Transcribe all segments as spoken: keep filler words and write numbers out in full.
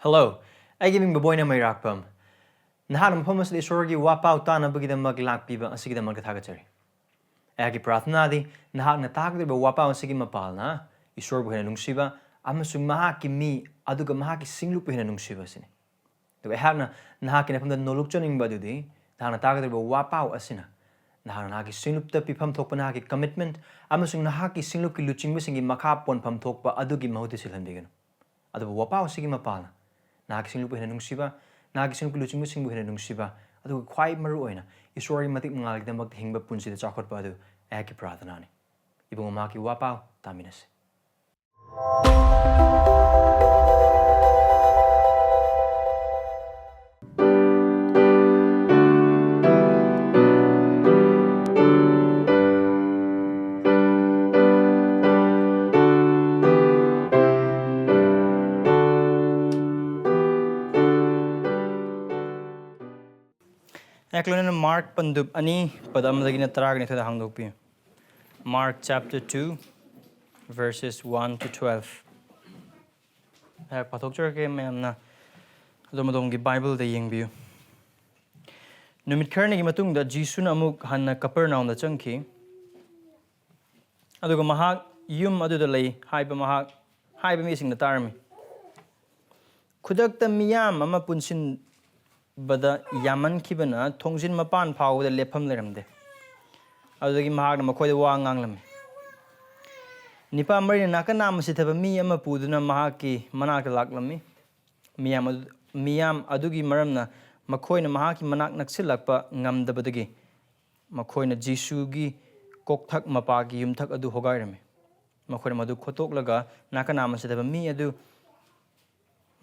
Hello, ꯑꯩꯒꯤ ꯃꯤꯡ ꯕꯕꯣꯏꯅ ꯃꯩꯔꯥꯛꯄꯝ꯫ ꯅꯍꯥꯛꯅ ꯃꯐꯝ ꯑꯁꯤꯗ ꯏꯁꯣꯔꯒꯤ ꯋꯥꯄꯥꯎ ꯇꯥꯅꯕꯒꯤꯗꯃꯛ ꯂꯥꯛꯄꯤꯕ ꯑꯁꯤꯒꯤꯗꯃꯛꯇ ꯊꯥꯒꯠꯆꯔꯤ꯫ ꯑꯩꯍꯥꯛꯀꯤ ꯄ꯭ꯔꯥꯔꯊꯅꯥꯗꯤ ꯅꯍꯥꯛꯅ ꯇꯥꯒꯗꯧꯔꯤꯕ ꯋꯥꯄꯥꯎ ꯑꯁꯤꯒꯤ ꯃꯄꯥꯜꯅ ꯏꯁꯣꯔꯕꯨ ꯍꯦꯟꯅ ꯅꯨꯡꯁꯤꯕ ꯑꯃꯁꯨꯡ ꯃꯍꯥꯛꯀꯤ ꯃꯤ ꯑꯗꯨꯒ ꯃꯍꯥꯛꯀꯤ ꯁꯤꯡꯂꯨꯞꯄꯨ ꯍꯦꯟꯅ ꯅꯨꯡꯁꯤꯕ ꯑꯁꯤꯅꯤ꯫ ꯑꯗꯨꯒ ꯑꯩꯍꯥꯛꯅ ꯅꯍꯥꯛꯀꯤ ꯅꯐꯝꯗ ꯅꯣꯂꯨꯛꯆꯅꯤꯡꯕ ꯑꯗꯨꯗꯤ ꯅꯍꯥꯛꯅ ꯇꯥꯒꯗꯧꯔꯤꯕ ꯋꯥꯄꯥꯎ ꯑꯁꯤꯅ ꯅꯍꯥꯛꯅ ꯅꯍꯥꯛꯀꯤ ꯁꯤꯡꯂꯨꯞꯇ ꯄꯤꯐꯝ ꯊꯣꯛꯄ ꯅꯍꯥꯛꯀꯤ commitment ꯑꯃꯁꯨꯡ ꯅꯍꯥꯛꯀꯤ ꯁꯤꯡꯂꯨꯞꯀꯤ ꯂꯨꯆꯤꯡꯕꯁꯤꯡꯒꯤ ꯃꯈꯥ ꯄꯣꯟꯐꯝ ꯊꯣꯛꯄ ꯑꯗꯨꯒꯤ ꯃꯍꯨꯠꯇ ꯁꯤꯜꯍꯟꯕꯤꯒꯅꯨ꯫ ꯑꯗꯨꯕꯨ ꯋꯥꯄꯥꯎ ꯑꯁꯤꯒꯤ ꯃꯄꯥꯜꯅ ꯅꯍꯥꯛꯀꯤ ꯁꯤꯡꯂꯨꯞꯄꯨ ꯍꯦꯟꯅ ꯅꯨꯡꯁꯤꯕ, ꯅꯍꯥꯛꯀꯤ ꯁꯤꯡꯂꯨꯞꯀꯤ ꯂꯨꯆꯤꯡꯕꯁꯤꯡꯕꯨ ꯍꯦꯟꯅ ꯅꯨꯡꯁꯤꯕ, ꯑꯗꯨꯒ ꯈ꯭ꯋꯥꯏ ꯃꯔꯨ ꯑꯣꯏꯅ ꯏꯁꯣꯔꯒꯤ ꯃꯇꯤꯛ ꯃꯉꯥꯜꯒꯤꯗꯃꯛꯇ ꯍꯤꯡꯕ ꯄꯨꯟꯁꯤꯗ ꯆꯥꯎꯈꯠꯄ ꯑꯗꯨ ꯑꯩꯍꯥꯛꯀꯤ ꯄ꯭ꯔꯥꯔꯊꯅꯥꯅꯤ꯫ ꯏꯕꯨꯡꯉꯣ, ꯃꯍꯥꯛꯀꯤ ꯋꯥꯄꯥꯎ ꯇꯥꯃꯤꯟꯅꯁꯤ꯫ ꯑꯦꯛꯂꯣꯅꯤꯅ ꯃꯥꯔꯛ ꯄꯟꯗꯨꯞ ꯑꯅꯤ, ꯄꯗ ꯑꯃꯗꯒꯤꯅ ꯇꯔꯥꯒ ꯅꯤꯊꯣꯏꯗ ꯍꯥꯡꯗꯣꯛꯄꯤꯌꯨ꯫ Mark chapter two, verses one to twelve. ꯑꯩꯍꯥꯛ ꯄꯥꯊꯣꯛꯆꯔꯛꯀꯦ, ꯃꯌꯥꯝꯅ ꯑꯗꯣꯝ ꯑꯗꯣꯝꯒꯤ ꯕꯥꯏꯕꯜꯗ ꯌꯦꯡꯕꯤꯌꯨ꯫ ꯅꯨꯃꯤꯠ ꯈꯔꯅꯤꯒꯤ ꯃꯇꯨꯡꯗ ꯖꯤꯁꯨꯅ ꯑꯃꯨꯛ ꯍꯟꯅ ꯀꯄꯔꯅꯥꯎꯝꯗ ꯆꯪꯈꯤ꯫ ꯑꯗꯨꯒ ꯃꯍꯥꯛ ꯌꯨꯝ ꯑꯗꯨꯗ ꯂꯩ ꯍꯥꯏꯕ ꯃꯍꯥꯛ ꯍꯥꯏꯕ ꯃꯤꯁꯤꯡꯅ ꯇꯥꯔꯝꯃꯤ꯫ ꯈꯨꯗꯛꯇ ꯃꯤꯌꯥꯝ ꯑꯃ ꯄꯨꯟꯁꯤꯟꯕꯗ ꯌꯥꯝꯃꯟꯈꯤꯕꯅ ꯊꯣꯡꯖꯤꯟ ꯃꯄꯥꯟ ꯐꯥꯎꯕꯗ ꯂꯦꯞꯐꯝ ꯂꯩꯔꯝꯗꯦ꯫ ꯑꯗꯨꯗꯒꯤ ꯃꯍꯥꯛꯅ ꯃꯈꯣꯏꯗ ꯋꯥ ꯉꯥꯡꯂꯝꯃꯤ꯫ ꯅꯤꯄꯥ ꯃꯔꯤꯅ ꯅꯥꯀꯟ ꯅꯥꯝꯃ ꯁꯤꯊꯕ ꯃꯤ ꯑꯃ ꯄꯨꯗꯨꯅ ꯃꯍꯥꯛꯀꯤ ꯃꯅꯥꯛꯇ ꯂꯥꯛꯂꯝꯃꯤ꯫ ꯃꯤꯌꯥꯝ ꯑꯗꯨ, ꯃꯤꯌꯥꯝ ꯑꯗꯨꯒꯤ ꯃꯔꯝꯅ ꯃꯈꯣꯏꯅ ꯃꯍꯥꯛꯀꯤ ꯃꯅꯥꯛ ꯅꯛꯁꯤꯜꯂꯛꯄ ꯉꯝꯗꯕꯗꯒꯤ ꯃꯈꯣꯏꯅ ꯖꯤꯁꯨꯒꯤ ꯀꯣꯛꯊꯛ ꯃꯄꯥꯒꯤ ꯌꯨꯝꯊꯛ ꯑꯗꯨ ꯍꯣꯒꯥꯏꯔꯝꯃꯤ꯫ ꯃꯈꯣꯏꯅ ꯃꯗꯨ ꯈꯣꯠꯇꯣꯛꯂꯒ ꯅꯥꯀꯟ ꯅꯥꯝꯃ ꯁꯤꯊꯕ ꯃꯤ ꯑꯗꯨ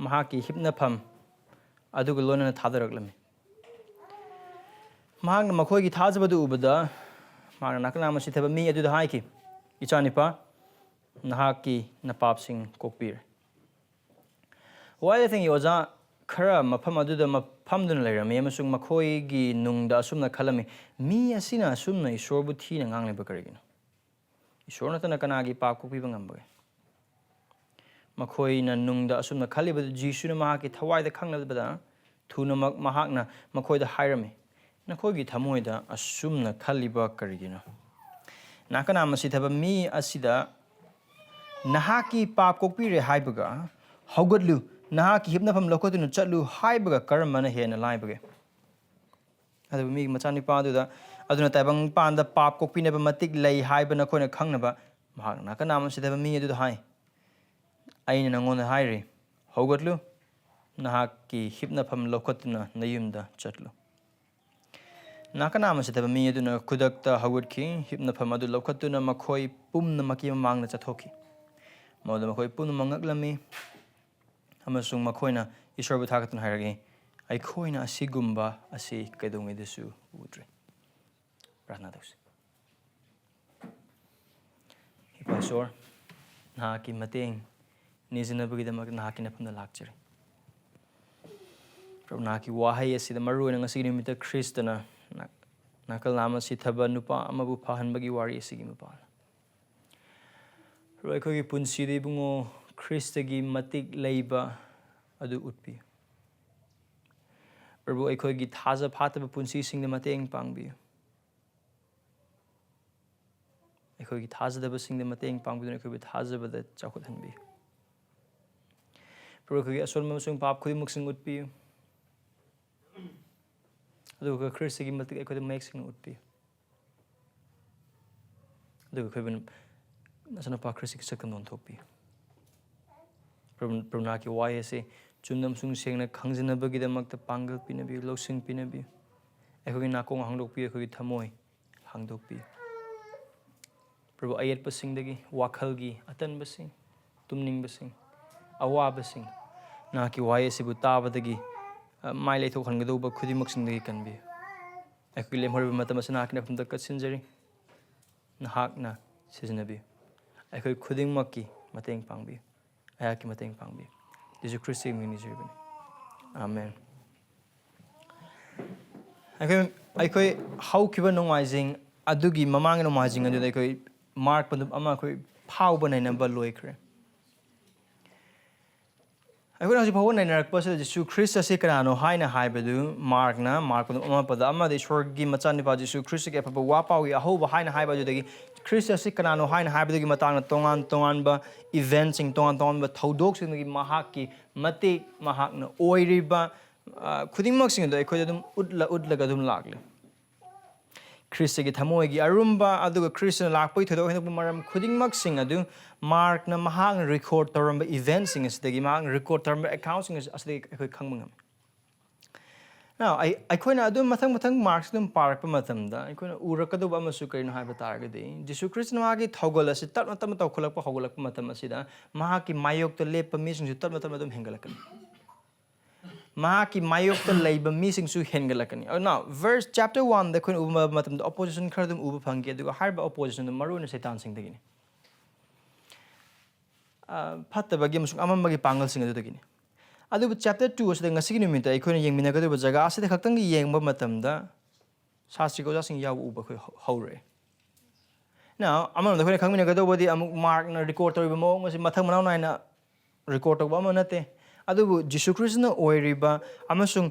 ꯃꯍꯥꯛꯀꯤ ꯍꯤꯞꯅꯐꯝ ꯑꯗꯨꯒ ꯂꯣꯏꯅꯅ ꯊꯥꯗꯔꯛꯂꯝꯃꯤ꯫ ꯃꯍꯥꯛꯅ ꯃꯈꯣꯏꯒꯤ ꯊꯥꯖꯕꯗꯨ ꯎꯕꯗ ꯃꯍꯥꯛꯅ ꯅꯥꯀꯟ ꯅꯥꯝꯃ ꯁꯤꯊꯕ ꯃꯤ ꯑꯗꯨꯗ ꯍꯥꯏꯈꯤ, "ꯏꯆꯥꯅꯤꯄꯥ, ꯅꯍꯥꯛꯀꯤ ꯅꯄꯥꯞꯁꯤꯡ ꯀꯣꯛꯄꯤꯔꯦ"꯫ ꯋꯥꯌꯦꯜ ꯂꯩꯊꯦꯡꯒꯤ ꯑꯣꯖꯥ ꯈꯔ ꯃꯐꯝ ꯑꯗꯨꯗ ꯃ-, ꯐꯝꯗꯨꯅ ꯂꯩꯔꯝꯃꯤ ꯑꯃꯁꯨꯡ ꯃꯈꯣꯏꯒꯤ ꯅꯨꯡꯗ ꯑꯁꯨꯝꯅ ꯈꯜꯂꯝꯃꯤ, "ꯃꯤ ꯑꯁꯤꯅ ꯑꯁꯨꯝꯅ ꯏꯁꯣꯔꯕꯨ ꯊꯤꯅ ꯉꯥꯡꯂꯤꯕ ꯀꯔꯤꯒꯤꯅꯣ? ꯏꯁꯣꯔ ꯅꯠꯇꯅ ꯀꯅꯥꯒꯤ ꯄꯥꯞ ꯀꯣꯛꯄꯤꯕ ꯉꯝꯕꯒꯦ?" ꯃꯈꯣꯏꯅ ꯅꯨꯡꯗ ꯑꯁꯨꯝꯅ ꯈꯜꯂꯤꯕꯗꯨ ꯖꯤꯁꯨꯅ ꯃꯍꯥꯛꯀꯤ ꯊꯋꯥꯏꯗ ꯈꯪꯂꯕꯗ, ꯊꯨꯅꯃꯛ ꯃꯍꯥꯛꯅ ꯃꯈꯣꯏꯗ ꯍꯥꯏꯔꯝꯃꯤ, "ꯅꯈꯣꯏꯒꯤ ꯊꯃꯣꯏꯗ ꯑꯁꯨꯝꯅ ꯈꯜꯂꯤꯕ ꯀꯔꯤꯒꯤꯅꯣ?" ꯅꯥꯀꯟ ꯑꯃ ꯁꯤꯊꯕ ꯃꯤ ꯑꯁꯤꯗ "ꯅꯍꯥꯛꯀꯤ ꯄꯥꯞ ꯀꯣꯛꯄꯤꯔꯦ" ꯍꯥꯏꯕꯒ "ꯍꯧꯒꯠꯂꯨ, ꯅꯍꯥꯛꯀꯤ ꯍꯤꯞꯅꯐꯝ ꯂꯧꯈꯠꯇꯨꯅ ꯆꯠꯂꯨ" ꯍꯥꯏꯕꯒ ꯀꯔꯝꯕꯅ ꯍꯦꯟꯅ ꯂꯥꯏꯕꯒꯦ? ꯑꯗꯨꯕꯨ ꯃꯤꯒꯤ ꯃꯆꯥꯅꯨꯄꯥ ꯑꯗꯨꯗ, ꯑꯗꯨꯅ ꯇꯥꯏꯕꯪ ꯄꯥꯟꯗ ꯄꯥꯞ ꯀꯣꯛꯄꯤꯅꯕ ꯃꯇꯤꯛ ꯂꯩ ꯍꯥꯏꯕ ꯅꯈꯣꯏꯅ ꯈꯪꯅꯕ, ꯃꯍꯥꯛ ꯅꯥꯀꯟ ꯑꯃ ꯁꯤꯊꯕ ꯃꯤ ꯑꯗꯨꯗ ꯍꯥꯏ, "ꯑꯩꯅ ꯅꯉꯣꯟꯗ ꯍꯥꯏꯔꯤ, ꯍꯧꯒꯠꯂꯨ, ꯅꯍꯥꯛꯀꯤ ꯍꯤꯞꯅꯐꯝ ꯂꯧꯈꯠꯇꯨꯅ ꯅꯌꯨꯝꯗ ꯆꯠꯂꯨ"꯫ ꯅꯥꯀꯟ ꯑꯃ ꯁꯤꯊꯕ ꯃꯤ ꯑꯗꯨꯅ ꯈꯨꯗꯛꯇ ꯍꯧꯒꯠꯈꯤ, ꯍꯤꯞꯅꯐꯝ ꯑꯗꯨ ꯂꯧꯈꯠꯇꯨꯅ ꯃꯈꯣꯏ ꯄꯨꯝꯅꯃꯛꯀꯤ ꯃꯃꯥꯡꯗ ꯆꯠꯊꯣꯛꯈꯤ꯫ ꯃꯗꯨꯗ ꯃꯈꯣꯏ ꯄꯨꯝꯅꯃꯛ ꯉꯛꯂꯝꯃꯤ, ꯑꯃꯁꯨꯡ ꯃꯈꯣꯏꯅ ꯏꯁꯣꯔꯕꯨ ꯊꯥꯒꯠꯇꯨꯅ ꯍꯥꯏꯔꯛꯏ, "ꯑꯩꯈꯣꯏꯅ ꯑꯁꯤꯒꯨꯝꯕ ꯑꯁꯤ ꯀꯩꯗꯧꯉꯩꯗꯁꯨ ꯎꯗ꯭ꯔꯤ"꯫ ꯄ꯭ꯔꯥꯔꯊꯅꯥ ꯇꯧꯁꯤ꯫ ꯏꯄꯥ ꯏꯁꯣꯔ, ꯅꯍꯥꯛꯀꯤ ꯃꯇꯦꯡ ꯅꯤꯖꯅꯕꯒꯤꯗꯃꯛ ꯅꯍꯥꯛꯀꯤ ꯅꯐꯝꯗ ꯂꯥꯛꯆꯔꯤ꯫ ꯄ꯭ꯔꯚꯨ, ꯅꯍꯥꯛꯀꯤ ꯋꯥꯍꯩ ꯑꯁꯤꯗ ꯃꯔꯨꯑꯣꯏꯅ ꯉꯁꯤꯒꯤ ꯅꯨꯃꯤꯠꯇ ꯈ꯭ꯔꯤꯁꯇꯅ ꯅꯥ-, ꯅꯥꯀꯜ ꯅꯥꯝꯃ ꯁꯤꯊꯕ ꯅꯨꯄꯥ ꯑꯃꯕꯨ ꯐꯍꯟꯕꯒꯤ ꯋꯥꯔꯤ ꯑꯁꯤꯒꯤ ꯃꯄꯥꯟ, ꯄ꯭ꯔꯚꯨ, ꯑꯩꯈꯣꯏꯒꯤ ꯄꯨꯟꯁꯤꯗ, ꯏꯕꯨꯡꯉꯣ, ꯈ꯭ꯔꯤꯁꯇꯒꯤ ꯃꯇꯤꯛ ꯂꯩꯕ ꯑꯗꯨ ꯎꯠꯄꯤꯌꯨ꯫ ꯄ꯭ꯔꯚꯨ, ꯑꯩꯈꯣꯏꯒꯤ ꯊꯥꯖ ꯐꯥꯠꯇꯕ ꯄꯨꯟꯁꯤꯁꯤꯡꯗ ꯃꯇꯦꯡ ꯄꯥꯡꯕꯤꯌꯨ꯫ ꯑꯩꯈꯣꯏꯒꯤ ꯊꯥꯖꯗꯕꯁꯤꯡꯗ ꯃꯇꯦꯡ ꯄꯥꯡꯕꯤꯗꯨꯅ ꯑꯩꯈꯣꯏꯕꯨ ꯊꯥꯖꯕꯗ ꯆꯥꯎꯈꯠꯍꯟꯕꯤꯌꯨ꯫ ꯄ꯭ꯔꯚꯨ, ꯑꯩꯈꯣꯏꯒꯤ ꯑꯁꯣꯟꯕ ꯑꯃꯁꯨꯡ ꯄꯥꯞ ꯈꯨꯗꯤꯡꯃꯛꯁꯤꯡ ꯎꯠꯄꯤꯌꯨ꯫ ꯑꯗꯨꯒ ꯈ꯭ꯔꯤꯁꯇꯒꯤ ꯃꯇꯤꯛ ꯑꯩꯈꯣꯏꯗ ꯃꯌꯦꯛ ꯁꯦꯡꯅ ꯎꯠꯄꯤꯌꯨ꯫ ꯑꯗꯨꯒ ꯑꯩꯈꯣꯏꯕꯨ ꯅꯆꯥꯅꯨꯄꯥ ꯈ꯭ꯔꯤꯁꯇꯒꯤ ꯁꯛꯇꯝꯗ ꯑꯣꯟꯊꯣꯛꯄꯤꯌꯨ꯫ ꯄ꯭ꯔꯚꯨ, ꯄ꯭ꯔꯚꯨ, ꯅꯍꯥꯛꯀꯤ ꯋꯥꯍꯩ ꯑꯁꯤ ꯆꯨꯝꯅ ꯑꯃꯁꯨꯡ ꯁꯦꯡꯅ ꯈꯪꯖꯅꯕꯒꯤꯗꯃꯛꯇ ꯄꯥꯡꯒꯜ ꯄꯤꯅꯕꯤꯌꯨ, ꯂꯧꯁꯤꯡ ꯄꯤꯅꯕꯤꯌꯨ꯫ ꯑꯩꯈꯣꯏꯒꯤ ꯅꯥꯀꯣꯡ ꯍꯥꯡꯗꯣꯛꯄꯤꯌꯨ, ꯑꯩꯈꯣꯏꯒꯤ ꯊꯃꯣꯏ ꯍꯥꯡꯗꯣꯛꯄꯤꯌꯨ꯫ ꯄ꯭ꯔꯚꯨ, ꯑꯌꯦꯠꯄꯁꯤꯡꯗꯒꯤ, ꯋꯥꯈꯜꯒꯤ ꯑꯇꯟꯕꯁꯤꯡ, ꯇꯨꯝꯅꯤꯡꯕꯁꯤꯡ, ꯑꯋꯥꯕꯁꯤꯡ, ꯅꯍꯥꯛꯀꯤ ꯋꯥꯍꯩ ꯑꯁꯤꯕꯨ ꯇꯥꯕꯗꯒꯤ, ꯑ, ꯃꯥꯏ ꯂꯩꯊꯣꯛꯍꯟꯒꯗꯧꯕ ꯈꯨꯗꯤꯡꯃꯛꯁꯤꯡꯗꯒꯤ ꯀꯟꯕꯤꯌꯨ꯫ ꯑꯩꯈꯣꯏꯒꯤ ꯂꯦꯝꯍꯧꯔꯤꯕ ꯃꯇꯝ ꯑꯁꯤ ꯅꯍꯥꯛꯀꯤ ꯅꯐꯝꯗ ꯀꯠꯁꯤꯟꯖꯔꯤ꯫ ꯅꯍꯥꯛꯅ ꯁꯤꯖꯤꯟꯅꯕꯤꯌꯨ꯫ ꯑꯩꯈꯣꯏ ꯈꯨꯗꯤꯡꯃꯛꯀꯤ ꯃꯇꯦꯡ ꯄꯥꯡꯕꯤꯌꯨ꯫ ꯑꯩꯍꯥꯛꯀꯤ ꯃꯇꯦꯡ ꯄꯥꯡꯕꯤꯌꯨ꯫ ꯖꯤꯁꯨ ꯈ꯭ꯔꯤꯁꯇꯒꯤ ꯃꯤꯡ ꯅꯤꯖꯔꯤꯕꯅꯤ꯫ ꯑꯥꯃꯦꯟ꯫ ꯑꯩꯈꯣꯏ, ꯑꯩꯈꯣꯏ ꯍꯧꯈꯤꯕ ꯅꯣꯡꯃꯥꯏꯖꯤꯡ ꯑꯗꯨꯒꯤ ꯃꯃꯥꯡꯒꯤ ꯅꯣꯡꯃꯥꯏꯖꯤꯡ ꯑꯗꯨꯗ ꯑꯩꯈꯣꯏ ꯃꯥꯔꯛ ꯑꯗꯨꯝ ꯑꯃ ꯑꯩꯈꯣꯏ ꯐꯥꯎꯕ ꯅꯩꯅꯕ ꯂꯣꯏꯈ꯭ꯔꯦ꯫ ꯑꯩꯈꯣꯏꯅ ꯍꯧꯖꯤꯛ ꯐꯥꯎꯕ ꯅꯩꯅꯔꯛꯄꯁꯤꯗ ꯖꯤꯁꯨ ꯈ꯭ꯔꯤꯁꯇ ꯑꯁꯤ ꯀꯅꯥꯅꯣ ꯍꯥꯏꯅ ꯍꯥꯏꯕꯗꯨ, ꯃꯥꯔꯛꯅ, ꯃꯥꯔꯛ ꯀꯨꯟ ꯑꯃ ꯄꯗ ꯑꯃꯗ ꯏꯁꯣꯔꯒꯤ ꯃꯆꯥꯅꯨꯄꯥ ꯖꯤꯁꯨ ꯈ꯭ꯔꯤꯁꯇꯒꯤ ꯑꯐꯕ ꯋꯥ ꯄꯥꯎꯒꯤ ꯑꯍꯧꯕ ꯍꯥꯏꯅ ꯍꯥꯏꯕ ꯑꯗꯨꯗꯒꯤ ꯈ꯭ꯔꯤꯁꯇ ꯑꯁꯤ ꯀꯅꯥꯅꯣ ꯍꯥꯏꯅ ꯍꯥꯏꯕꯗꯨꯒꯤ ꯃꯇꯥꯡꯗ ꯇꯣꯉꯥꯟ ꯇꯣꯉꯥꯟꯕ ꯏꯚꯦꯟꯁꯤꯡ, ꯇꯣꯉꯥꯟ ꯇꯣꯉꯥꯟꯕ ꯊꯧꯗꯣꯛꯁꯤꯡꯗꯒꯤ ꯃꯍꯥꯛꯀꯤ ꯃꯇꯦꯡ, ꯃꯍꯥꯛꯅ ꯑꯣꯏꯔꯤꯕ, ꯑ, ꯈꯨꯗꯤꯡꯃꯛꯁꯤꯡ ꯑꯗꯨ ꯑꯩꯈꯣꯏꯗ ꯑꯗꯨꯝ ꯎꯠꯂ-, ꯎꯠꯂꯒ ꯑꯗꯨꯝ ꯂꯥꯛꯂꯦ꯫ ꯈ꯭ꯔꯤꯁꯇꯒꯤ ꯊꯃꯣꯏꯒꯤ ꯑꯔꯨꯝꯕ, ꯑꯗꯨꯒ ꯈ꯭ꯔꯤꯁꯇꯅ ꯂꯥꯛꯄꯒꯤ ꯊꯣꯏꯗꯣꯛ ꯍꯦꯟꯗꯣꯛꯄ ꯃꯔꯝ ꯈꯨꯗꯤꯡꯃꯛꯁꯤꯡ ꯑꯗꯨ ꯃꯥꯔꯛꯅ ꯃꯍꯥꯛꯅ ꯔꯦꯀꯣꯔꯗ ꯇꯧꯔꯝꯕ ꯏꯚꯦꯟꯁꯤꯡ ꯑꯁꯤꯗꯒꯤ, ꯃꯍꯥꯛꯅ ꯔꯦꯀꯣꯔꯗ ꯇꯧꯔꯝꯕ ꯑꯦꯀꯥꯎꯟꯁꯤꯡ ꯑꯁꯤꯗꯒꯤ ꯑꯩꯈꯣꯏ ꯈꯪꯕ ꯉꯝꯃꯤ꯫ Now, ꯑꯩ-, ꯑꯩꯈꯣꯏꯅ ꯑꯗꯨꯝ ꯃꯊꯪ ꯃꯊꯪ ꯃꯥꯔꯛꯁꯤ ꯑꯗꯨꯝ ꯄꯥꯔꯛꯄ ꯃꯇꯝꯗ ꯑꯩꯈꯣꯏꯅ ꯎꯔꯛꯀꯗꯧꯕ ꯑꯃꯁꯨ ꯀꯔꯤꯅꯣ ꯍꯥꯏꯕ ꯇꯥꯔꯒꯗꯤ, ꯖꯤꯁꯨ ꯈ꯭ꯔꯤꯁꯇꯅ ꯃꯥꯒꯤ ꯊꯧꯒꯜ ꯑꯁꯤ ꯇꯞꯅ ꯇꯞꯅ ꯇꯧꯈꯠꯂꯛꯄ ꯍꯧꯒꯠꯂꯛꯄ ꯃꯇꯝ ꯑꯁꯤꯗ, ꯃꯍꯥꯛꯀꯤ ꯃꯥꯌꯣꯛꯇ ꯂꯦꯞꯄ ꯃꯤꯁꯤꯡꯁꯨ ꯇꯞꯅ ꯇꯞꯅ ꯑꯗꯨꯝ ꯍꯦꯟꯒꯠꯂꯛꯀꯅꯤ꯫ ꯃꯍꯥꯛꯀꯤ ꯃꯥꯌꯣꯛꯇ ꯂꯩꯕ ꯃꯤꯁꯤꯡꯁꯨ ꯍꯦꯟꯒꯠꯂꯛꯀꯅꯤ꯫ ꯑꯗꯨꯅ verse chapter one ꯗ ꯑꯩꯈꯣꯏꯅ ꯎꯕ ꯃꯇꯝꯗ opposition ꯈꯔ ꯑꯗꯨꯝ ꯎꯕ ꯐꯪꯈꯤ, ꯑꯗꯨꯒ ꯍꯥꯏꯔꯤꯕ opposition ꯗꯨ ꯃꯔꯨꯑꯣꯏꯅ ꯁꯩꯇꯥꯟꯁꯤꯡꯗꯒꯤꯅꯤ꯫ ꯑ, ꯐꯠꯇꯕꯒꯤ ꯑꯃꯁꯨꯡ ꯑꯃꯝꯕꯒꯤ ꯄꯥꯡꯒꯜꯁꯤꯡ ꯑꯗꯨꯗꯒꯤꯅꯤ꯫ ꯑꯗꯨꯕꯨ chapter two ꯑꯁꯤꯗ ꯉꯁꯤꯒꯤ ꯅꯨꯃꯤꯠꯇ ꯑꯩꯈꯣꯏꯅ ꯌꯦꯡꯃꯤꯟꯅꯒꯗꯧꯔꯤꯕ ꯖꯒꯥ ꯑꯁꯤꯗ ꯈꯛꯇꯪꯒꯤ ꯌꯦꯡꯕ ꯃꯇꯝꯗ ꯁꯥꯁꯇ꯭ꯔꯤꯒꯤ ꯑꯣꯖꯥꯁꯤꯡ ꯌꯥꯎꯕ ꯎꯕ ꯑꯩꯈꯣꯏ ꯍꯧ-, ꯍꯧꯔꯛꯑꯦ꯫ Now, ꯑꯃꯔꯣꯝꯗ ꯑꯩꯈꯣꯏꯅ ꯈꯪꯃꯤꯟꯅꯒꯗꯧꯕꯗꯤ ꯑꯃꯨꯛ ꯃꯥꯔꯛꯅ ꯔꯦꯀꯣꯔꯗ ꯇꯧꯔꯤꯕ ꯃꯑꯣꯡ ꯑꯁꯤ ꯃꯊꯪ ꯃꯅꯥꯎ ꯅꯥꯏꯅ ꯔꯦꯀꯣꯔꯗ ꯇꯧꯕ ꯑꯃ ꯅꯠꯇꯦ꯫ ꯑꯗꯨꯕꯨ ꯖꯤꯁꯨ ꯈ꯭ꯔꯤꯁꯇꯅ ꯑꯣꯏꯔꯤꯕ ꯑꯃꯁꯨꯡ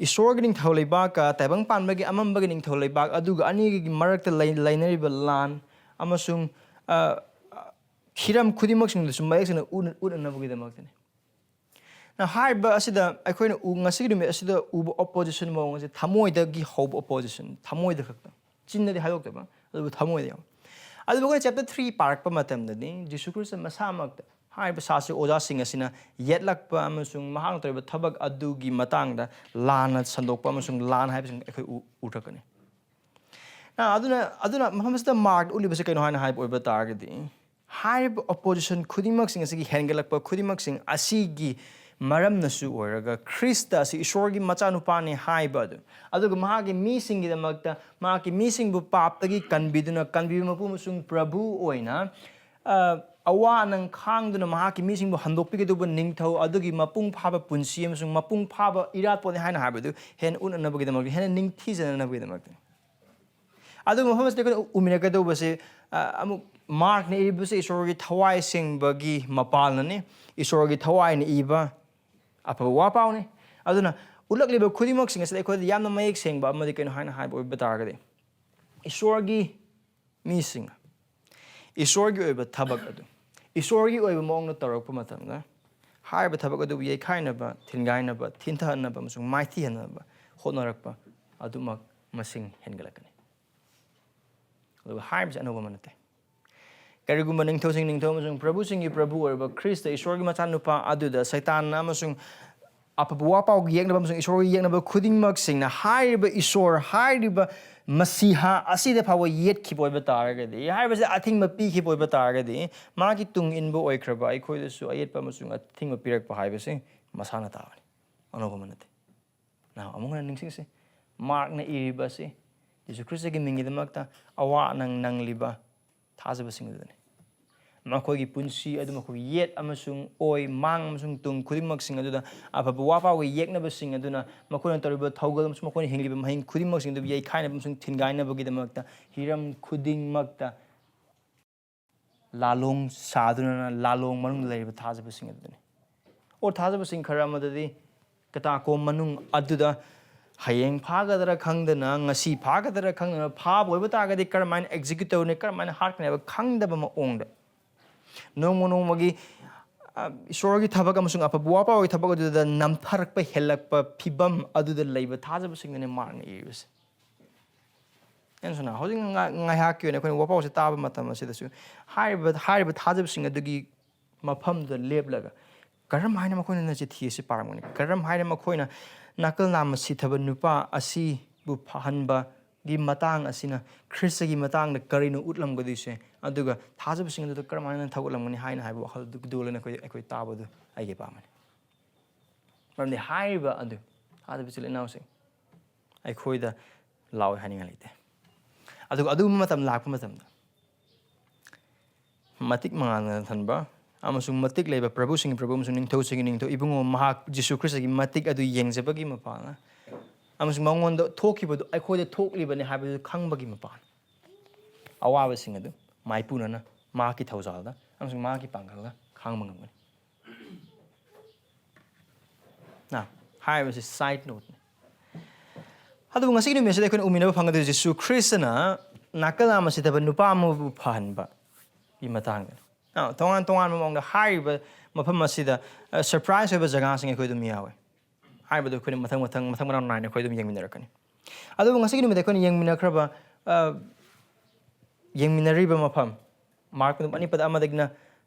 ꯏꯁꯣꯔꯒꯤ ꯅꯤꯡꯊꯧ ꯂꯩꯕꯥꯛꯀ ꯇꯥꯏꯕꯪ ꯄꯥꯟꯕꯒꯤ ꯑꯃꯝꯕꯒꯤ ꯅꯤꯡꯊꯧ ꯂꯩꯕꯥꯛ, ꯑꯗꯨꯒ ꯑꯅꯤꯒꯤ ꯃꯔꯛꯇ ꯂꯩ-, ꯂꯩꯅꯔꯤꯕ ꯂꯥꯟ ꯑꯃꯁꯨꯡ, ꯑ, ꯍꯤꯔꯝ ꯈꯨꯗꯤꯡꯃꯛꯁꯤꯡꯗꯨꯁꯨ ꯃꯌꯦꯛ ꯁꯦꯡꯅ ꯎꯠꯅ-, ꯎꯠꯅꯅꯕꯒꯤꯗꯃꯛꯇꯅꯤ꯫ Now, ꯍꯥꯏꯔꯤꯕ ꯑꯁꯤꯗ ꯑꯩꯈꯣꯏꯅ ꯎ-, ꯉꯁꯤꯒꯤ ꯅꯨꯃꯤꯠ ꯑꯁꯤꯗ ꯎꯕ opposition ꯃꯑꯣꯡ ꯑꯁꯤ ꯊꯃꯣꯏꯗꯒꯤ ꯍꯧꯕ opposition, ꯊꯃꯣꯏꯗ ꯈꯛꯇ, ꯆꯤꯟꯗꯗꯤ ꯍꯥꯏꯗꯣꯛꯇꯕ, ꯑꯗꯨꯕꯨ ꯊꯃꯣꯏꯗ ꯌꯥꯎꯕ꯫ ꯑꯗꯨꯕꯨ ꯑꯩꯈꯣꯏꯅ chapter three ꯄꯥꯔꯛꯄ ꯃꯇꯝꯗꯗꯤ ꯖꯤꯁꯨ ꯈ꯭ꯔꯤꯁꯇ ꯃꯁꯥꯃꯛꯇ ꯍꯥꯏꯔꯤꯕ ꯁꯥꯁꯇ꯭ꯔꯤ ꯑꯣꯖꯥꯁꯤꯡ ꯑꯁꯤꯅ ꯌꯦꯠꯂꯛꯄ ꯑꯃꯁꯨꯡ ꯃꯍꯥꯛꯅ ꯇꯧꯔꯤꯕ ꯊꯕꯛ ꯑꯗꯨꯒꯤ ꯃꯇꯥꯡꯗ ꯂꯥꯟꯅ ꯁꯟꯗꯣꯛꯄ ꯑꯃꯁꯨꯡ ꯂꯥꯟ ꯍꯥꯏꯕꯁꯤꯡ ꯑꯩꯈꯣꯏ ꯎ-, ꯎꯔꯛꯀꯅꯤ꯫ ꯑ, ꯑꯗꯨꯅ, ꯑꯗꯨꯅ ꯃꯐꯝ ꯑꯁꯤꯗ ꯃꯥꯔꯛ ꯎꯠꯂꯤꯕꯁꯤ ꯀꯩꯅꯣ ꯍꯥꯏꯅ ꯍꯥꯏꯕ ꯑꯣꯏꯕ ꯇꯥꯔꯒꯗꯤ, ꯍꯥꯏꯔꯤꯕ opposition ꯈꯨꯗꯤꯡꯃꯛꯁꯤꯡ ꯑꯁꯤꯒꯤ ꯍꯦꯟꯒꯠꯂꯛꯄ ꯈꯨꯗꯤꯡꯃꯛꯁꯤꯡ ꯑꯁꯤꯒꯤ ꯃꯔꯝꯅꯁꯨ ꯑꯣꯏꯔꯒ ꯈ꯭ꯔꯤꯁꯇ ꯑꯁꯤ ꯏꯁꯣꯔꯒꯤ ꯃꯆꯥꯅꯨꯄꯥꯅꯤ ꯍꯥꯏꯕ ꯑꯗꯨ, ꯑꯗꯨꯒ ꯃꯍꯥꯛꯀꯤ ꯃꯤꯁꯤꯡꯒꯤꯗꯃꯛꯇ ꯃꯍꯥꯛꯀꯤ ꯃꯤꯁꯤꯡꯕꯨ ꯄꯥꯞꯇꯒꯤ ꯀꯟꯕꯤꯗꯨꯅ, ꯀꯟꯕꯤꯕ ꯃꯄꯨ ꯑꯃꯁꯨꯡ ꯄ꯭ꯔꯚꯨ ꯑꯣꯏꯅ, ꯑ, ꯑꯋꯥ ꯑꯅꯪ ꯈꯥꯡꯗꯨꯅ ꯃꯍꯥꯛꯀꯤ ꯃꯤꯁꯤꯡꯕꯨ ꯍꯟꯗꯣꯛꯄꯤꯒꯗꯧꯕ ꯅꯤꯡꯊꯧ ꯑꯗꯨꯒꯤ ꯃꯄꯨꯡ ꯐꯥꯕ ꯄꯨꯟꯁꯤ ꯑꯃꯁꯨꯡ ꯃꯄꯨꯡ ꯐꯥꯕ ꯏꯔꯥꯠꯄꯅꯤ ꯍꯥꯏꯅ ꯍꯥꯏꯕꯗꯨ ꯍꯦꯟꯅ ꯎꯠꯅꯅꯕꯒꯤꯗꯃꯛ, ꯍꯦꯟꯅ ꯅꯤꯡꯊꯤꯖꯅꯅꯕꯒꯤꯗꯃꯛꯇꯅꯤ꯫ ꯑꯗꯨꯒ ꯃꯐꯝ ꯑꯁꯤꯗ ꯑꯩꯈꯣꯏꯅ ꯎꯃꯤꯟꯅꯒꯗꯧꯕꯁꯦ, ꯑ, ꯑꯃꯨꯛ ꯃꯥꯔꯛꯅ ꯏꯔꯤꯕꯁꯦ ꯏꯁꯣꯔꯒꯤ ꯊꯋꯥꯏ ꯁꯦꯡꯕꯒꯤ ꯃꯄꯥꯜꯅꯅꯤ꯫ ꯏꯁꯣꯔꯒꯤ ꯊꯋꯥꯏꯅ ꯏꯕ ꯑꯐꯕ ꯋꯥ ꯄꯥꯎꯅꯤ꯫ ꯑꯗꯨꯅ ꯎꯠꯂꯛꯂꯤꯕ ꯈꯨꯗꯤꯡꯃꯛꯁꯤꯡ ꯑꯁꯤꯗ ꯑꯩꯈꯣꯏꯗ ꯌꯥꯝꯅ ꯃꯌꯦꯛ ꯁꯦꯡꯕ ꯑꯃꯗꯤ ꯀꯩꯅꯣ ꯍꯥꯏꯅ ꯍꯥꯏꯕ ꯑꯣꯏꯕ ꯇꯥꯔꯒꯗꯤ, ꯏꯁꯣꯔꯒꯤ ꯃꯤꯁꯤꯡꯅ ꯏꯁꯣꯔꯒꯤ ꯑꯣꯏꯕ ꯊꯕꯛ ꯑꯗꯨ ꯏꯁꯣꯔꯒꯤ ꯑꯣꯏꯕ ꯃꯑꯣꯡꯗ ꯇꯧꯔꯛꯄ ꯃꯇꯝꯗ, ꯍꯥꯏꯔꯤꯕ ꯊꯕꯛ ꯑꯗꯨꯕꯨ ꯌꯩꯈꯥꯏꯅꯕ, ꯊꯤꯟꯒꯥꯏꯅꯕ, ꯊꯤꯟꯊꯍꯟꯅꯕ ꯑꯃꯁꯨꯡ ꯃꯥꯏꯊꯤꯍꯟꯅꯕ ꯍꯣꯠꯅꯔꯛꯄ ꯑꯗꯨꯃꯛ ꯃꯁꯤꯡ ꯍꯦꯟꯒꯠꯂꯛꯀꯅꯤ꯫ ꯑꯗꯨꯒ ꯍꯥꯏꯔꯤꯕꯁꯤ ꯑꯅꯧꯕ ꯑꯃ ꯅꯠꯇꯦ꯫ ꯀꯔꯤꯒꯨꯝꯕ ꯅꯤꯡꯊꯧꯁꯤꯡ ꯅꯤꯡꯊꯧ ꯑꯃꯁꯨꯡ ꯄ꯭ꯔꯚꯨꯁꯤꯡꯒꯤ ꯄ꯭ꯔꯚꯨ ꯑꯣꯏꯔꯕ ꯈ꯭ꯔꯤꯁꯇ, ꯏꯁꯣꯔꯒꯤ ꯃꯆꯥꯅꯨꯄꯥ ꯑꯗꯨꯗ ꯁꯩꯇꯥꯟꯅ ꯑꯃꯁꯨꯡ ꯑꯐꯕ ꯋꯥ ꯄꯥꯎꯒꯤ ꯌꯦꯛꯅꯕ ꯑꯃꯁꯨꯡ ꯏꯁꯣꯔꯒꯤ ꯌꯦꯛꯅꯕ ꯈꯨꯗꯤꯡꯃꯛꯁꯤꯡꯅ ꯍꯥꯏꯔꯤꯕ ꯏꯁꯣꯔ, ꯍꯥꯏꯔꯤꯕ ꯃꯁꯤꯍꯥ ꯑꯁꯤꯗ ꯐꯥꯎꯕ ꯌꯦꯠꯈꯤꯕ ꯑꯣꯏꯕ ꯇꯥꯔꯒꯗꯤ, ꯍꯥꯏꯔꯤꯕꯁꯤꯗ ꯑꯊꯤꯡꯕ ꯄꯤꯈꯤꯕ ꯑꯣꯏꯕ ꯇꯥꯔꯒꯗꯤ, ꯃꯥꯒꯤ ꯇꯨꯡ ꯏꯟꯕ ꯑꯣꯏꯈ꯭ꯔꯕ ꯑꯩꯈꯣꯏꯗꯁꯨ ꯑꯌꯦꯠꯄ ꯑꯃꯁꯨꯡ ꯑꯊꯤꯡꯕ ꯄꯤꯔꯛꯄ ꯍꯥꯏꯕꯁꯤ ꯃꯁꯥꯅ ꯇꯥꯕꯅꯤ, ꯑꯅꯧꯕ ꯑꯃ ꯅꯠꯇꯦ꯫ ꯅꯍꯥꯛ ꯑꯃꯨꯛ ꯍꯟꯅ ꯅꯤꯡꯁꯤꯡꯁꯤ, ꯃꯥꯔꯛꯅ ꯏꯔꯤꯕ ꯑꯁꯤ ꯌꯤꯁꯨ ꯈ꯭ꯔꯤꯁꯇꯒꯤ ꯃꯤꯡꯒꯤꯗꯃꯛꯇ ꯑꯋꯥ ꯅꯪ ꯅꯪꯂꯤꯕ ꯊꯥꯖꯕꯁꯤꯡ ꯑꯗꯨꯗꯅꯤ꯫ ꯃꯈꯣꯏꯒꯤ ꯄꯨꯟꯁꯤ ꯑꯗꯨ ꯃꯈꯣꯏꯒꯤ ꯌꯦꯠ ꯑꯃꯁꯨꯡ ꯑꯣꯏ, ꯃꯥꯡ ꯑꯃꯁꯨꯡ ꯇꯨꯡ ꯈꯨꯗꯤꯡꯃꯛꯁꯤꯡ ꯑꯗꯨꯗ ꯑꯐꯕ ꯋꯥ ꯄꯥꯎꯒꯤ ꯌꯦꯛꯅꯕꯁꯤꯡ ꯑꯗꯨꯅ ꯃꯈꯣꯏꯅ ꯇꯧꯔꯤꯕ ꯊꯧꯒꯜ ꯑꯃꯁꯨꯡ ꯃꯈꯣꯏꯅ ꯍꯤꯡꯂꯤꯕ ꯃꯍꯤꯡ ꯈꯨꯗꯤꯡꯃꯛꯁꯤꯡ ꯑꯗꯨ ꯌꯩꯈꯥꯏꯅꯕ ꯑꯃꯁꯨꯡ ꯊꯤꯟꯒꯥꯏꯅꯕꯒꯤꯗꯃꯛꯇ ꯍꯤꯔꯝ ꯈꯨꯗꯤꯡꯃꯛꯇ ꯂꯥꯂꯣꯡ ꯁꯥꯗꯨꯅ ꯂꯥꯂꯣꯡ ꯃꯅꯨꯡꯗ ꯂꯩꯔꯤꯕ ꯊꯥꯖꯕꯁꯤꯡ ꯑꯗꯨꯗꯅꯤ꯫ ꯑꯣ, ꯊꯥꯖꯕꯁꯤꯡ ꯈꯔ ꯑꯃꯗꯗꯤ ꯀꯇꯥꯀꯣꯝ ꯃꯅꯨꯡ ꯑꯗꯨꯗ ꯍꯌꯦꯡ ꯐꯥꯒꯗ꯭ꯔꯥ ꯈꯪꯗꯅ, ꯉꯁꯤ ꯐꯥꯒꯗ꯭ꯔꯥ ꯈꯪꯗꯅ, ꯐꯥꯕ ꯑꯣꯏꯕ ꯇꯥꯔꯒꯗꯤ ꯀꯔꯝꯍꯥꯏꯅ ꯑꯦꯛꯖꯤꯀ꯭ꯌꯨꯠ ꯇꯧꯅꯤ, ꯀꯔꯝꯍꯥꯏꯅ ꯍꯥꯠꯀꯅꯤ ꯍꯥꯏꯕ ꯈꯪꯗꯕ ꯃꯑꯣꯡꯗ, ꯅꯣꯡꯃ ꯅꯣꯡꯃꯒꯤ, ꯑ, ꯏꯁꯣꯔꯒꯤ ꯊꯕꯛ ꯑꯃꯁꯨꯡ ꯑꯐꯕ ꯋꯥ ꯄꯥꯎꯒꯤ ꯊꯕꯛ ꯑꯗꯨꯗ ꯅꯝꯊꯔꯛꯄ ꯍꯦꯜꯂꯛꯄ ꯐꯤꯕꯝ ꯑꯗꯨꯗ ꯂꯩꯕ ꯊꯥꯖꯕꯁꯤꯡꯗꯨꯅꯤ ꯃꯥꯔꯛꯅ ꯏꯔꯤꯕꯁꯦ꯫ ꯑꯩꯅꯁꯨ ꯍꯧꯖꯤꯛ ꯉꯥ-, ꯉꯥꯏꯍꯥꯛꯀꯤ ꯑꯣꯏꯅ ꯑꯩꯈꯣꯏꯅ ꯋꯥꯄꯥꯎꯁꯦ ꯇꯥꯕ ꯃꯇꯝ ꯑꯁꯤꯗꯁꯨ ꯍꯥꯏꯔꯤꯕ, ꯍꯥꯏꯔꯤꯕ ꯊꯥꯖꯕꯁꯤꯡ ꯑꯗꯨꯒꯤ ꯃꯐꯝꯗꯨꯗ ꯂꯦꯞꯂꯒ ꯀꯔꯝ ꯍꯥꯏꯅ ꯃꯈꯣꯏꯅ ꯆꯤꯊꯤ ꯑꯁꯤ ꯄꯥꯔꯝꯒꯅꯤ? ꯀꯔꯝ ꯍꯥꯏꯅ ꯃꯈꯣꯏꯅ ꯅꯥꯀꯜ ꯅꯥꯝꯃ ꯁꯤꯊꯕ ꯅꯨꯄꯥ ꯑꯁꯤꯕꯨ ꯐꯍꯟꯕꯒꯤ ꯃꯇꯥꯡ ꯑꯁꯤꯅ ꯈ꯭ꯔꯤꯁꯇꯒꯤ ꯃꯇꯥꯡꯗ ꯀꯔꯤꯅꯣ ꯎꯠꯂꯝꯒꯗꯣꯏꯁꯦ? ꯑꯗꯨꯒ ꯊꯥꯖꯕꯁꯤꯡ ꯑꯗꯨꯗ ꯀꯔꯝ ꯍꯥꯏꯅ ꯊꯧꯒꯠꯂꯝꯒꯅꯤ ꯍꯥꯏꯅ ꯍꯥꯏꯕ ꯋꯥꯈꯜ ꯑꯗꯨ ꯗꯣꯜꯂꯅ ꯑꯩꯈꯣꯏ, ꯑꯩꯈꯣꯏ ꯇꯥꯕꯗꯨ ꯑꯩꯒꯤ ꯑꯄꯥꯝꯕꯅꯤ꯫ ꯃꯔꯝꯗꯤ ꯍꯥꯏꯔꯤꯕ ꯑꯗꯨ ꯊꯥꯖꯕ ꯏꯆꯤꯜ ꯏꯅꯥꯎꯁꯤꯡ ꯑꯩꯈꯣꯏꯗ ꯂꯥꯎꯏ ꯍꯥꯏꯅꯤꯡꯉꯥꯏ ꯂꯩꯇꯦ꯫ ꯑꯗꯨꯒ ꯑꯗꯨꯒꯨꯝꯕ ꯃꯇꯝ ꯂꯥꯛꯄ ꯃꯇꯝꯗ ꯃꯇꯤꯛ ꯃꯉꯥꯜꯅ ꯊꯟꯕ ꯑꯃꯁꯨꯡ ꯃꯇꯤꯛ ꯂꯩꯕ ꯄ꯭ꯔꯚꯨꯁꯤꯡꯒꯤ ꯄ꯭ꯔꯚꯨ ꯑꯃꯁꯨꯡ ꯅꯤꯡꯊꯧꯁꯤꯡꯒꯤ ꯅꯤꯡꯊꯧ ꯏꯕꯨꯡꯉꯣ ꯃꯍꯥꯛ ꯖꯤꯁꯨ ꯈ꯭ꯔꯤꯁꯇꯒꯤ ꯃꯇꯤꯛ ꯑꯗꯨ ꯌꯦꯡꯖꯕꯒꯤ ꯃꯄꯥꯜꯅ ꯑꯃꯁꯨꯡ ꯃꯉꯣꯟꯗ ꯊꯣꯛꯈꯤꯕꯗꯨ ꯑꯩꯈꯣꯏꯗ ꯊꯣꯛꯂꯤꯕꯅꯤ ꯍꯥꯏꯕꯗꯨ ꯈꯪꯕꯒꯤ ꯃꯄꯥꯜ ꯑꯋꯥꯕꯁꯤꯡ ꯑꯗꯨ ꯃꯥꯏꯄꯨꯅꯅ ꯃꯍꯥꯛꯀꯤ ꯊꯧꯖꯥꯜꯗ ꯑꯃꯁꯨꯡ ꯃꯍꯥꯛꯀꯤ ꯄꯥꯡꯒꯜꯗ ꯈꯥꯡꯕ ꯉꯝꯒꯅꯤ꯫ ꯅ ꯍꯥꯏꯔꯤꯕꯁꯤ ꯁꯥꯏꯠ ꯅꯣꯠꯅꯤ꯫ ꯑꯗꯨꯕꯨ ꯉꯁꯤꯒꯤ ꯅꯨꯃꯤꯠꯁꯤꯗ ꯑꯩꯈꯣꯏꯅ ꯎꯃꯤꯟꯅꯕ ꯐꯪꯒꯗꯣꯏꯁꯦ ꯖꯤꯁꯨ ꯈ꯭ꯔꯤꯁꯇꯅ ꯅꯥꯀꯜ ꯑꯃꯁꯤꯗꯕ ꯅꯨꯄꯥ ꯑꯃꯕꯨ ꯐꯍꯟꯕꯒꯤ ꯃꯇꯥꯡꯗꯅꯤ꯫ ꯑ, ꯇꯣꯉꯥꯟ ꯇꯣꯉꯥꯟꯕ ꯃꯑꯣꯡꯗ ꯍꯥꯏꯔꯤꯕ ꯃꯐꯝ ꯑꯁꯤꯗ ꯁꯔꯄ꯭ꯔꯥꯏꯁ ꯑꯣꯏꯕ ꯖꯒꯥꯁꯤꯡ ꯑꯩꯈꯣꯏ ꯑꯗꯨꯝ ꯌꯥꯎꯋꯦ꯫ ꯍꯥꯏꯕꯗꯨ ꯑꯩꯈꯣꯏꯅ ꯃꯊꯪ ꯃꯊꯪ ꯃꯊꯪ ꯃꯅꯥꯎ ꯅꯥꯏꯅ ꯑꯩꯈꯣꯏ ꯑꯗꯨꯝ ꯌꯦꯡꯃꯤꯟꯅꯔꯛꯀꯅꯤ꯫ ꯑꯗꯨꯕꯨ ꯉꯁꯤꯒꯤ ꯅꯨꯃꯤꯠꯇ ꯑꯩꯈꯣꯏꯅ ꯌꯦꯡꯃꯤꯟꯅꯈ꯭ꯔꯕ, ꯑ, ꯌꯦꯡꯃꯤꯟꯅꯔꯤꯕ ꯃꯐꯝ, ꯃꯥꯔꯛ ꯑꯅꯤ ꯄꯗ ꯑꯃꯗꯒꯤꯅ,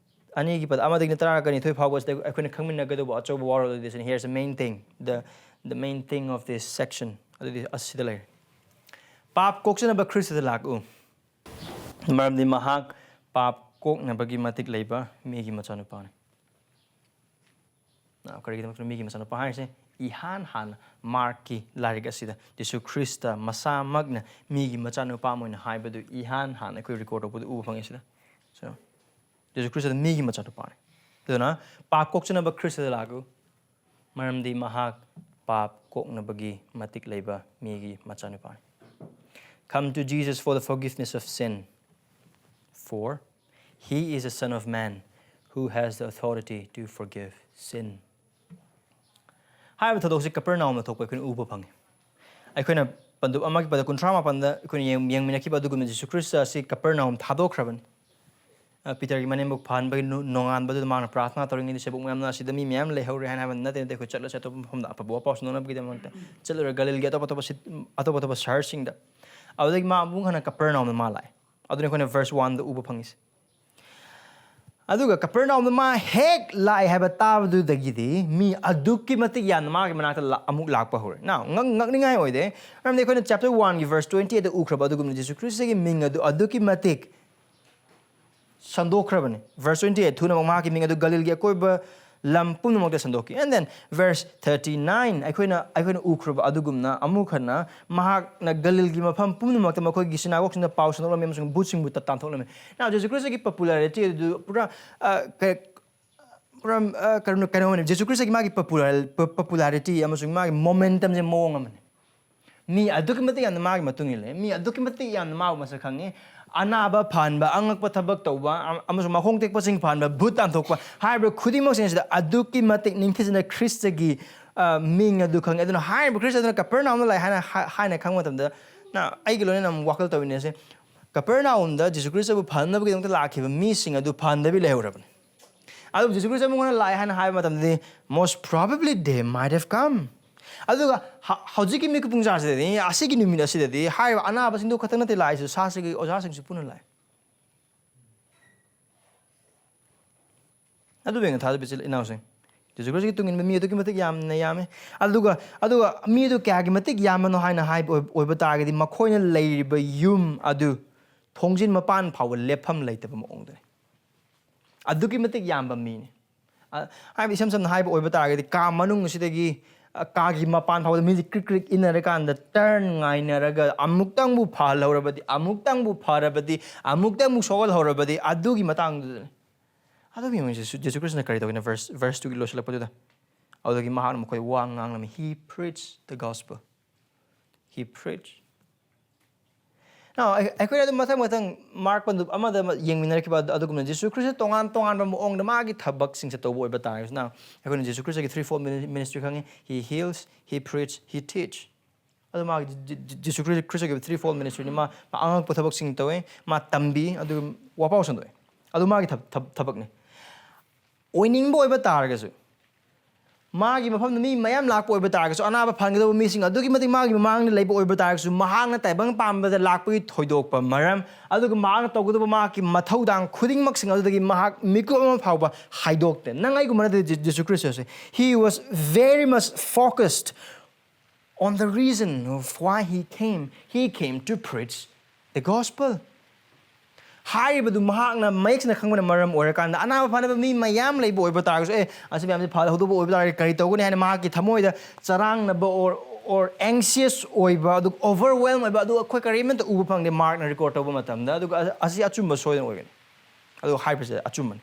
ꯑꯅꯤꯒꯤ ꯄꯗ ꯑꯃꯗꯒꯤꯅ ꯇꯔꯥꯒ ꯅꯤꯊꯣꯏ ꯐꯥꯎꯕꯁꯤꯗ ꯑꯩꯈꯣꯏꯅ ꯈꯪꯃꯤꯟꯅꯒꯗꯧꯕ ꯑꯆꯧꯕ ꯋꯥꯔꯣꯜ ꯑꯗꯨꯗꯤ here's the main thing, the, the main thing of this section ꯑꯗꯨꯗꯤ ꯑꯁꯤꯗ ꯂꯩꯔꯦ꯫ ꯄꯥꯞ ꯀꯣꯛꯆꯅꯕ ꯈ꯭ꯔꯤꯁꯇꯗ ꯂꯥꯛꯎ, ꯃꯔꯝꯗꯤ ꯃꯍꯥꯛ ꯄꯥꯞ ꯀꯣꯛꯅꯕꯒꯤ ꯃꯇꯤꯛ ꯂꯩꯕ ꯃꯤꯒꯤ ꯃꯆꯥꯅꯨꯄꯥꯅꯤ꯫ ꯅ, ꯀꯔꯤꯒꯤꯗꯃꯛꯇ ꯃꯤꯒꯤ ꯃꯆꯥꯅꯨꯄꯥ ꯍꯥꯏꯔꯤꯁꯦ? ꯏꯍꯥꯟ ꯍꯥꯟꯅ ꯃꯥꯔꯛꯀꯤ ꯂꯥꯏꯔꯤꯛ ꯑꯁꯤꯗ ꯖꯤꯁꯨ ꯈ꯭ꯔꯤꯁꯇ ꯃꯁꯥꯃꯛꯅ ꯃꯤꯒꯤ ꯃꯆꯥꯅꯨꯄꯥ ꯑꯃ ꯑꯣꯏꯅ ꯍꯥꯏꯕꯗꯨ ꯏꯍꯥꯟ ꯍꯥꯟꯅ ꯑꯩꯈꯣꯏ ꯔꯦꯀꯣꯔꯗ ꯇꯧꯕꯗꯨ ꯎꯕ ꯐꯪꯉꯤ ꯁꯤꯗ꯫ So, ꯖꯤꯁꯨ ꯈ꯭ꯔꯤꯁꯇ ꯃꯤꯒꯤ ꯃꯆꯥꯅꯨꯄꯥꯅꯤ꯫ ꯑꯗꯨꯅ ꯄꯥꯞ ꯀꯣꯛꯆꯅꯕ ꯈ꯭ꯔꯤꯁꯇꯗ ꯂꯥꯛꯎ, ꯃꯔꯝꯗꯤ ꯃꯍꯥꯛ ꯄꯥꯞ ꯀꯣꯛꯅꯕꯒꯤ ꯃꯇꯤꯛ ꯂꯩꯕ ꯃꯤꯒꯤ ꯃꯆꯥꯅꯨꯄꯥꯅꯤ꯫ Come to Jesus for the forgiveness of sin. For he is a son of man who has the authority to forgive sin. ꯍꯥꯏꯔꯤꯕ ꯊꯧꯗꯣꯛꯁꯤ ꯀꯄꯔꯅꯥꯎꯝꯗ ꯊꯣꯛꯄ ꯑꯩꯈꯣꯏꯅ ꯎꯕ ꯐꯪꯉꯤ꯫ ꯑꯩꯈꯣꯏꯅ ꯄꯟꯗꯨꯞ ꯑꯃꯒꯤ ꯄꯗ ꯀꯨꯟꯊ꯭ꯔꯥ ꯃꯥꯄꯟꯗ ꯑꯩꯈꯣꯏꯅ ꯌꯦꯡ-, ꯌꯦꯡꯃꯤꯟꯅꯈꯤꯕ ꯑꯗꯨꯒꯨꯝꯅ ꯖꯤꯁꯨ ꯈ꯭ꯔꯤꯁꯇ ꯑꯁꯤ ꯀꯄꯔꯅꯥꯎꯝ ꯊꯥꯗꯣꯛꯈ꯭ꯔꯕꯅꯤ꯫ ꯑ, ꯄꯤꯇꯔꯒꯤ ꯃꯅꯦꯝꯕꯨꯛ ꯐꯍꯟꯕꯒꯤ ꯅꯨ-, ꯅꯣꯡꯉꯥꯟꯕꯗꯨꯗ ꯃꯥꯅ ꯄ꯭ꯔꯥꯊꯅꯥ ꯇꯧꯔꯤꯉꯩꯗ ꯁꯦꯕꯣꯛ ꯃꯌꯥꯝꯅ "ꯑꯁꯤꯗ ꯃꯤ ꯃꯌꯥꯝ ꯂꯩꯍꯧꯔꯦ" ꯍꯥꯏꯅ ꯍꯥꯏꯕ ꯅꯠꯇꯦ, ꯅꯠꯇꯦ, "ꯑꯩꯈꯣꯏ ꯆꯠꯂꯁꯦ ꯑꯇꯣꯞꯄ ꯃꯐꯝꯗ ꯑꯐꯕ ꯋꯥ ꯄꯥꯎ ꯁꯟꯗꯣꯛꯅꯕꯒꯤꯗꯃꯛꯇ ꯆꯠꯂꯨꯔꯦ ꯒꯂꯤꯜꯒꯤ ꯑꯇꯣꯞ ꯑꯇꯣꯞꯄ ꯁꯤꯠ-, ꯑꯇꯣꯞ ꯑꯇꯣꯞꯄ ꯁꯍꯔꯁꯤꯡꯗ"꯫ ꯑꯗꯨꯗꯒꯤ ꯃꯥ ꯑꯃꯨꯛ ꯍꯟꯅ ꯀꯄꯔꯅꯥꯎꯝꯗ ꯃꯥ ꯂꯥꯛꯑꯦ꯫ ꯑꯗꯨꯅ ꯑꯩꯈꯣꯏꯅ verse one ꯗ ꯎꯕ ꯐꯪꯉꯤꯁꯦ꯫ ꯑꯗꯨꯒ ꯀꯄꯔꯅꯥꯎꯝꯗ ꯃꯥ ꯍꯦꯛ ꯂꯥꯛꯑꯦ ꯍꯥꯏꯕ ꯇꯥꯕꯗꯨꯗꯒꯤꯗꯤ ꯃꯤ ꯑꯗꯨꯛꯀꯤ ꯃꯇꯤꯛ ꯌꯥꯝꯅ ꯃꯥꯒꯤ ꯃꯅꯥꯛꯇ ꯂꯥ-, ꯑꯃꯨꯛ ꯂꯥꯛꯄ ꯍꯧꯔꯦ꯫ Now, ꯉꯛ-, ꯉꯛꯅꯤꯡꯉꯥꯏ ꯑꯣꯏꯗꯦ, ꯃꯔꯝꯗꯤ ꯑꯩꯈꯣꯏꯅ chapter one ꯒꯤ verse twenty eight ꯇ ꯎꯈ꯭ꯔꯕ ꯑꯗꯨꯒꯨꯝꯅ ꯖꯤꯁꯨ ꯈ꯭ꯔꯤꯁꯇꯒꯤ ꯃꯤꯡ ꯑꯗꯨ ꯑꯗꯨꯛꯀꯤ ꯃꯇꯤꯛ ꯁꯟꯗꯣꯛꯈ꯭ꯔꯕꯅꯤ꯫ Verse twenty eight, ꯊꯨꯅꯃꯛ ꯃꯍꯥꯛꯀꯤ ꯃꯤꯡ ꯑꯗꯨ ꯒꯂꯤꯜꯒꯤ ꯑꯀꯣꯏꯕ ꯂꯝ ꯄꯨꯝꯅꯃꯛꯇ ꯁꯟꯗꯣꯛꯈꯤ꯫ And then verse thirty nine, ꯑꯩꯈꯣꯏꯅ, ꯑꯩꯈꯣꯏꯅ ꯎꯈ꯭ꯔꯕ ꯑꯗꯨꯒꯨꯝꯅ ꯑꯃꯨꯛ ꯍꯟꯅ ꯃꯍꯥꯛꯅ ꯒꯂꯤꯜꯒꯤ ꯃꯐꯝ ꯄꯨꯝꯅꯃꯛꯇ ꯃꯈꯣꯏꯒꯤ ꯁꯤꯅꯥꯒꯣꯒꯁꯤꯡꯗ ꯄꯥꯎ ꯁꯟꯗꯣꯛꯂꯝꯃꯤ ꯑꯃꯁꯨꯡ ꯚꯨꯠꯁꯤꯡꯕꯨ ꯇ-, ꯇꯥꯟꯊꯣꯛꯂꯝꯃꯤ꯫ Now, ꯖꯤꯁꯨ ꯈ꯭ꯔꯤꯁꯇꯒꯤ popularity ꯑꯗꯨ ꯄꯨꯔꯥ, ꯑ, ꯀ-, ꯄꯨꯔꯥ, ꯑ, ꯀꯩꯅꯣ, ꯀꯩꯅꯣꯅꯦ, ꯖꯤꯁꯨ ꯈ꯭ꯔꯤꯁꯇꯒꯤ ꯃꯥꯒꯤ popular-, ꯄ-, popularity ꯑꯃꯁꯨꯡ ꯃꯥꯒꯤ momentum ꯁꯦ ꯃꯑꯣꯡ ꯑꯃꯅꯤ꯫ ꯃꯤ ꯑꯗꯨꯛꯀꯤ ꯃꯇꯤꯛ ꯌꯥꯝꯅ ꯃꯥꯒꯤ ꯃꯇꯨꯡ ꯏꯜꯂꯦ, ꯃꯤ ꯑꯗꯨꯛꯀꯤ ꯃꯇꯤꯛ ꯌꯥꯝꯅ ꯃꯥꯕꯨ ꯃꯁꯛ ꯈꯪꯉꯤ꯫ ꯑꯅꯥꯕ ꯐꯍꯟꯕ, ꯑꯉꯛꯄ ꯊꯕꯛ ꯇꯧꯕ, ꯑ-, ꯑꯃꯁꯨꯡ ꯃꯈꯣꯡ ꯇꯦꯛꯄꯁꯤꯡ ꯐꯍꯟꯕ, ꯚꯨꯠ ꯇꯥꯟꯊꯣꯛꯄ ꯍꯥꯏꯔꯤꯕ ꯈꯨꯗꯤꯡꯃꯛꯁꯤꯡ ꯑꯁꯤꯗ ꯑꯗꯨꯛꯀꯤ ꯃꯇꯤꯛ ꯅꯤꯡꯊꯤꯖꯅ ꯈ꯭ꯔꯤꯁꯇꯒꯤ, ꯑ, ꯃꯤꯡ ꯑꯗꯨ ꯈꯪꯉꯤ꯫ ꯑꯗꯨꯅ ꯍꯥꯏꯔꯤꯕ ꯈ꯭ꯔꯤꯁꯇ ꯑꯗꯨꯅ ꯀꯄꯔꯅꯥꯎꯝꯗ ꯂꯥꯛꯑꯦ ꯍꯥꯏꯅ ꯍꯥꯏ-, ꯍꯥꯏꯅ ꯈꯪꯕ ꯃꯇꯝꯗ, ꯅ-, ꯑꯩꯒꯤ ꯂꯣꯏꯅꯅ ꯑꯃꯨꯛ ꯋꯥꯈꯜ ꯇꯧꯃꯤꯟꯅꯁꯦ꯫ ꯀꯄꯔꯅꯥꯎꯝꯗ ꯖꯤꯁꯨ ꯈ꯭ꯔꯤꯁꯇꯕꯨ ꯐꯍꯟꯅꯕꯒꯤꯗꯃꯛꯇ ꯂꯥꯛꯈꯤꯕ ꯃꯤꯁꯤꯡ ꯑꯗꯨ ꯐꯍꯟꯗꯕꯤ ꯂꯩꯍꯧꯔꯕꯅꯤ꯫ ꯑꯗꯨꯕꯨ ꯖꯤꯁꯨ ꯈ꯭ꯔꯤꯁꯇ ꯃꯉꯣꯟꯗ ꯂꯥꯛꯑꯦ ꯍꯥꯏꯅ ꯍꯥꯏꯕ ꯃꯇꯝꯗꯗꯤ, most probably they might have come. ꯑꯗꯨꯒ ꯍ-, ꯍꯧꯖꯤꯛꯀꯤ ꯃꯤꯀꯨꯞ ꯄꯨꯡꯖꯥꯁꯤꯗꯗꯤ, ꯑꯁꯤꯒꯤ ꯅꯨꯃꯤꯠ ꯑꯁꯤꯗꯗꯤ ꯍꯥꯏꯔꯤꯕ ꯑꯅꯥꯕꯁꯤꯡꯗꯨ ꯈꯛꯇꯪ ꯅꯠꯇꯦ ꯂꯥꯛꯏꯁꯦ, ꯁꯥꯁꯤꯒꯤ ꯑꯣꯖꯥꯁꯤꯡꯁꯨ ꯄꯨꯟꯅ ꯂꯥꯛꯑꯦ꯫ ꯑꯗꯨꯕꯨ ꯌꯦꯡꯉꯨ, ꯊꯥꯖꯕ ꯏꯆꯤꯜ ꯏꯅꯥꯎꯁꯤꯡ, ꯖꯤꯁꯨ ꯈ꯭ꯔꯤꯁꯇꯒꯤ ꯇꯨꯡ ꯏꯟꯕ ꯃꯤ ꯑꯗꯨꯛꯀꯤ ꯃꯇꯤꯛ ꯌꯥꯝꯅ ꯌꯥꯝꯃꯤ꯫ ꯑꯗꯨꯒ, ꯑꯗꯨꯒ ꯃꯤ ꯑꯗꯨ ꯀꯌꯥꯒꯤ ꯃꯇꯤꯛ ꯌꯥꯝꯕꯅꯣ ꯍꯥꯏꯅ ꯍꯥꯏꯕ ꯑꯣꯏ-, ꯑꯣꯏꯕ ꯇꯥꯔꯒꯗꯤ, ꯃꯈꯣꯏꯅ ꯂꯩꯔꯤꯕ ꯌꯨꯝ ꯑꯗꯨ ꯊꯣꯡꯖꯤꯟ ꯃꯄꯥꯟ ꯐꯥꯎꯕ ꯂꯦꯞꯐꯝ ꯂꯩꯇꯕ ꯃꯑꯣꯡꯗꯅꯤ꯫ ꯑꯗꯨꯛꯀꯤ ꯃꯇꯤꯛ ꯌꯥꯝꯕ ꯃꯤꯅꯤ꯫ ꯑ, ꯍꯥꯏꯕꯗꯤ ꯏꯁꯝ ꯁꯝꯅ ꯍꯥꯏꯕ ꯑꯣꯏꯕ ꯇꯥꯔꯒꯗꯤ, ꯀꯥ ꯃꯅꯨꯡ ꯑꯁꯤꯗꯒꯤ, ꯑ, ꯀꯥꯒꯤ ꯃꯄꯥꯟ ꯐꯥꯎꯕꯗ ꯃꯤꯁꯦ ꯀ꯭ꯔꯤꯛ ꯀ꯭ꯔꯤꯛ ꯏꯟꯅꯔꯀꯥꯟꯗ, ꯇꯔꯟ ꯉꯥꯏꯅꯔꯒ, ꯑꯃꯨꯛꯇꯪꯕꯨ ꯐꯍꯜꯍꯧꯔꯕꯗꯤ, ꯑꯃꯨꯛꯇꯪꯕꯨ ꯐꯔꯕꯗꯤ, ꯑꯃꯨꯛꯇꯪꯕꯨ ꯁꯣꯛꯍꯜꯍꯧꯔꯕꯗꯤ, ꯑꯗꯨꯒꯤ ꯃꯇꯥꯡꯗꯨꯗꯅꯤ꯫ ꯑꯗꯨꯒꯤ ꯃꯣꯏꯁꯦ ꯖꯤꯁꯨ ꯈ꯭ꯔꯤꯁꯇꯅ ꯀꯔꯤ ꯇꯧꯒꯦꯅ verse, verse two ꯒꯤ ꯂꯣꯏꯁꯤꯜꯂꯛꯄꯗꯨꯗ, ꯑꯗꯨꯗꯒꯤ ꯃꯍꯥꯛꯅ ꯃꯈꯣꯏ ꯋꯥ ꯉꯥꯡꯂꯝꯃꯤ, "He preached the gospel." He preached. Now, ꯑꯩ-, ꯑꯩꯈꯣꯏꯅ ꯑꯗꯨꯝ ꯃꯊꯪ ꯃꯊꯪ ꯃꯥꯔꯛ ꯄꯟꯗꯨꯞ ꯑꯃꯗ ꯑꯃ ꯌꯦꯡꯃꯤꯟꯅꯔꯛꯈꯤꯕ ꯑꯗꯨ-, ꯑꯗꯨꯒꯨꯝꯅ ꯖꯤꯁꯨ ꯈ꯭ꯔꯤꯁꯇ ꯇꯣꯉꯥꯟ ꯇꯣꯉꯥꯟꯕ ꯃꯑꯣꯡꯗ ꯃꯥꯒꯤ ꯊꯕꯛꯁꯤꯡꯁꯦ ꯇꯧꯕ ꯑꯣꯏꯕ ꯇꯥꯔꯒꯁꯨ, now, ꯑꯩꯈꯣꯏꯅ ꯖꯤꯁꯨ ꯈ꯭ꯔꯤꯁꯇꯒꯤ three fold mini-, ministry ꯈꯪꯉꯤ, "He heals, he preach, he teach." ꯑꯗꯨ ꯃꯥꯒꯤ ꯖꯤ-, ꯖꯤ-, ꯖꯤꯁꯨ ꯈ꯭ꯔꯤꯁ-, ꯈ꯭ꯔꯤꯁꯇꯒꯤ three fold ministry ꯅꯤ꯫ ꯃꯥ, ꯃꯥ ꯑꯉꯛꯄ ꯊꯕꯛꯁꯤꯡ ꯇꯧꯋꯦ, ꯃꯥ ꯇꯝꯕꯤ, ꯑꯗꯨꯒ ꯋꯥꯄꯥꯎ ꯁꯟꯗꯣꯛꯑꯦ꯫ ꯑꯗꯨ ꯃꯥꯒꯤ ꯊꯕ-, ꯊꯕ-, ꯊꯕꯛꯅꯤ꯫ ꯑꯣꯏꯅꯤꯡꯕ ꯑꯣꯏꯕ ꯇꯥꯔꯒꯁꯨ, ꯃꯥꯒꯤ ꯃꯐꯝꯗ ꯃꯤ ꯃꯌꯥꯝ ꯂꯥꯛꯄ ꯑꯣꯏꯕ ꯇꯥꯔꯒꯁꯨ, ꯑꯅꯥꯕ ꯐꯍꯟꯒꯗꯧꯕ ꯃꯤꯁꯤꯡ ꯑꯗꯨꯛꯀꯤ ꯃꯇꯤꯛ ꯃꯥꯒꯤ ꯃꯃꯥꯡꯗ ꯂꯩꯕ ꯑꯣꯏꯕ ꯇꯥꯔꯒꯁꯨ, ꯃꯍꯥꯛꯅ ꯇꯥꯏꯕꯪ ꯄꯥꯟꯕꯗ ꯂꯥꯛꯄꯒꯤ ꯊꯣꯏꯗꯣꯛꯄ ꯃꯔꯝ, ꯑꯗꯨꯒ ꯃꯍꯥꯛꯅ ꯇꯧꯒꯗꯧꯕ ꯃꯍꯥꯛꯀꯤ ꯃꯊꯧꯗꯥꯡ ꯈꯨꯗꯤꯡꯃꯛꯁꯤꯡ ꯑꯗꯨꯗꯒꯤ ꯃꯍꯥꯛ ꯃꯤꯀꯨꯞ ꯑꯃ ꯐꯥꯎꯕ ꯍꯥꯏꯗꯣꯛꯇꯦ꯫ ꯅꯪ ꯑꯩꯒꯨꯝꯕ ꯅꯠꯇꯦ ꯖꯤ-, ꯖꯤꯁꯨ ꯈ꯭ꯔꯤꯁꯇꯁꯦ꯫ He was very much focused on the reason of why he came. He came to preach the gospel. ꯍꯥꯏꯔꯤꯕꯗꯨ ꯃꯍꯥꯛꯅ ꯃꯌꯦꯛ ꯁꯦꯡꯅ ꯈꯪꯕꯅ ꯃꯔꯝ ꯑꯣꯏꯔꯀꯥꯟꯗ, ꯑꯅꯥꯕ ꯐꯅꯕ ꯃꯤ ꯃꯌꯥꯝ ꯂꯩꯕ ꯑꯣꯏꯕ ꯇꯥꯔꯒꯁꯨ, "ꯑꯦ, ꯑꯁꯤ ꯃꯌꯥꯝꯁꯦ ꯐꯍꯧꯗꯧꯕ ꯑꯣꯏꯕ ꯇꯥꯔꯒꯗꯤ ꯀꯔꯤ ꯇꯧꯒꯅꯤ?" ꯍꯥꯏꯅ ꯃꯍꯥꯛꯀꯤ ꯊꯃꯣꯏꯗ ꯆꯔꯥꯡꯅꯕ or, or anxious ꯑꯣꯏꯕ, ꯑꯗꯨꯒ overwhelm ꯑꯣꯏꯕ, ꯑꯗꯨ ꯑꯩꯈꯣꯏ ꯀꯔꯤꯃꯠꯇ ꯎꯕ ꯐꯪꯗꯦ ꯃꯥꯔꯛꯅ record ꯇꯧꯕ ꯃꯇꯝꯗ꯫ ꯑꯗꯨꯒ ꯑ-, ꯑꯁꯤ ꯑꯆꯨꯝꯕ ꯁꯣꯏꯗꯅ ꯑꯣꯏꯒꯅꯤ꯫ ꯑꯗꯨꯒ ꯍꯥꯏꯕꯁꯦ ꯑꯆꯨꯝꯕꯅꯤ꯫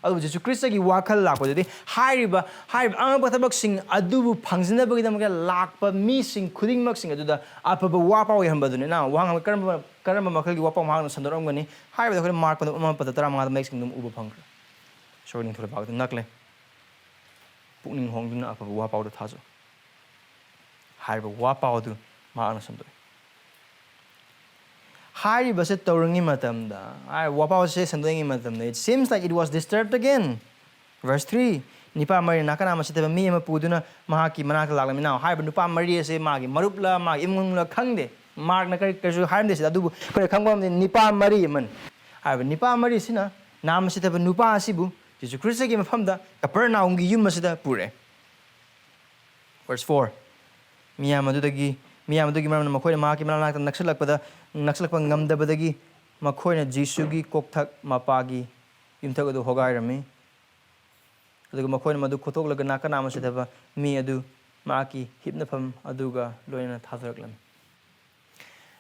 ꯑꯗꯨꯕꯨ ꯖꯤꯁꯨ ꯈ꯭ꯔꯤꯁꯇꯒꯤ ꯋꯥꯈꯜ ꯂꯥꯛꯄꯗꯨꯗꯤ ꯍꯥꯏꯔꯤꯕ, ꯍꯥꯏꯔꯤꯕ ꯑꯉꯛꯄ ꯊꯕꯛꯁꯤꯡ ꯑꯗꯨꯕꯨ ꯐꯪꯖꯅꯕꯒꯤꯗꯃꯛꯇ ꯂꯥꯛꯄ ꯃꯤꯁꯤꯡ ꯈꯨꯗꯤꯡꯃꯛꯁꯤꯡ ꯑꯗꯨꯗ ꯑꯐꯕ ꯋꯥ ꯄꯥꯎ ꯌꯥꯍꯟꯕꯗꯨꯅꯤ꯫ ꯅ ꯋꯥ ꯉꯥꯡꯕ ꯀꯔꯝꯕ, ꯀꯔꯝꯕ ꯃꯈꯜꯒꯤ ꯋꯥ ꯄꯥꯎ ꯃꯍꯥꯛꯅ ꯁꯟꯗꯣꯔꯛꯂꯝꯒꯅꯤ ꯍꯥꯏꯕꯗ ꯑꯩꯈꯣꯏꯅ ꯃꯥꯔꯛ ꯑꯃ ꯄꯗ ꯇꯔꯥꯃꯉꯥꯗ ꯃꯌꯦꯛ ꯁꯦꯡꯅ ꯑꯗꯨꯝ ꯎꯕ ꯐꯪꯈ꯭ꯔꯦ꯫ ꯁꯣꯔ ꯅꯤꯡꯊꯧ ꯂꯩꯕꯥꯛꯇ ꯅꯛꯂꯦ꯫ ꯄꯨꯛꯅꯤꯡ ꯍꯣꯡꯗꯨꯅ ꯑꯐꯕ ꯋꯥ ꯄꯥꯎꯗ ꯊꯥꯖꯧ꯫ ꯍꯥꯏꯔꯤꯕ ꯋꯥ ꯄꯥꯎ ꯑꯗꯨ ꯃꯍꯥꯛꯅ ꯁꯟꯗꯣꯛꯏ꯫ ꯍꯥꯏꯔꯤꯕꯁꯦ ꯇꯧꯔꯤꯉꯩ ꯃꯇꯝꯗ, ꯍꯥꯏꯔꯤꯕ ꯋꯥ ꯄꯥꯎꯁꯦ ꯁꯟꯗꯣꯛꯏꯉꯩ ꯃꯇꯝꯗ, it seems like it was disturbed again. Verse three, ꯅꯤꯄꯥ ꯃꯔꯤ ꯅꯥꯀꯟ ꯑꯃ ꯁꯤꯊꯕ ꯃꯤ ꯑꯃ ꯄꯨꯗꯨꯅ ꯃꯍꯥꯛꯀꯤ ꯃꯅꯥꯛꯇ ꯂꯥꯛꯂꯝꯃꯤ꯫ Now, ꯍꯥꯏꯔꯤꯕ ꯅꯨꯄꯥ ꯃꯔꯤ ꯑꯁꯦ ꯃꯥꯒꯤ ꯃꯔꯨꯞꯂ, ꯃꯥꯒꯤ ꯏꯃꯨꯡꯂ ꯈꯪꯗꯦ꯫ ꯃꯥꯔꯛꯅ ꯀꯔꯤ, ꯀꯔꯤꯁꯨ ꯍꯥꯏꯔꯝꯗꯦ ꯁꯤꯗ, ꯑꯗꯨꯕꯨ ꯑꯩꯈꯣꯏꯅ ꯈꯪꯕ ꯑꯃꯗꯤ ꯅꯤꯄꯥ ꯃꯔꯤ ꯑꯃꯅꯤ꯫ ꯍꯥꯏꯔꯤꯕ ꯅꯤꯄꯥ ꯃꯔꯤꯁꯤꯅ ꯅꯥꯝ ꯁꯤꯊꯕ ꯅꯨꯄꯥ ꯑꯁꯤꯕꯨ ꯖꯤꯁꯨ ꯈ꯭ꯔꯤꯁꯇꯒꯤ ꯃꯐꯝꯗ ꯀꯄꯔꯅꯥꯍꯨꯝꯒꯤ ꯌꯨꯝ ꯑꯁꯤꯗ ꯄꯨꯔꯛꯑꯦ꯫ Verse four, ꯃꯤꯌꯥꯝ ꯑꯗꯨꯗꯒꯤ, ꯃꯤꯌꯥꯝ ꯑꯗꯨꯒꯤ ꯃꯔꯝꯅ ꯃꯈꯣꯏꯅ ꯃꯍꯥꯛꯀꯤ ꯃꯅꯥꯛꯇ ꯅꯛꯁꯤꯜꯂꯛꯄꯗ, ꯅꯛꯁꯤꯜꯂꯛꯄ ꯉꯝꯗꯕꯗꯒꯤ ꯃꯈꯣꯏꯅ ꯖꯤꯁꯨꯒꯤ ꯀꯣꯛꯊꯛ ꯃꯄꯥꯒꯤ ꯌꯨꯝꯊꯛ ꯑꯗꯨ ꯍꯣꯒꯥꯏꯔꯝꯃꯤ꯫ ꯑꯗꯨꯒ ꯃꯈꯣꯏꯅ ꯃꯗꯨ ꯈꯣꯠꯇꯣꯛꯂꯒ ꯅꯥꯀꯟ ꯑꯃ ꯁꯤꯊꯕ ꯃꯤ ꯑꯗꯨ ꯃꯍꯥꯛꯀꯤ ꯍꯤꯞꯅꯐꯝ ꯑꯗꯨꯒ ꯂꯣꯏꯅꯅ ꯊꯥꯗꯔꯛꯂꯝꯃꯤ꯫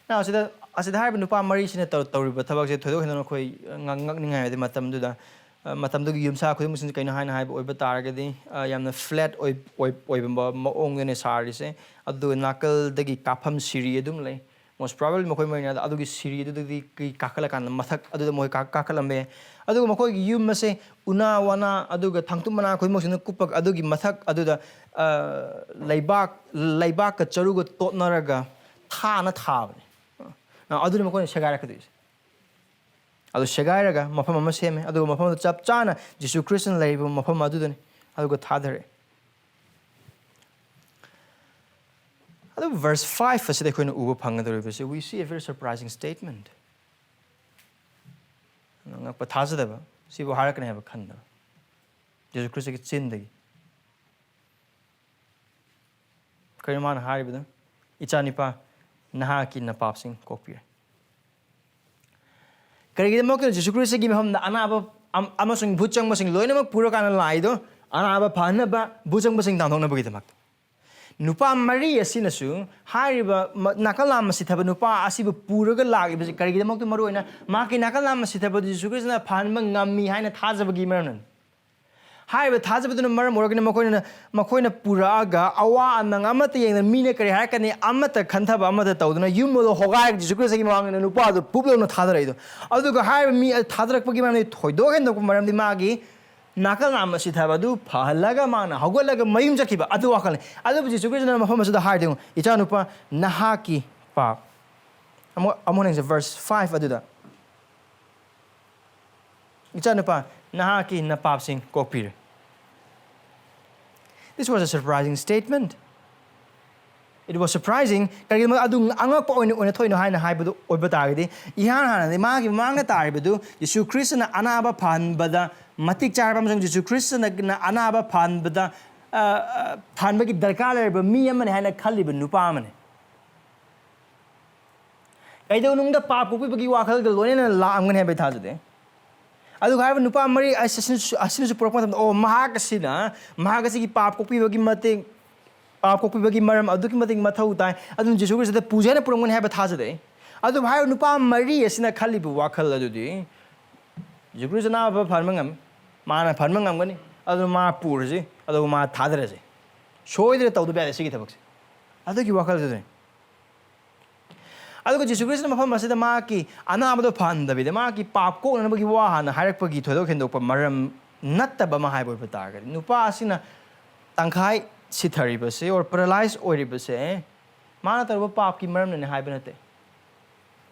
Now, ꯑꯁꯤꯗ, ꯑꯁꯤꯗ ꯍꯥꯏꯔꯤꯕ ꯅꯨꯄꯥ ꯃꯔꯤꯁꯤꯅ ꯇꯧ-, ꯇꯧꯔꯤꯕ ꯊꯕꯛꯁꯦ ꯊꯣꯏꯗꯣꯛ ꯍꯦꯟꯗꯣꯛꯅ ꯑꯩꯈꯣꯏ, ꯑ, ꯉꯛ-, ꯉꯛꯅꯤꯡꯉꯥꯏ ꯑꯣꯏꯗꯦ꯫ ꯃꯇꯝꯗꯨꯗ, ꯑ, ꯃꯇꯝꯗꯨꯒꯤ ꯌꯨꯝꯁꯥ ꯈꯨꯗꯤꯡꯃꯛꯁꯤꯡꯁꯦ ꯀꯩꯅꯣ ꯍꯥꯏꯅ ꯍꯥꯏꯕ ꯑꯣꯏꯕ ꯇꯥꯔꯒꯗꯤ, ꯑ, ꯌꯥꯝꯅ flat ꯑꯣꯏ-, ꯑꯣꯏ-, ꯑꯣꯏꯕ ꯃꯑꯣꯡꯗꯅꯦ ꯁꯥꯔꯤꯁꯦ꯫ ꯑꯗꯨꯒ ꯅꯥꯀꯜꯗꯒꯤ ꯀꯥꯐꯝ ꯁꯤꯔꯤ ꯑꯗꯨꯝ ꯂꯩ꯫ Most probably ꯃꯈꯣꯏ ꯃꯔꯤꯅ ꯑꯗꯨꯒꯤ ꯁꯤꯔꯤ ꯑꯗꯨꯗꯒꯤ ꯀꯥꯈꯠꯂꯀꯥꯟꯗ ꯃꯊꯛ ꯑꯗꯨꯗ ꯃꯈꯣꯏ ꯀꯥ-, ꯀꯥꯈꯠꯂꯝꯕ ꯌꯥꯏ꯫ ꯑꯗꯨꯒ ꯃꯈꯣꯏꯒꯤ ꯌꯨꯝ ꯑꯁꯦ ꯎꯅꯥ ꯋꯥꯅꯥ ꯑꯗꯨꯒ ꯊꯥꯡꯇꯨꯞ ꯃꯅꯥ ꯈꯨꯗꯤꯡꯃꯛꯁꯤꯅ ꯀꯨꯞꯄꯒ ꯑꯗꯨꯒꯤ ꯃꯊꯛ ꯑꯗꯨꯗ, ꯑ, ꯂꯩꯕꯥꯛ, ꯂꯩꯕꯥꯛꯀ ꯆꯔꯨꯒ ꯇꯣꯠꯅꯔꯒ ꯊꯥꯅ ꯊꯥꯕꯅꯦ꯫ ꯑ, ꯑꯗꯨꯅꯤ ꯃꯈꯣꯏꯅ ꯁꯦꯒꯥꯏꯔꯛꯀꯗꯣꯏꯁꯦ꯫ ꯑꯗꯨ ꯁꯦꯒꯥꯏꯔꯒ ꯃꯐꯝ ꯑꯃ ꯁꯦꯝꯃꯦ, ꯑꯗꯨꯒ ꯃꯐꯝꯗꯨ ꯆꯞ ꯆꯥꯅ ꯖꯤꯁꯨ ꯈ꯭ꯔꯤꯁꯇꯅ ꯂꯩꯔꯤꯕ ꯃꯐꯝ ꯑꯗꯨꯗꯅꯤ, ꯑꯗꯨꯒ ꯊꯥꯗꯔꯛꯑꯦ꯫ ꯑꯗꯨ verse five ꯑꯁꯤꯗ ꯑꯩꯈꯣꯏꯅ ꯎꯕ ꯐꯪꯒꯗꯧꯔꯤꯕꯁꯤ, we see a very surprising statement. ꯉꯛꯄ ꯊꯥꯖꯗꯕ, ꯁꯤꯕꯨ ꯍꯥꯏꯔꯛꯀꯅꯤ ꯍꯥꯏꯕ ꯈꯟꯗꯕ꯫ ꯖꯤꯁꯨ ꯈ꯭ꯔꯤꯁꯇꯒꯤ ꯆꯤꯟꯗꯒꯤ꯫ ꯀꯔꯤꯅꯣ ꯃꯥꯅ ꯍꯥꯏꯔꯤꯕꯗꯨ? "ꯏꯆꯥꯅꯤꯄꯥ, ꯅꯍꯥꯛꯀꯤ ꯅꯄꯥꯞꯁꯤꯡ ꯀꯣꯛꯄꯤꯔꯦ"꯫ ꯀꯔꯤꯒꯤꯗꯃꯛꯇ ꯖꯤꯁꯨ ꯈ꯭ꯔꯤꯁꯇꯒꯤ ꯃꯐꯝꯗ ꯑꯅꯥꯕ ꯑꯝ-, ꯑꯃꯁꯨꯡ ꯚꯨꯠ ꯆꯪꯕꯁꯤꯡ ꯂꯣꯏꯅꯃꯛ ꯄꯨꯔꯀꯥꯟꯗ ꯂꯥꯛꯏꯗꯣ? ꯑꯅꯥꯕ ꯐꯍꯟꯅꯕ, ꯚꯨꯠ ꯆꯪꯕꯁꯤꯡ ꯇꯥꯟꯊꯣꯛꯅꯕꯒꯤꯗꯃꯛꯇ꯫ ꯅꯨꯄꯥ ꯃꯔꯤ ꯑꯁꯤꯅꯁꯨ ꯍꯥꯏꯔꯤꯕ ꯃ-, ꯅꯥꯀꯜ ꯅꯥꯝꯃ ꯁꯤꯊꯕ ꯅꯨꯄꯥ ꯑꯁꯤꯕꯨ ꯄꯨꯔꯒ ꯂꯥꯛꯂꯤꯕꯁꯤ ꯀꯔꯤꯒꯤꯗꯃꯛꯇ ꯃꯔꯨ ꯑꯣꯏꯅ ꯃꯍꯥꯛꯀꯤ ꯅꯥꯀꯜ ꯅꯥꯝꯃ ꯁꯤꯊꯕꯗꯨ ꯖꯤꯁꯨ ꯈ꯭ꯔꯤꯁꯇꯅ ꯐꯍꯟꯕ ꯉꯝꯃꯤ ꯍꯥꯏꯅ ꯊꯥꯖꯕꯒꯤ ꯃꯔꯝꯅ? ꯍꯥꯏꯔꯤꯕ ꯊꯥꯖꯕꯗꯨꯅ ꯃꯔꯝ ꯑꯣꯏꯔꯒꯅꯤ ꯃꯈꯣꯏꯅ, ꯃꯈꯣꯏꯅ ꯄꯨꯔꯛꯑꯒ ꯑꯋꯥ ꯑꯅꯪ ꯑꯃꯠꯇ ꯌꯦꯡꯗꯅ ꯃꯤꯅ ꯀꯔꯤ ꯍꯥꯏꯔꯛꯀꯅꯤ ꯑꯃꯠꯇ ꯈꯟꯊꯕ ꯑꯃꯠꯇ ꯇꯧꯗꯅ ꯌꯨꯝ ꯑꯗꯨ ꯍꯣꯒꯥꯏꯔꯒ ꯖꯤꯁꯨ ꯈ꯭ꯔꯤꯁꯇꯒꯤ ꯃꯃꯥꯡꯗ ꯅꯨꯄꯥꯗꯨ ꯄꯨꯞ ꯂꯥꯎꯅ ꯊꯥꯗꯔꯛꯏꯗꯣ꯫ ꯑꯗꯨꯒ ꯍꯥꯏꯔꯤꯕ ꯃꯤ ꯊꯥꯗꯔꯛꯄꯒꯤ ꯃꯔꯝꯗꯤ ꯊꯣꯏꯗꯣꯛ ꯍꯦꯟꯗꯣꯛꯄ ꯃꯔꯝꯗꯤ ꯃꯥꯒꯤ ꯅꯥꯀꯜ ꯅꯥꯝꯃ ꯁꯤꯊꯕ ꯑꯗꯨ ꯐꯍꯜꯂꯒ ꯃꯥꯅ ꯍꯧꯒꯠꯂꯒ ꯃꯌꯨꯝ ꯆꯠꯈꯤꯕ ꯑꯗꯨ ꯋꯥꯈꯜꯅꯤ꯫ ꯑꯗꯨꯕꯨ ꯖꯤꯁꯨ ꯈ꯭ꯔꯤꯁꯇꯅ ꯃꯐꯝ ꯑꯁꯤꯗ ꯍꯥꯏꯔꯗꯤ ꯌꯦꯡꯉꯨ, "ꯏꯆꯥꯅꯨꯄꯥ, ꯅꯍꯥꯛꯀꯤ ꯄꯥꯞ"꯫ ꯑꯃꯨꯛ, ꯑꯃꯨꯛ ꯌꯦꯡꯁꯦ, verse five ꯑꯗꯨꯗ, "ꯏꯆꯥꯅꯨꯄꯥ, ꯅꯍꯥꯛꯀꯤ ꯅꯄꯥꯞꯁꯤꯡ ꯀꯣꯛꯄꯤꯔꯦ"꯫ This was a surprising statement. It was surprising. ꯀꯔꯤꯒꯤꯅꯣ ꯑꯗꯨ ꯑꯉꯛꯄ ꯑꯣꯏꯅ, ꯑꯣꯏꯅ ꯊꯣꯛꯏꯅꯣ ꯍꯥꯏꯅ ꯍꯥꯏꯕꯗꯨ ꯑꯣꯏꯕ ꯇꯥꯔꯒꯗꯤ, ꯏꯍꯥꯟ ꯍꯥꯟꯅꯗꯤ ꯃꯥꯒꯤ ꯃꯃꯥꯡꯗ ꯇꯥꯔꯤꯕꯗꯨ ꯖꯤꯁꯨ ꯈ꯭ꯔꯤꯁꯇꯅ ꯑꯅꯥꯕ ꯐꯍꯟꯕꯗ ꯃꯇꯤꯛ ꯆꯥꯔꯕ ꯑꯃꯁꯨꯡ ꯖꯤꯁꯨ ꯈ꯭ꯔꯤꯁꯇꯅ ꯑꯅꯥꯕ ꯐꯍꯟꯕꯗ, ꯑ, ꯑ, ꯐꯍꯟꯕꯒꯤ ꯗꯔꯀꯥꯔ ꯂꯩꯔꯕ ꯃꯤ ꯑꯃꯅꯤ ꯍꯥꯏꯅ ꯈꯜꯂꯤꯕ ꯅꯨꯄꯥ ꯑꯃꯅꯤ꯫ ꯀꯩꯗꯧꯅꯨꯡꯗ ꯄꯥꯞ ꯀꯣꯛꯄꯤꯕꯒꯤ ꯋꯥꯈꯜꯒ ꯂꯣꯏꯅꯅ ꯂꯥꯛꯑꯝꯒꯅꯤ ꯍꯥꯏꯕ ꯑꯩ ꯊꯥꯖꯗꯦ꯫ ꯑꯗꯨꯒ ꯍꯥꯏꯔꯤꯕ ꯅꯨꯄꯥ ꯃꯔꯤ ꯑꯁꯤꯅꯁꯨ, ꯑꯁꯤꯅꯁꯨ ꯄꯨꯔꯛꯄ ꯃꯇꯝꯗ, "ꯑꯣ, ꯃꯍꯥꯛ ꯑꯁꯤꯅ, ꯃꯍꯥꯛ ꯑꯁꯤꯒꯤ ꯄꯥꯞ ꯀꯣꯛꯄꯤꯕꯒꯤ ꯃꯇꯤꯛ, ꯄꯥꯞ ꯀꯣꯛꯄꯤꯕꯒꯤ ꯃꯔꯝ ꯑꯗꯨꯛꯀꯤ ꯃꯇꯤꯛ ꯃꯊꯧ ꯇꯥꯏ, ꯑꯗꯨꯅ ꯖꯤꯁꯨ ꯈ꯭ꯔꯤꯁꯇꯗ ꯄꯨꯖꯦ" ꯍꯥꯏꯅ ꯄꯨꯔꯝꯒꯅꯤ ꯍꯥꯏꯕ ꯊꯥꯖꯗꯦ꯫ ꯑꯗꯨꯕꯨ ꯍꯥꯏꯔꯤꯕ ꯅꯨꯄꯥ ꯃꯔꯤ ꯑꯁꯤꯅ ꯈꯜꯂꯤꯕ ꯋꯥꯈꯜ ꯑꯗꯨꯗꯤ, "ꯖꯤꯁꯨ ꯈ꯭ꯔꯤꯁꯇ ꯑꯅꯥꯕ ꯐꯍꯟꯕ ꯉꯝꯃꯤ, ꯃꯥꯅ ꯐꯍꯟꯕ ꯉꯝꯒꯅꯤ, ꯑꯗꯨꯅ ꯃꯥ ꯄꯨꯔꯁꯤ, ꯑꯗꯨꯒ ꯃꯥ ꯊꯥꯗꯔꯁꯤ, ꯁꯣꯏꯗꯅ ꯇꯧꯗꯕ ꯌꯥꯗꯦ ꯁꯤꯒꯤ ꯊꯕꯛꯁꯦ", ꯑꯗꯨꯒꯤ ꯋꯥꯈꯜꯗꯨꯅꯤ꯫ ꯑꯗꯨꯒ ꯖꯤꯁꯨ ꯈ꯭ꯔꯤꯁꯇꯅ ꯃꯐꯝ ꯑꯁꯤꯗ ꯃꯍꯥꯛꯀꯤ ꯑꯅꯥꯕꯗꯣ ꯐꯍꯟꯗꯕꯤꯗ ꯃꯍꯥꯛꯀꯤ ꯄꯥꯞ ꯀꯣꯛꯅꯅꯕꯒꯤ ꯋꯥ ꯍꯥꯟꯅ ꯍꯥꯏꯔꯛꯄꯒꯤ ꯊꯣꯏꯗꯣꯛ ꯍꯦꯟꯗꯣꯛꯄ ꯃꯔꯝ ꯅꯠꯇꯕ ꯑꯃ ꯍꯥꯏꯕ ꯑꯣꯏꯕ ꯇꯥꯔꯒꯗꯤ, ꯅꯨꯄꯥ ꯑꯁꯤꯅ ꯇꯪꯈꯥꯏ ꯁꯤꯊꯔꯤꯕꯁꯦ or paralyze ꯑꯣꯏꯔꯤꯕꯁꯦ ꯃꯥꯅ ꯇꯧꯔꯨꯕ ꯄꯥꯞꯀꯤ ꯃꯔꯝꯅꯅꯤ ꯍꯥꯏꯕ ꯅꯠꯇꯦ꯫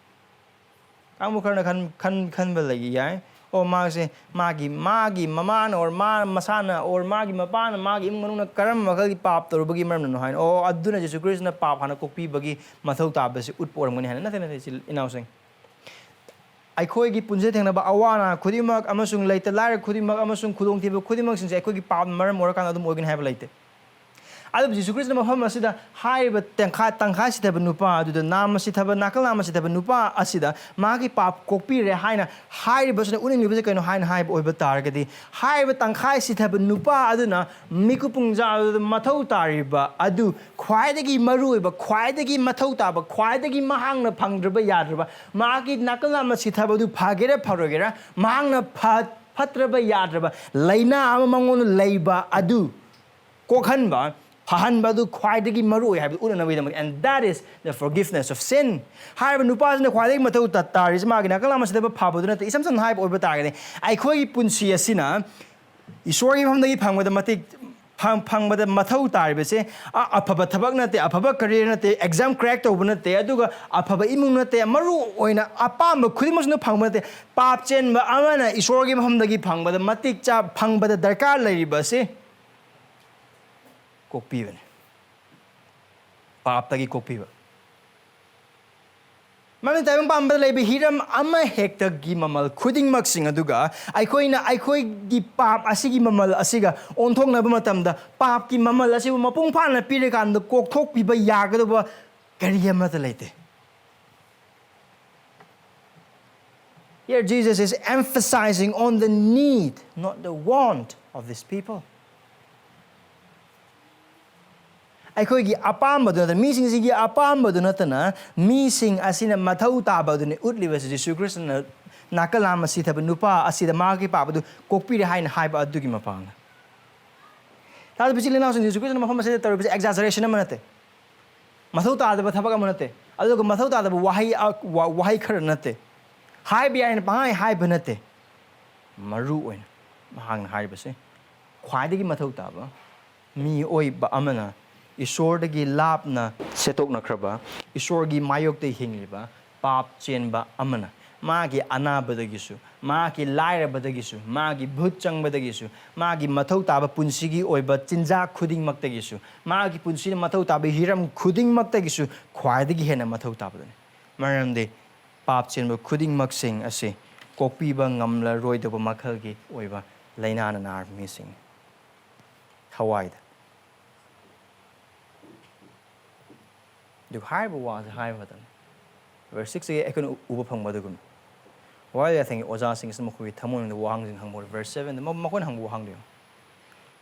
ꯀꯥꯡꯕꯨ ꯈꯔꯅ ꯈꯟ-, ꯈꯟ-, ꯈꯟꯕ ꯂꯩ ꯌꯥꯏ, "ꯑꯣ, ꯃꯥꯁꯦ ꯃꯥꯒꯤ, ꯃꯥꯒꯤ ꯃꯃꯥꯅ or ꯃꯥ ꯃꯁꯥꯅ or ꯃꯥꯒꯤ ꯃꯄꯥꯅ ꯃꯥꯒꯤ ꯏꯃꯨꯡ ꯃꯅꯨꯡꯅ ꯀꯔꯝꯕ ꯃꯈꯜꯒꯤ ꯄꯥꯞ ꯇꯧꯔꯨꯕꯒꯤ ꯃꯔꯝꯅꯅꯣ?" ꯍꯥꯏꯅ, "ꯑꯣ, ꯑꯗꯨꯅ ꯖꯤꯁꯨ ꯈ꯭ꯔꯤꯁꯇꯅ ꯄꯥꯞ ꯍꯥꯟꯅ ꯀꯣꯛꯄꯤꯕꯒꯤ ꯃꯊꯧ ꯇꯥꯕꯁꯤ ꯎꯠꯄ ꯑꯣꯏꯔꯝꯒꯅꯤ" ꯍꯥꯏꯅ꯫ ꯅꯠꯇꯦ, ꯅꯠꯇꯦ, ꯏꯆꯤꯜ ꯏꯅꯥꯎꯁꯤꯡ꯫ ꯑꯩꯈꯣꯏꯒꯤ ꯄꯨꯟꯁꯤꯗ ꯊꯦꯡꯅꯕ ꯑꯋꯥ ꯑꯅꯥ ꯈꯨꯗꯤꯡꯃꯛ ꯑꯃꯁꯨꯡ ꯂꯩꯇ ꯂꯥꯏꯔ ꯈꯨꯗꯤꯡꯃꯛ ꯑꯃꯁꯨꯡ ꯈꯨꯗꯣꯡꯊꯤꯕ ꯈꯨꯗꯤꯡꯃꯛꯁꯤꯡꯁꯦ ꯑꯩꯈꯣꯏꯒꯤ ꯄꯥꯞꯅ ꯃꯔꯝ ꯑꯣꯏꯔꯀꯥꯟꯗ ꯑꯗꯨꯝ ꯑꯣꯏꯒꯅꯤ ꯍꯥꯏꯕ ꯂꯩꯇꯦ꯫ ꯑꯗꯨꯕꯨ ꯖꯤꯁꯨ ꯈ꯭ꯔꯤꯁꯇꯅ ꯃꯐꯝ ꯑꯁꯤꯗ ꯍꯥꯏꯔꯤꯕ ꯇꯪꯈꯥꯏ, ꯇꯪꯈꯥꯏ ꯁꯤꯊꯕ ꯅꯨꯄꯥ ꯑꯗꯨꯗ, ꯅꯥꯝꯃ ꯁꯤꯊꯕ, ꯅꯥꯀꯜ ꯅꯥꯝꯃ ꯁꯤꯊꯕ ꯅꯨꯄꯥ ꯑꯁꯤꯗ ꯃꯥꯒꯤ ꯄꯥꯞ ꯀꯣꯛꯄꯤꯔꯦ ꯍꯥꯏꯅ ꯍꯥꯏꯔꯤꯕꯁꯤꯅ ꯎꯠꯅꯤꯡꯂꯤꯕꯁꯦ ꯀꯩꯅꯣ ꯍꯥꯏꯅ ꯍꯥꯏꯕ ꯑꯣꯏꯕ ꯇꯥꯔꯒꯗꯤ, ꯍꯥꯏꯔꯤꯕ ꯇꯪꯈꯥꯏ ꯁꯤꯊꯕ ꯅꯨꯄꯥ ꯑꯗꯨꯅ ꯃꯤꯀꯨꯞ ꯄꯨꯡꯖꯥ ꯑꯗꯨꯗ ꯃꯊꯧ ꯇꯥꯔꯤꯕ ꯑꯗꯨ ꯈ꯭ꯋꯥꯏꯗꯒꯤ ꯃꯔꯨꯑꯣꯏꯕ, ꯈ꯭ꯋꯥꯏꯗꯒꯤ ꯃꯊꯧ ꯇꯥꯕ, ꯈ꯭ꯋꯥꯏꯗꯒꯤ ꯃꯍꯥꯛꯅ ꯐꯪꯗ꯭ꯔꯕ ꯌꯥꯗ꯭ꯔꯕ, ꯃꯥꯒꯤ ꯅꯥꯀꯜ ꯅꯥꯝꯃ ꯁꯤꯊꯕ ꯑꯗꯨ ꯐꯒꯦꯔꯥ ꯐꯔꯣꯏꯒꯦꯔꯥ, ꯃꯍꯥꯛꯅ ꯐ-, ꯐꯠꯇ꯭ꯔꯕ ꯌꯥꯗ꯭ꯔꯕ ꯂꯥꯏꯅꯥ ꯑꯃ ꯃꯉꯣꯟꯗ ꯂꯩꯕ ꯑꯗꯨ ꯀꯣꯛꯍꯟꯕ, ꯐꯍꯟꯕ ꯑꯗꯨ ꯈ꯭ꯋꯥꯏꯗꯒꯤ ꯃꯔꯨ ꯑꯣꯏ ꯍꯥꯏꯕꯗꯨ ꯎꯠꯅꯅꯕꯒꯤꯗꯃꯛ, and that is the forgiveness of sin. ꯍꯥꯏꯔꯤꯕ ꯅꯨꯄꯥꯁꯤꯅ ꯈ꯭ꯋꯥꯏꯗꯒꯤ ꯃꯊꯧ ꯇ-, ꯇꯥꯔꯤꯁꯤ ꯃꯥꯒꯤ ꯅꯥꯀꯜ ꯅꯥꯝꯃ ꯁꯤꯊꯕ ꯐꯕꯗꯨ ꯅꯠꯇꯦ꯫ ꯏꯁꯝ ꯁꯝꯅ ꯍꯥꯏꯕ ꯑꯣꯏꯕ ꯇꯥꯔꯒꯗꯤ, ꯑꯩꯈꯣꯏꯒꯤ ꯄꯨꯟꯁꯤ ꯑꯁꯤꯅ ꯏꯁꯣꯔꯒꯤ ꯃꯐꯝꯗꯒꯤ ꯐꯪꯕꯗ ꯃꯇꯤꯛ, ꯐꯪ-, ꯐꯪꯕꯗ ꯃꯊꯧ ꯇꯥꯔꯤꯕꯁꯦ, ꯑ-, ꯑꯐꯕ ꯊꯕꯛ ꯅꯠꯇꯦ, ꯑꯐꯕ career ꯅꯠꯇꯦ, exam crack ꯇꯧꯕ ꯅꯠꯇꯦ, ꯑꯗꯨꯒ ꯑꯐꯕ ꯏꯃꯨꯡ ꯅꯠꯇꯦ, ꯃꯔꯨ ꯑꯣꯏꯅ ꯑꯄꯥꯝꯕ ꯈꯨꯗꯤꯡꯃꯛꯁꯤꯅ ꯐꯪꯕ ꯅꯠꯇꯦ꯫ ꯄꯥꯞ ꯆꯦꯟꯕ ꯑꯃꯅ ꯏꯁꯣꯔꯒꯤ ꯃꯐꯝꯗꯒꯤ ꯐꯪꯕꯗ ꯃꯇꯤꯛ ꯆꯥ-, ꯐꯪꯕꯗ ꯗꯔꯀꯥꯔ ꯂꯩꯔꯤꯕꯁꯤ ꯀꯣꯛꯄꯤꯕꯅꯤ꯫ ꯄꯥꯞꯇꯒꯤ ꯀꯣꯛꯄꯤꯕ꯫ ꯃꯃꯤꯡ ꯇꯥꯏꯕꯪ ꯄꯥꯟꯕꯗ ꯂꯩꯕ ꯍꯤꯔꯝ ꯑꯃꯍꯦꯛꯇꯒꯤ ꯃꯃꯜ ꯈꯨꯗꯤꯡꯃꯛꯁꯤꯡ ꯑꯗꯨꯒ ꯑꯩꯈꯣꯏꯅ ꯑꯩꯈꯣꯏꯒꯤ ꯄꯥꯞ ꯑꯁꯤꯒꯤ ꯃꯃꯜ ꯑꯁꯤꯒ ꯑꯣꯟꯊꯣꯛꯅꯕ ꯃꯇꯝꯗ, ꯄꯥꯞꯀꯤ ꯃꯃꯜ ꯑꯁꯤꯕꯨ ꯃꯄꯨꯡ ꯐꯥꯅ ꯄꯤꯔꯀꯥꯟꯗ ꯀꯣꯛꯊꯣꯛꯄꯤꯕ ꯌꯥꯒꯗꯕ ꯀꯔꯤ ꯑꯃꯠꯇ ꯂꯩꯇꯦ꯫ Here Jesus is emphasizing on the need, not the want of these people. ꯑꯩꯈꯣꯏꯒꯤ ꯑꯄꯥꯝꯕꯗꯨ ꯅꯠꯇꯅ, ꯃꯤꯁꯤꯡꯁꯤꯒꯤ ꯑꯄꯥꯝꯕꯗꯨ ꯅꯠꯇꯅ, ꯃꯤꯁꯤꯡ ꯑꯁꯤꯅ ꯃꯊꯧ ꯇꯥꯕꯗꯨꯅꯤ ꯎꯠꯂꯤꯕꯁꯤ꯫ ꯖꯤꯁꯨ ꯈ꯭ꯔꯤꯁꯇꯅ ꯅꯥꯀꯜ ꯅꯥꯝꯃ ꯁꯤꯊꯕ ꯅꯨꯄꯥ ꯑꯁꯤꯗ ꯃꯥꯒꯤ ꯄꯥꯞ ꯑꯗꯨ ꯀꯣꯛꯄꯤꯔꯦ ꯍꯥꯏꯅ ꯍꯥꯏꯕ ꯑꯗꯨꯒꯤ ꯃꯄꯥꯡꯅ꯫ ꯇꯥꯗꯕ ꯏꯆꯤꯜ ꯏꯅꯥꯎꯁꯤꯡ, ꯖꯤꯁꯨ ꯈ꯭ꯔꯤꯁꯇꯅ ꯃꯐꯝ ꯑꯁꯤꯗ ꯇꯧꯔꯤꯕꯁꯤ exaggeration ꯑꯃ ꯅꯠꯇꯦ, ꯃꯊꯧ ꯇꯥꯗꯕ ꯊꯕꯛ ꯑꯃ ꯅꯠꯇꯦ, ꯑꯗꯨꯒ ꯃꯊꯧ ꯇꯥꯗꯕ ꯋꯥꯍꯩ, ꯑ, ꯋꯥ-, ꯋꯥꯍꯩ ꯈꯔ ꯅꯠꯇꯦ, ꯍꯥꯏꯕ ꯌꯥꯏꯅ ꯄꯪꯍꯥꯏ ꯍꯥꯏꯕ ꯅꯠꯇꯦ꯫ ꯃꯔꯨ ꯑꯣꯏꯅ ꯃꯍꯥꯛꯅ ꯍꯥꯏꯔꯤꯕꯁꯦ, ꯈ꯭ꯋꯥꯏꯗꯒꯤ ꯃꯊꯧ ꯇꯥꯕ ꯃꯤꯑꯣꯏꯕ ꯑꯃꯅ, ꯏꯁꯣꯔꯗꯒꯤ ꯂꯥꯞꯅ ꯁꯦꯠꯇꯣꯛꯅꯈ꯭ꯔꯕ, ꯏꯁꯣꯔꯒꯤ ꯃꯥꯌꯣꯛꯇ ꯍꯤꯡꯂꯤꯕ ꯄꯥꯞ ꯆꯦꯟꯕ ꯑꯃꯅ, ꯃꯥꯒꯤ ꯑꯅꯥꯕꯗꯒꯤꯁꯨ, ꯃꯥꯒꯤ ꯂꯥꯏꯔꯕꯗꯒꯤꯁꯨ, ꯃꯥꯒꯤ ꯚꯨꯠ ꯆꯪꯕꯗꯒꯤꯁꯨ, ꯃꯥꯒꯤ ꯃꯊꯧ ꯇꯥꯕ ꯄꯨꯟꯁꯤꯒꯤ ꯑꯣꯏꯕ ꯆꯤꯟꯖꯥꯛ ꯈꯨꯗꯤꯡꯃꯛꯇꯒꯤꯁꯨ, ꯃꯥꯒꯤ ꯄꯨꯟꯁꯤꯅ ꯃꯊꯧ ꯇꯥꯕ ꯍꯤꯔꯝ ꯈꯨꯗꯤꯡꯃꯛꯇꯒꯤꯁꯨ ꯈ꯭ꯋꯥꯏꯗꯒꯤ ꯍꯦꯟꯅ ꯃꯊꯧ ꯇꯥꯕꯗꯨꯅꯤ꯫ ꯃꯔꯝꯗꯤ ꯄꯥꯞ ꯆꯦꯟꯕ ꯈꯨꯗꯤꯡꯃꯛꯁꯤꯡ ꯑꯁꯤ ꯀꯣꯛꯄꯤꯕ ꯉꯝꯂꯔꯣꯏꯗꯕ ꯃꯈꯜꯒꯤ ꯑꯣꯏꯕ ꯂꯥꯏꯅꯥꯅ ꯅꯥꯔꯕ ꯃꯤꯁꯤꯡꯅꯤ꯫ ꯊꯋꯥꯏꯗ꯫ ꯍꯥꯏꯔꯤꯕ ꯋꯥꯁꯦ ꯍꯥꯏꯕ ꯃꯇꯝꯗ, verse sixꯇꯒꯤ ꯑꯩꯈꯣꯏꯅ ꯎ-, ꯎꯕ ꯐꯪꯕ ꯑꯗꯨꯒꯨꯝꯅ, ꯋꯥꯔꯤ ꯌꯥꯊꯪꯒꯤ ꯑꯣꯖꯥꯁꯤꯡ ꯑꯁꯤꯅ ꯃꯈꯣꯏꯒꯤ ꯊꯃꯣꯏꯅꯨꯡꯗ ꯋꯥꯍꯪꯁꯤꯡ ꯍꯪꯕ ꯍꯧꯔꯦ꯫ Verse sevenꯗ ꯃ-, ꯃꯈꯣꯏꯅ ꯍꯪꯕ ꯋꯥꯍꯪꯗꯣ ꯌꯦꯡꯉꯨ꯫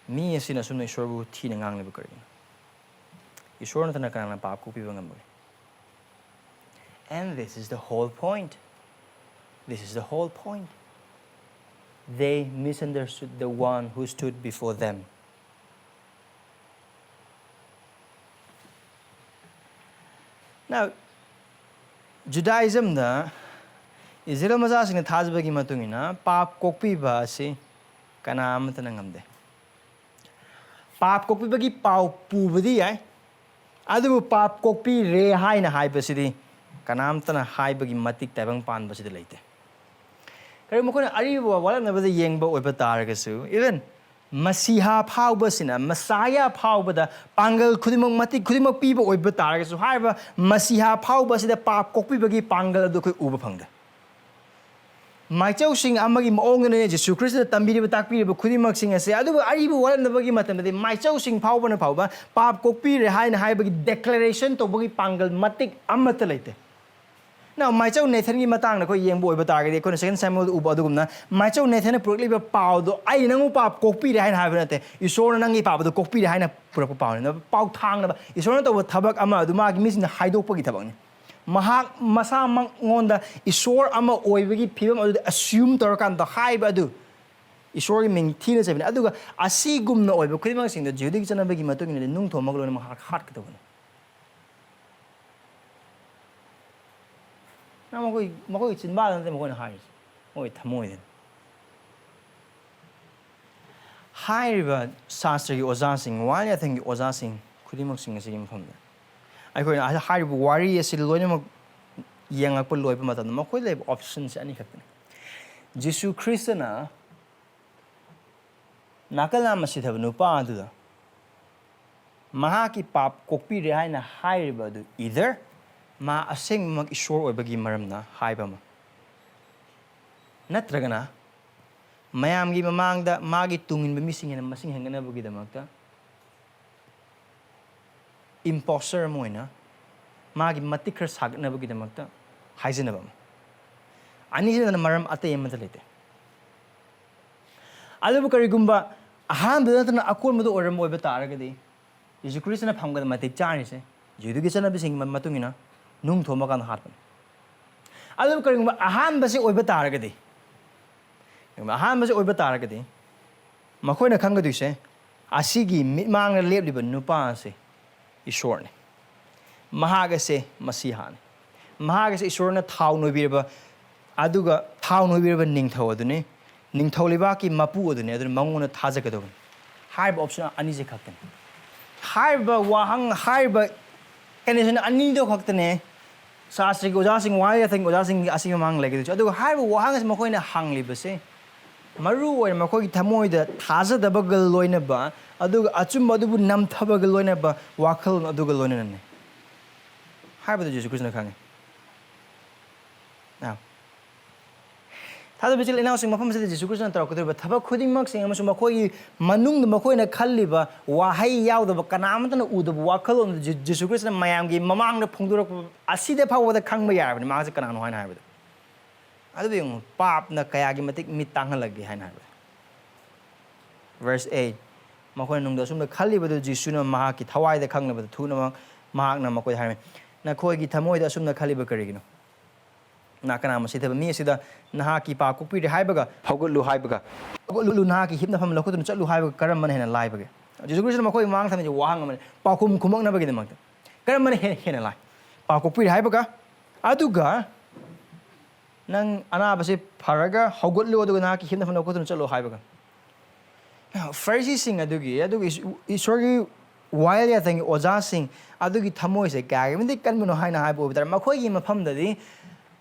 "ꯃꯤ ꯑꯁꯤꯅ ꯑꯁꯨꯝꯅ ꯏꯁꯣꯔꯕꯨ ꯊꯤꯅ ꯉꯥꯡꯂꯤꯕ ꯀꯔꯤꯒꯤꯅꯣ? ꯏꯁꯣꯔ ꯅꯠꯇꯅ ꯀꯅꯥꯅ ꯄꯥꯞ ꯀꯣꯛꯄꯤꯕ ꯉꯝꯕꯒꯦ?" And this is the whole point. This is the whole point. They misunderstood the one who stood before them. Now, Judaismꯗ ꯏꯁꯔꯥꯌꯦꯜ ꯃꯆꯥꯁꯤꯡꯅ ꯊꯥꯖꯕꯒꯤ ꯃꯇꯨꯡ ꯏꯟꯅ ꯄꯥꯞ ꯀꯣꯛꯄꯤꯕ ꯑꯁꯤ ꯀꯅꯥ ꯑꯃꯠꯇꯅ ꯉꯝꯗꯦ꯫ ꯄꯥꯞ ꯀꯣꯛꯄꯤꯕꯒꯤ ꯄꯥꯎ ꯄꯨꯕꯗꯤ ꯌꯥꯏ, ꯑꯗꯨꯕꯨ ꯄꯥꯞ ꯀꯣꯛꯄꯤꯔꯦ ꯍꯥꯏꯅ ꯍꯥꯏꯕꯁꯤꯗꯤ ꯀꯅꯥꯝꯇꯅ ꯍꯥꯏꯕꯒꯤ ꯃꯇꯤꯛ ꯇꯥꯏꯕꯪ ꯄꯥꯟꯕꯁꯤꯗ ꯂꯩꯇꯦ꯫ ꯀꯔꯤꯒꯨꯝꯕ ꯑꯩꯈꯣꯏꯅ ꯑꯔꯤꯕ ꯋꯥꯠꯂꯛꯅꯕꯗ ꯌꯦꯡꯕ ꯑꯣꯏꯕ ꯇꯥꯔꯒꯁꯨ, even ꯃꯁꯤꯍꯥ ꯐꯥꯎꯕꯁꯤꯅ, ꯃꯁꯥꯌꯥ ꯐꯥꯎꯕꯗ ꯄꯥꯡꯒꯜ ꯈꯨꯗꯤꯡꯃꯛ, ꯃꯇꯤꯛ ꯈꯨꯗꯤꯡꯃꯛ ꯄꯤꯕ ꯑꯣꯏꯕ ꯇꯥꯔꯒꯁꯨ, ꯍꯥꯏꯔꯤꯕ ꯃꯁꯤꯍꯥ ꯐꯥꯎꯕꯁꯤꯗ ꯄꯥꯞ ꯀꯣꯛꯄꯤꯕꯒꯤ ꯄꯥꯡꯒꯜ ꯑꯗꯨ ꯑꯩꯈꯣꯏ ꯎꯕ ꯐꯪꯗꯦ꯫ ꯃꯥꯏꯆꯧꯁꯤꯡ ꯑꯃꯒꯤ ꯃꯑꯣꯡꯗꯅꯦ ꯖꯤꯁꯨ ꯈ꯭ꯔꯤꯁꯇꯅ ꯇꯝꯕꯤꯔꯤꯕ, ꯇꯥꯛꯄꯤꯔꯤꯕ ꯈꯨꯗꯤꯡꯃꯛꯁꯤꯡ ꯑꯁꯦ꯫ ꯑꯗꯨꯕꯨ ꯑꯔꯤꯕ ꯋꯥꯠꯂꯝꯗꯕꯒꯤ ꯃꯇꯝꯗꯗꯤ ꯃꯥꯏꯆꯧꯁꯤꯡ ꯐꯥꯎꯕꯅ ꯐꯥꯎꯕ ꯄꯥꯞ ꯀꯣꯛꯄꯤꯔꯦ ꯍꯥꯏꯅ ꯍꯥꯏꯕꯒꯤ declaration ꯇꯧꯕꯒꯤ ꯄꯥꯡꯒꯜ ꯃꯇꯤꯛ ꯑꯃꯠꯇ ꯂꯩꯇꯦ꯫ Now, ꯃꯥꯏꯆꯧ ꯅꯦꯊꯟꯒꯤ ꯃꯇꯥꯡꯗ ꯑꯩꯈꯣꯏ ꯌꯦꯡꯕ ꯑꯣꯏꯕ ꯇꯥꯔꯒꯗꯤ, ꯑꯩꯈꯣꯏꯅ Second Samuelꯗ ꯎꯕ ꯑꯗꯨꯒꯨꯝꯅ, ꯃꯥꯏꯆꯧ ꯅꯦꯊꯟꯅ ꯄꯨꯔꯛꯂꯤꯕ ꯄꯥꯎꯗꯣ, "ꯑꯩꯅ ꯅꯪꯕꯨ ꯄꯥꯞ ꯀꯣꯛꯄꯤꯔꯦ" ꯍꯥꯏꯅ ꯍꯥꯏꯕ ꯅꯠꯇꯦ, "ꯏꯁꯣꯔꯅ ꯅꯪꯒꯤ ꯄꯥꯞ ꯑꯗꯨ ꯀꯣꯛꯄꯤꯔꯦ" ꯍꯥꯏꯅ ꯄꯨꯔꯛꯄ ꯄꯥꯎꯅꯤ꯫ ꯄꯥꯎ ꯊꯥꯡꯅꯕ, ꯏꯁꯣꯔꯅ ꯇꯧꯕ ꯊꯕꯛ ꯑꯃ ꯑꯗꯨ ꯃꯥꯒꯤ ꯃꯤꯁꯤꯡꯅ ꯍꯥꯏꯗꯣꯛꯄꯒꯤ ꯊꯕꯛꯅꯤ꯫ ꯃꯍꯥꯛ ꯃꯁꯥꯃꯛꯉꯣꯟꯗ ꯏꯁꯣꯔ ꯑꯃ ꯑꯣꯏꯕꯒꯤ ꯐꯤꯕꯝ ꯑꯗꯨꯗ assume ꯇꯧꯔꯀꯥꯟꯗ ꯍꯥꯏꯕ ꯑꯗꯨ ꯏꯁꯣꯔꯒꯤ ꯃꯤꯡ ꯊꯤꯅ ꯆꯠꯄꯅꯤ꯫ ꯑꯗꯨꯒ ꯑꯁꯤꯒꯨꯝꯅ ꯑꯣꯏꯕ ꯈꯨꯗꯤꯡꯃꯛꯁꯤꯡꯗꯣ ꯖꯤꯍꯨꯗꯤꯒꯤ ꯆꯠꯅꯕꯒꯤ ꯃꯇꯨꯡ ꯏꯟꯅꯗꯤ ꯅꯨꯡ ꯊꯣꯝꯃꯒ ꯂꯣꯏꯅꯃꯛ ꯍꯥꯠ-, ꯍꯥꯠꯀꯗꯧꯕꯅꯤ꯫ ꯅꯪ ꯃꯈꯣꯏ, ꯃꯈꯣꯏꯒꯤ ꯆꯤꯟꯕꯥꯜꯗ ꯅꯠꯇꯦ ꯃꯈꯣꯏꯅ ꯍꯥꯏꯔꯤꯁꯦ, ꯃꯈꯣꯏ ꯊꯃꯣꯏꯗꯅꯤ꯫ ꯍꯥꯏꯔꯤꯕ ꯁꯥꯁꯇ꯭ꯔꯒꯤ ꯑꯣꯖꯥꯁꯤꯡ, ꯋꯥꯌꯦꯜ ꯌꯥꯊꯪꯒꯤ ꯑꯣꯖꯥꯁꯤꯡ ꯈꯨꯗꯤꯡꯃꯛꯁꯤꯡ ꯑꯁꯤꯒꯤ ꯃꯐꯝꯗ ꯑꯩꯈꯣꯏꯅ ꯍꯥꯏꯔꯤꯕ ꯋꯥꯔꯤ ꯑꯁꯤ ꯂꯣꯏꯅꯃꯛ ꯌꯦꯡꯂꯛꯄ ꯂꯣꯏꯕ ꯃꯇꯝꯗ ꯃꯈꯣꯏꯗ ꯂꯩꯕ optionꯁꯦ ꯑꯅꯤꯈꯛꯇꯅꯤ꯫ ꯖꯤꯁꯨ ꯈ꯭ꯔꯤꯁꯇꯅ ꯅꯥꯀꯜ ꯅꯥꯝꯃ ꯁꯤꯊꯕ ꯅꯨꯄꯥ ꯑꯗꯨꯗ ꯃꯍꯥꯛꯀꯤ ꯄꯥꯞ ꯀꯣꯛꯄꯤꯔꯦ ꯍꯥꯏꯅ ꯍꯥꯏꯔꯤꯕ ꯑꯗꯨ either ꯃꯥ ꯑꯁꯦꯡꯕꯃꯛ ꯏꯁꯣꯔ ꯑꯣꯏꯕꯒꯤ ꯃꯔꯝꯅ ꯍꯥꯏꯕ ꯑꯃ, ꯅꯠꯇ꯭ꯔꯒꯅ ꯃꯌꯥꯝꯒꯤ ꯃꯃꯥꯡꯗ ꯃꯥꯒꯤ ꯇꯨꯡꯏꯟꯕ ꯃꯤꯁꯤꯡ ꯍꯦꯟꯅ ꯃꯁꯤꯡ ꯍꯦꯟꯒꯠꯅꯕꯒꯤꯗꯃꯛꯇ imposter ꯑꯃ ꯑꯣꯏꯅ ꯃꯥꯒꯤ ꯃꯇꯤꯛ ꯈꯔ ꯁꯥꯒꯠꯅꯕꯒꯤꯗꯃꯛꯇ ꯍꯥꯏꯖꯅꯕ ꯑꯃ꯫ ꯑꯅꯤꯁꯤꯅ ꯃꯔꯝ ꯑꯇꯩ ꯑꯃꯠꯇ ꯂꯩꯇꯦ꯫ ꯑꯗꯨꯕꯨ ꯀꯔꯤꯒꯨꯝꯕ ꯑꯍꯥꯟꯕꯗ ꯅꯠꯇꯅ ꯑꯀꯣꯟꯕꯗ ꯑꯣꯏꯔꯝꯕ ꯑꯣꯏꯕ ꯇꯥꯔꯒꯗꯤ, ꯖꯤꯁꯨ ꯈ꯭ꯔꯤꯁꯇꯅ ꯐꯪꯕꯗ ꯃꯇꯤꯛ ꯆꯥꯔꯤꯁꯦ ꯖꯤꯍꯨꯗꯤꯒꯤ ꯆꯠꯅꯕꯤꯁꯤꯡꯒꯤ ꯃꯇꯨꯡ ꯏꯟꯅ ꯅꯨꯡ ꯊꯣꯝꯕ ꯀꯥꯟꯗ ꯍꯥꯠꯄꯅꯤ꯫ ꯑꯗꯨꯕꯨ ꯀꯔꯤꯒꯨꯝꯕ ꯑꯍꯥꯟꯕꯁꯤ ꯑꯣꯏꯕ ꯇꯥꯔꯒꯗꯤ, ꯀꯔꯤꯒꯨꯝꯕ ꯑꯍꯥꯟꯕꯁꯤ ꯑꯣꯏꯕ ꯇꯥꯔꯒꯗꯤ, ꯃꯈꯣꯏꯅ ꯈꯪꯒꯗꯣꯏꯁꯦ, ꯑꯁꯤꯒꯤ ꯃꯤꯠꯃꯥꯡꯗ ꯂꯦꯞꯂꯤꯕ ꯅꯨꯄꯥ ꯑꯁꯤ ꯏꯁꯣꯔꯅꯤ, ꯃꯍꯥꯛ ꯑꯁꯦ ꯃꯁꯤꯍꯥꯅꯤ, ꯃꯍꯥꯛ ꯑꯁꯦ ꯏꯁꯣꯔꯅ ꯊꯥꯎ ꯅꯣꯏꯕꯤꯔꯕ, ꯑꯗꯨꯒ ꯊꯥꯎ ꯅꯣꯏꯕꯤꯔꯕ ꯅꯤꯡꯊꯧ ꯑꯗꯨꯅꯤ, ꯅꯤꯡꯊꯧ ꯂꯩꯕꯥꯛꯀꯤ ꯃꯄꯨ ꯑꯗꯨꯅꯤ, ꯑꯗꯨꯅ ꯃꯉꯣꯟꯗ ꯊꯥꯖꯒꯗꯕꯅꯤ ꯍꯥꯏꯔꯤꯕ ꯑꯣꯞꯁꯟ ꯑꯅꯤꯁꯦ ꯈꯛꯇꯅꯤ꯫ ꯍꯥꯏꯔꯤꯕ ꯋꯥꯍꯪ, ꯍꯥꯏꯔꯤꯕ ꯀꯟꯗꯤꯁꯟ ꯑꯅꯤꯗꯣ ꯈꯛꯇꯅꯦ ꯁꯥꯁꯇ꯭ꯔꯒꯤ ꯑꯣꯖꯥꯁꯤꯡ, ꯋꯥꯍꯩ ꯌꯥꯊꯪꯒꯤ ꯑꯣꯖꯥꯁꯤꯡꯒꯤ ꯑꯁꯤ ꯃꯃꯥꯡ ꯂꯩꯒꯗꯣꯏꯁꯦ꯫ ꯑꯗꯨꯒ ꯍꯥꯏꯔꯤꯕ ꯋꯥꯍꯪ ꯑꯁꯤ ꯃꯈꯣꯏꯅ ꯍꯪꯂꯤꯕꯁꯦ ꯃꯔꯨ ꯑꯣꯏꯅ ꯃꯈꯣꯏꯒꯤ ꯊꯃꯣꯏꯗ ꯊꯥꯖꯗꯕꯒ ꯂꯣꯏꯅꯕ, ꯑꯗꯨꯒ ꯑꯆꯨꯝꯕ ꯑꯗꯨꯕꯨ ꯅꯝꯊꯕꯒ ꯂꯣꯏꯅꯕ ꯋꯥꯈꯜꯂꯣꯟ ꯑꯗꯨꯒ ꯂꯣꯏꯅꯅꯅꯤ ꯍꯥꯏꯕꯗꯨ ꯖꯤꯁꯨ ꯈ꯭ꯔꯤꯁꯇꯅ ꯈꯪꯉꯤ꯫ ꯑꯥ꯫ ꯊꯥꯖꯕ ꯏꯆꯤꯜ ꯏꯅꯥꯎꯁꯤꯡ, ꯃꯐꯝ ꯑꯁꯤꯗ ꯖꯤꯁꯨ ꯈ꯭ꯔꯤꯁꯇꯅ ꯇꯧꯔꯛꯀꯗꯧꯔꯤꯕ ꯊꯕꯛ ꯈꯨꯗꯤꯡꯃꯛꯁꯤꯡ ꯑꯃꯁꯨꯡ ꯃꯈꯣꯏꯒꯤ ꯃꯅꯨꯡꯗ ꯃꯈꯣꯏꯅ ꯈꯜꯂꯤꯕ ꯋꯥꯍꯩ ꯌꯥꯎꯗꯕ, ꯀꯅꯥ ꯑꯃꯠꯇꯅ ꯎꯗꯕ ꯋꯥꯈꯜꯂꯣꯟ ꯑꯗꯨ ꯖꯤ-, ꯖꯤꯁꯨ ꯈ꯭ꯔꯤꯁꯇꯅ ꯃꯌꯥꯝꯒꯤ ꯃꯃꯥꯡꯗ ꯐꯣꯡꯗꯣꯔꯛꯄ ꯑꯁꯤꯗ ꯐꯥꯎꯕꯗ ꯈꯪꯕ ꯌꯥꯔꯕꯅꯤ ꯃꯍꯥꯛꯁꯦ ꯀꯅꯥꯅꯣ ꯍꯥꯏꯅ ꯍꯥꯏꯕꯗ꯫ ꯑꯗꯨꯕꯨ ꯌꯦꯡꯉꯨ, ꯄꯥꯞꯅ ꯀꯌꯥꯒꯤ ꯃꯇꯤꯛ ꯃꯤꯠ ꯇꯥꯡꯍꯜꯂꯒꯦ ꯍꯥꯏꯅ ꯍꯥꯏꯕꯗ꯫ Verse eight, ꯃꯈꯣꯏꯅ ꯅꯨꯡꯗ ꯑꯁꯨꯝꯅ ꯈꯜꯂꯤꯕꯗꯨ ꯖꯤꯁꯨꯅ ꯃꯍꯥꯛꯀꯤ ꯊꯋꯥꯏꯗ ꯈꯪꯂꯕꯗ ꯊꯨꯅꯃꯛ ꯃꯍꯥꯛꯅ ꯃꯈꯣꯏꯗ ꯍꯥꯏꯔꯝꯃꯤ, "ꯅꯈꯣꯏꯒꯤ ꯊꯃꯣꯏꯗ ꯑꯁꯨꯝꯅ ꯈꯜꯂꯤꯕ ꯀꯔꯤꯒꯤꯅꯣ? ꯅꯥ ꯀꯅꯥ ꯃꯁꯤ ꯊꯕꯛ ꯃꯤ ꯑꯁꯤꯗ ꯅꯍꯥꯛꯀꯤ ꯄꯥ ꯀꯣꯛꯄꯤꯔꯦ ꯍꯥꯏꯕꯒ, ꯍꯧꯒꯠꯂꯨ ꯍꯥꯏꯕꯒ, ꯍꯧꯒꯠꯂꯨ, ꯅꯍꯥꯛꯀꯤ ꯍꯤꯞꯅꯐꯝ ꯂꯧꯈꯠꯇꯨꯅ ꯆꯠꯂꯨ ꯍꯥꯏꯕꯒ ꯀꯔꯝꯕꯅ ꯍꯦꯟꯅ ꯂꯥꯏꯕꯒꯦ?" ꯖꯤꯁꯨ ꯈ꯭ꯔꯤꯁꯇꯅ ꯃꯈꯣꯏꯒꯤ ꯃꯃꯥꯡꯗ ꯊꯝꯃꯤꯁꯦ ꯋꯥꯍꯪ ꯑꯃꯅꯤ, ꯄꯥꯎꯈꯨꯝ ꯈꯨꯝꯃꯛꯅꯕꯒꯤꯗꯃꯛꯇ꯫ ꯀꯔꯝꯕꯅ ꯍꯦꯟꯅ, ꯍꯦꯟꯅ ꯂꯥꯏ? ꯄꯥ ꯀꯣꯛꯄꯤꯔꯦ ꯍꯥꯏꯕꯒ, ꯑꯗꯨꯒ ꯅꯪ ꯑꯅꯥꯕꯁꯤ ꯐꯔꯒ ꯍꯧꯒꯠꯂꯨ, ꯑꯗꯨꯒ ꯅꯍꯥꯛꯀꯤ ꯍꯤꯞꯅꯐꯝ ꯂꯧꯈꯠꯇꯨꯅ ꯆꯠꯂꯨ ꯍꯥꯏꯕꯒ꯫ ꯐꯔꯤꯁꯤꯁꯤꯡ ꯑꯗꯨꯒꯤ, ꯑꯗꯨꯒꯤ ꯏꯁ-, ꯏꯁꯣꯔꯒꯤ ꯋꯥꯌꯦꯜ ꯌꯥꯊꯪꯒꯤ ꯑꯣꯖꯥꯁꯤꯡ ꯑꯗꯨꯒꯤ ꯊꯃꯣꯏꯁꯦ ꯀꯌꯥꯒꯤ ꯃꯇꯤꯛ ꯀꯟꯕꯅꯣ ꯍꯥꯏꯅ ꯍꯥꯏꯕ ꯑꯣꯏꯕ ꯇꯥꯔꯦ, ꯃꯈꯣꯏꯒꯤ ꯃꯐꯝꯗꯗꯤ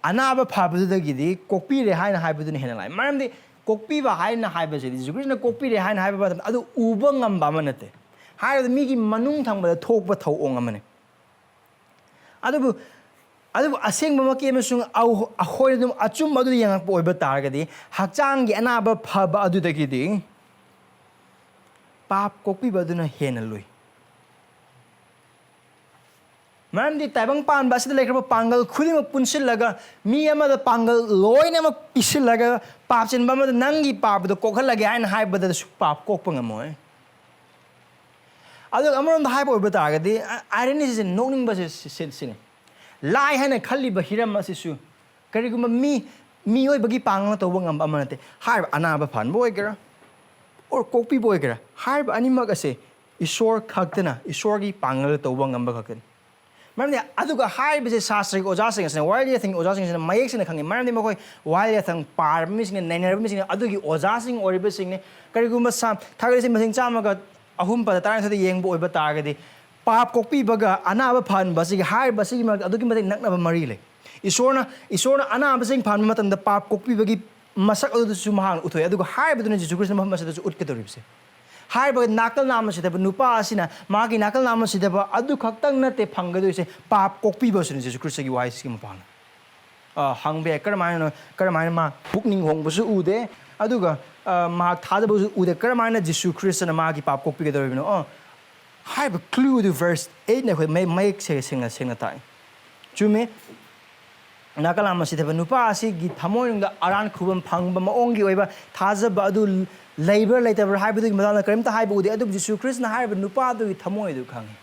ꯑꯅꯥꯕ ꯐꯕꯗꯨꯗꯒꯤꯗꯤ ꯀꯣꯛꯄꯤꯔꯦ ꯍꯥꯏꯅ ꯍꯥꯏꯕꯗꯨꯅ ꯍꯦꯟꯅ ꯂꯥꯏ꯫ ꯃꯔꯝꯗꯤ ꯀꯣꯛꯄꯤꯕ ꯍꯥꯏꯅ ꯍꯥꯏꯕꯁꯤꯗꯤ, ꯖꯤꯁꯨ ꯈ꯭ꯔꯤꯁꯇꯅ ꯀꯣꯛꯄꯤꯔꯦ ꯍꯥꯏꯅ ꯍꯥꯏꯕ ꯃꯇꯝꯗ ꯑꯗꯨ ꯎꯕ ꯉꯝꯕ ꯑꯃ ꯅꯠꯇꯦ꯫ ꯍꯥꯏꯕꯗꯤ ꯃꯤꯒꯤ ꯃꯅꯨꯡ ꯊꯪꯕꯗ ꯊꯣꯛꯄ ꯊꯧꯑꯣꯡ ꯑꯃꯅꯤ꯫ ꯑꯗꯨꯕꯨ, ꯑꯗꯨꯕꯨ ꯑꯁꯦꯡꯕꯃꯛꯀꯤ ꯑꯃꯁꯨꯡ ꯑꯧ-, ꯑꯩꯈꯣꯏꯅ ꯑꯗꯨꯝ ꯑꯆꯨꯝꯕ ꯑꯗꯨ ꯌꯦꯡꯉꯛꯄ ꯑꯣꯏꯕ ꯇꯥꯔꯒꯗꯤ, ꯍꯛꯆꯥꯡꯒꯤ ꯑꯅꯥꯕ ꯐꯕ ꯑꯗꯨꯗꯒꯤꯗꯤ ꯄꯥꯞ ꯀꯣꯛꯄꯤꯕ ꯑꯗꯨꯅ ꯍꯦꯟꯅ ꯂꯨꯏ꯫ ꯃꯔꯝꯗꯤ ꯇꯥꯏꯕꯪ ꯄꯥꯟꯕ ꯑꯁꯤꯗ ꯂꯩꯈ꯭ꯔꯕ ꯄꯥꯡꯒꯜ ꯈꯨꯗꯤꯡꯃꯛ ꯄꯨꯟꯁꯤꯜꯂꯒ ꯃꯤ ꯑꯃꯗ ꯄꯥꯡꯒꯜ ꯂꯣꯏꯅꯃꯛ ꯄꯤꯁꯤꯜꯂꯒ ꯄꯥꯞ ꯆꯦꯟꯕ ꯑꯃꯗ ꯅꯪꯒꯤ ꯄꯥꯞ ꯑꯗꯨ ꯀꯣꯛꯍꯜꯂꯒꯦ ꯍꯥꯏꯅ ꯍꯥꯏꯕꯗꯁꯨ ꯄꯥꯞ ꯀꯣꯛꯄ ꯉꯝꯃꯣꯏ꯫ ꯑꯗꯨꯒ ꯑꯃꯔꯣꯝꯗ ꯍꯥꯏꯕ ꯑꯣꯏꯕ ꯇꯥꯔꯒꯗꯤ, ꯑꯥꯏꯔꯅꯤꯁꯤꯁꯦ ꯅꯣꯛꯅꯤꯡꯕꯁꯦ ꯁꯤ- ꯁꯤ- ꯁꯤꯅꯤ꯫ ꯂꯥꯏ ꯍꯥꯏꯅ ꯈꯜꯂꯤꯕ ꯍꯤꯔꯝ ꯑꯁꯤꯁꯨ ꯀꯔꯤꯒꯨꯝꯕ ꯃꯤ ꯃꯤꯑꯣꯏꯕꯒꯤ ꯄꯥꯡꯒꯜꯅ ꯇꯧꯕ ꯉꯝꯕ ꯑꯃ ꯅꯠꯇꯦ꯫ ꯍꯥꯏꯔꯤꯕ ꯑꯅꯥꯕ ꯐꯍꯟꯕ ꯑꯣꯏꯒꯦꯔꯥ, ꯑꯣꯔ ꯀꯣꯛꯄꯤꯕ ꯑꯣꯏꯒꯦꯔꯥ, ꯍꯥꯏꯔꯤꯕ ꯑꯅꯤꯃꯛ ꯑꯁꯦ ꯏꯁꯣꯔ ꯈꯛꯇꯅ, ꯏꯁꯣꯔꯒꯤ ꯄꯥꯡꯒꯜ ꯇꯧꯕ ꯉꯝꯕ ꯈꯛꯇꯅꯤ꯫ ꯃꯔꯝꯗꯤ ꯑꯗꯨꯒ ꯍꯥꯏꯔꯤꯕꯁꯦ ꯁꯥꯁꯇ꯭ꯔꯒꯤ ꯑꯣꯖꯥꯁꯤꯡ ꯑꯁꯤꯅ, ꯋꯥꯌꯦꯜ ꯌꯥꯊꯪꯒꯤ ꯑꯣꯖꯥꯁꯤꯡ ꯑꯁꯤꯅ ꯃꯌꯦꯛ ꯁꯦꯡꯅ ꯈꯪꯉꯤ꯫ ꯃꯔꯝꯗꯤ ꯃꯈꯣꯏ ꯋꯥꯌꯦꯜ ꯌꯥꯊꯪ ꯄꯥꯔꯕ ꯃꯤꯁꯤꯡꯅ, ꯅꯩꯅꯔꯕ ꯃꯤꯁꯤꯡꯅ, ꯑꯗꯨꯒꯤ ꯑꯣꯖꯥꯁꯤꯡ ꯑꯣꯏꯔꯤꯕꯁꯤꯡꯅꯤ꯫ ꯀꯔꯤꯒꯨꯝꯕ ꯁꯥ ꯊꯥꯒꯠꯂꯤꯁꯤ ꯃꯁꯤꯡ ꯆꯥꯝꯃꯒ ꯑꯍꯨꯝ ꯄꯗ ꯇꯔꯥꯅꯤꯊꯣꯏꯗ ꯌꯦꯡꯕ ꯑꯣꯏꯕ ꯇꯥꯔꯒꯗꯤ, ꯄꯥꯞ ꯀꯣꯛꯄꯤꯕꯒ ꯑꯅꯥꯕ ꯐꯍꯟꯕ ꯑꯁꯤꯒꯤ, ꯍꯥꯏꯔꯤꯕ ꯑꯁꯤꯒꯤ ꯃꯔꯛꯇ ꯑꯗꯨꯛꯀꯤ ꯃꯇꯤꯛ ꯅꯛꯅꯕ ꯃꯔꯤ ꯂꯩ꯫ ꯏꯁꯣꯔꯅ, ꯏꯁꯣꯔꯅ ꯑꯅꯥꯕꯁꯤꯡ ꯐꯍꯟꯕ ꯃꯇꯝꯗ ꯄꯥꯞ ꯀꯣꯛꯄꯤꯕꯒꯤ ꯃꯁꯛ ꯑꯗꯨꯗꯁꯨ ꯃꯍꯥꯛꯅ ꯎꯠꯊꯣꯛꯏ꯫ ꯑꯗꯨꯒ ꯍꯥꯏꯔꯤꯕꯗꯨꯅ ꯖꯤꯁꯨ ꯈ꯭ꯔꯤꯁꯇ ꯃꯐꯝ ꯑꯁꯤꯗꯁꯨ ꯎꯠꯀꯗꯧꯔꯤꯕꯁꯦ꯫ ꯍꯥꯏꯔꯤꯕ ꯅꯥꯀꯜ ꯅꯥꯝꯃ ꯁꯤꯊꯕ ꯅꯨꯄꯥ ꯑꯁꯤꯅ ꯃꯥꯒꯤ ꯅꯥꯀꯜ ꯅꯥꯝꯃ ꯁꯤꯊꯕ ꯑꯗꯨ ꯈꯛꯇꯪ ꯅꯠꯇꯦ ꯐꯪꯒꯗꯣꯏꯁꯦ, ꯄꯥꯞ ꯀꯣꯛꯄꯤꯕꯁꯨꯅꯤ ꯖꯤꯁꯨ ꯈ꯭ꯔꯤꯁꯇꯒꯤ ꯋꯥꯍꯩꯁꯤꯒꯤ ꯃꯄꯥꯟꯅ꯫ ꯑ, ꯍꯪꯕ ꯌꯥꯏ, ꯀꯔꯝꯍꯥꯏꯅꯅꯣ, ꯀꯔꯝꯍꯥꯏꯅ ꯃꯥ ꯄꯨꯛꯅꯤꯡ ꯍꯣꯡꯕꯁꯨ ꯎꯗꯦ, ꯑꯗꯨꯒ, ꯑ, ꯃꯍꯥꯛ ꯊꯥꯖꯕꯁꯨ ꯎꯗꯦ, ꯀꯔꯝꯍꯥꯏꯅ ꯖꯤꯁꯨ ꯈ꯭ꯔꯤꯁꯇꯅ ꯃꯥꯒꯤ ꯄꯥꯞ ꯀꯣꯛꯄꯤꯒꯗꯧꯔꯤꯕꯅꯣ? ꯑ, ꯍꯥꯏꯔꯤꯕ clue ꯑꯗꯨ verse eight ꯅ ꯑꯩꯈꯣꯏ ꯃꯌꯦꯛ, ꯃꯌꯦꯛ ꯁꯦꯡꯅ, ꯁꯦꯡꯅ ꯇꯥꯛꯏ꯫ ꯆꯨꯝꯃꯤ, ꯅꯥꯀꯜ ꯅꯥꯝꯃ ꯁꯤꯊꯕ ꯅꯨꯄꯥ ꯑꯁꯤꯒꯤ ꯊꯃꯣꯏꯅꯨꯡꯗ ꯑꯔꯥꯟ ꯈꯨꯕꯝ ꯐꯪꯕ ꯃꯑꯣꯡꯒꯤ ꯑꯣꯏꯕ ꯊꯥꯖꯕ ꯑꯗꯨ ꯂꯩꯕ꯭ꯔꯥ ꯂꯩꯇꯕ꯭ꯔꯥ ꯍꯥꯏꯕꯗꯨꯒꯤ ꯃꯇꯥꯡꯗ ꯀꯔꯤꯝꯇ ꯍꯥꯏꯕ ꯎꯗꯦ, ꯑꯗꯨꯕꯨ ꯖꯤꯁꯨ ꯈ꯭ꯔꯤꯁꯇꯅ ꯍꯥꯏꯔꯤꯕ ꯅꯨꯄꯥ ꯑꯗꯨꯒꯤ ꯊꯃꯣꯏ ꯑꯗꯨ ꯈꯪꯉꯤ꯫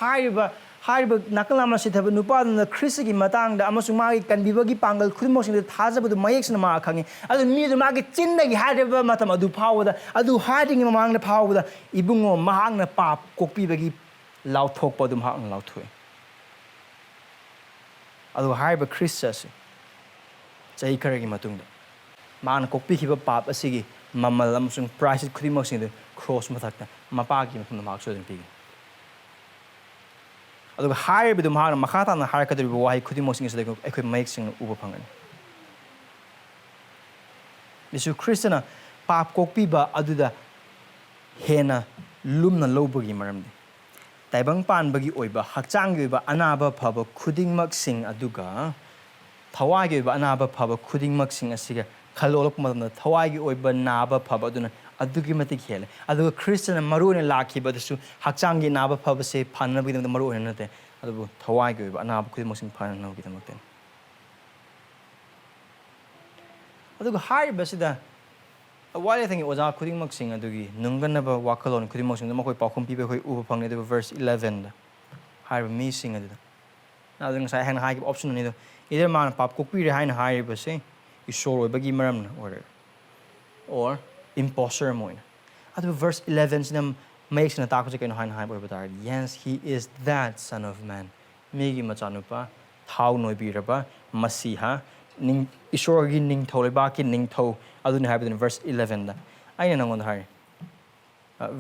ꯍꯥꯏꯔꯤꯕ, ꯍꯥꯏꯔꯤꯕ ꯅꯥꯀꯜ ꯅꯥꯝꯃ ꯁꯤꯊꯕ ꯅꯨꯄꯥꯗꯨꯅ ꯈ꯭ꯔꯤꯁꯇꯒꯤ ꯃꯇꯥꯡꯗ ꯑꯃꯁꯨꯡ ꯃꯥꯒꯤ ꯀꯟꯕꯤꯕꯒꯤ ꯄꯥꯡꯒꯜ ꯈꯨꯗꯤꯡꯃꯛꯁꯤꯡꯗ ꯊꯥꯖꯕꯗꯨ ꯃꯌꯦꯛ ꯁꯦꯡꯅ ꯃꯥ ꯈꯪꯉꯤ꯫ ꯑꯗꯨ ꯃꯤꯗꯨ ꯃꯥꯒꯤ ꯆꯤꯟꯗꯒꯤ ꯍꯥꯏꯔꯤꯕ ꯃꯇꯝ ꯑꯗꯨ ꯐꯥꯎꯕꯗ, ꯑꯗꯨ ꯍꯥꯏꯗ꯭ꯔꯤꯉꯩ ꯃꯃꯥꯡꯗ ꯐꯥꯎꯕꯗ, "ꯏꯕꯨꯡꯉꯣ, ꯃꯍꯥꯛꯅ ꯄꯥꯞ ꯀꯣꯛꯄꯤꯕꯒꯤ ꯂꯥꯎꯊꯣꯛꯄ ꯑꯗꯨ ꯃꯍꯥꯛꯅ ꯂꯥꯎꯊꯣꯛꯏ"꯫ ꯑꯗꯨꯒ ꯍꯥꯏꯔꯤꯕ ꯈ꯭ꯔꯤꯁ ꯑꯁꯤ ꯆꯍꯤ ꯈꯔꯒꯤ ꯃꯇꯨꯡꯗ ꯃꯍꯥꯛꯅ ꯀꯣꯛꯄꯤꯈꯤꯕ ꯄꯥꯞ ꯑꯁꯤꯒꯤ ꯃꯃꯜ ꯑꯃꯁꯨꯡ ꯄ꯭ꯔꯥꯏꯁ ꯈꯨꯗꯤꯡꯃꯛꯁꯤꯡ ꯑꯗꯨ ꯀ꯭ꯔꯣꯁ ꯃꯊꯛꯇ ꯃꯄꯥꯒꯤ ꯃꯐꯝꯗ ꯃꯍꯥꯛ ꯁꯣꯏꯗꯅ ꯄꯤꯒꯅꯤ꯫ ꯑꯗꯨꯒ ꯍꯥꯏꯔꯤꯕꯗꯨ ꯃꯍꯥꯛꯅ ꯃꯈꯥ ꯇꯥꯅ ꯍꯥꯏꯔꯛꯀꯗꯧꯔꯤꯕ ꯋꯥꯍꯩ ꯈꯨꯗꯤꯡꯃꯛꯁꯤꯡ ꯑꯁꯤꯗ ꯑꯩꯈꯣꯏ ꯃꯌꯦꯛ ꯁꯦꯡꯅ ꯎꯕ ꯐꯪꯒꯅꯤ꯫ ꯌꯦꯁꯨ ꯈ꯭ꯔꯤꯁꯇꯅ ꯄꯥꯞ ꯀꯣꯛꯄꯤꯕ ꯑꯗꯨꯗ ꯍꯦꯟꯅ ꯂꯨꯝꯅ ꯂꯧꯕꯒꯤ ꯃꯔꯝꯗꯤ, ꯇꯥꯏꯕꯪ ꯄꯥꯟꯕꯒꯤ ꯑꯣꯏꯕ, ꯍꯛꯆꯥꯡꯒꯤ ꯑꯣꯏꯕ ꯑꯅꯥꯕ ꯐꯕ ꯈꯨꯗꯤꯡꯃꯛꯁꯤꯡ, ꯑꯗꯨꯒ ꯊꯋꯥꯏꯒꯤ ꯑꯣꯏꯕ ꯑꯅꯥꯕ ꯐꯕ ꯈꯨꯗꯤꯡꯃꯛꯁꯤꯡ ꯑꯁꯤꯒ ꯈꯜꯂꯣꯛꯂꯛꯄ ꯃꯇꯝꯗ, ꯊꯋꯥꯏꯒꯤ ꯑꯣꯏꯕ ꯅꯥꯕ ꯐꯕ ꯑꯗꯨꯅ ꯑꯗꯨꯛꯀꯤ ꯃꯇꯤꯛ ꯍꯦꯜꯂꯦ꯫ ꯑꯗꯨꯒ ꯈ꯭ꯔꯤꯁꯇꯅ ꯃꯔꯨ ꯑꯣꯏꯅ ꯂꯥꯛꯈꯤꯕ ꯑꯗꯨꯁꯨ ꯍꯛꯆꯥꯡꯒꯤ ꯑꯅꯥꯕ ꯐꯕꯁꯦ ꯐꯅꯅꯕꯒꯤꯗꯃꯛꯇ ꯃꯔꯨ ꯑꯣꯏꯅ ꯅꯠꯇꯦ, ꯑꯗꯨꯕꯨ ꯊꯋꯥꯏꯒꯤ ꯑꯣꯏꯕ ꯑꯅꯥꯕ ꯈꯨꯗꯤꯡꯃꯛꯁꯤꯡ ꯐꯅꯅꯕꯒꯤꯗꯃꯛꯇꯅꯤ꯫ ꯑꯗꯨꯒ ꯍꯥꯏꯔꯤꯕꯁꯤꯗ ꯋꯥꯌꯦꯜ ꯂꯩꯊꯦꯡꯒꯤ ꯑꯣꯖꯥ ꯈꯨꯗꯤꯡꯃꯛꯁꯤꯡ ꯑꯗꯨꯒꯤ ꯅꯨꯡꯒꯟꯅꯕ ꯋꯥꯈꯜꯂꯣꯟ ꯈꯨꯗꯤꯡꯃꯛꯁꯤꯡꯗ ꯃꯈꯣꯏ ꯄꯥꯎꯈꯨꯝ ꯄꯤꯕ ꯑꯩꯈꯣꯏ ꯎꯕ ꯐꯪꯉꯤ꯫ ꯑꯗꯨꯒ verse elevenꯗ ꯍꯥꯏꯔꯤꯕ ꯃꯤꯁꯤꯡ ꯑꯗꯨꯗ, ꯑꯗꯨ ꯉꯁꯥꯏ ꯑꯩꯅ ꯍꯥꯏꯈꯤꯕ option ꯑꯅꯤꯗꯣ, either ꯃꯥꯅ ꯄꯥꯞ ꯀꯣꯛꯄꯤꯔꯦ ꯍꯥꯏꯅ ꯍꯥꯏꯔꯤꯕꯁꯦ ꯏꯁꯣꯔ ꯑꯣꯏꯕꯒꯤ ꯃꯔꯝꯅ ꯑꯣꯏꯔꯦ, or imposter ꯑꯃ ꯑꯣꯏꯅ꯫ ꯑꯗꯨꯕꯨ verse elevenꯁꯤꯅ ꯃꯌꯦꯛ ꯁꯦꯡꯅ ꯇꯥꯛꯄꯁꯦ ꯀꯩꯅꯣ ꯍꯥꯏꯅ ꯍꯥꯏꯕ ꯑꯣꯏꯕ ꯇꯥꯔꯗꯤ, "Yes, he is that Son of Man", ꯃꯤꯒꯤ ꯃꯆꯥꯅꯨꯄꯥ, ꯊꯥꯎ ꯅꯣꯏꯕꯤꯔꯕ ꯃꯁꯤꯍꯥ, ꯅꯤꯡ-, ꯏꯁꯣꯔꯒꯤ ꯅꯤꯡꯊꯧ, ꯂꯩꯕꯥꯛꯀꯤ ꯅꯤꯡꯊꯧ ꯑꯗꯨꯅꯤ ꯍꯥꯏꯕꯗꯨꯅ verse elevenꯗ꯫ ꯑꯩꯅ ꯅꯪꯉꯣꯟꯗ ꯍꯥꯏꯔꯤ,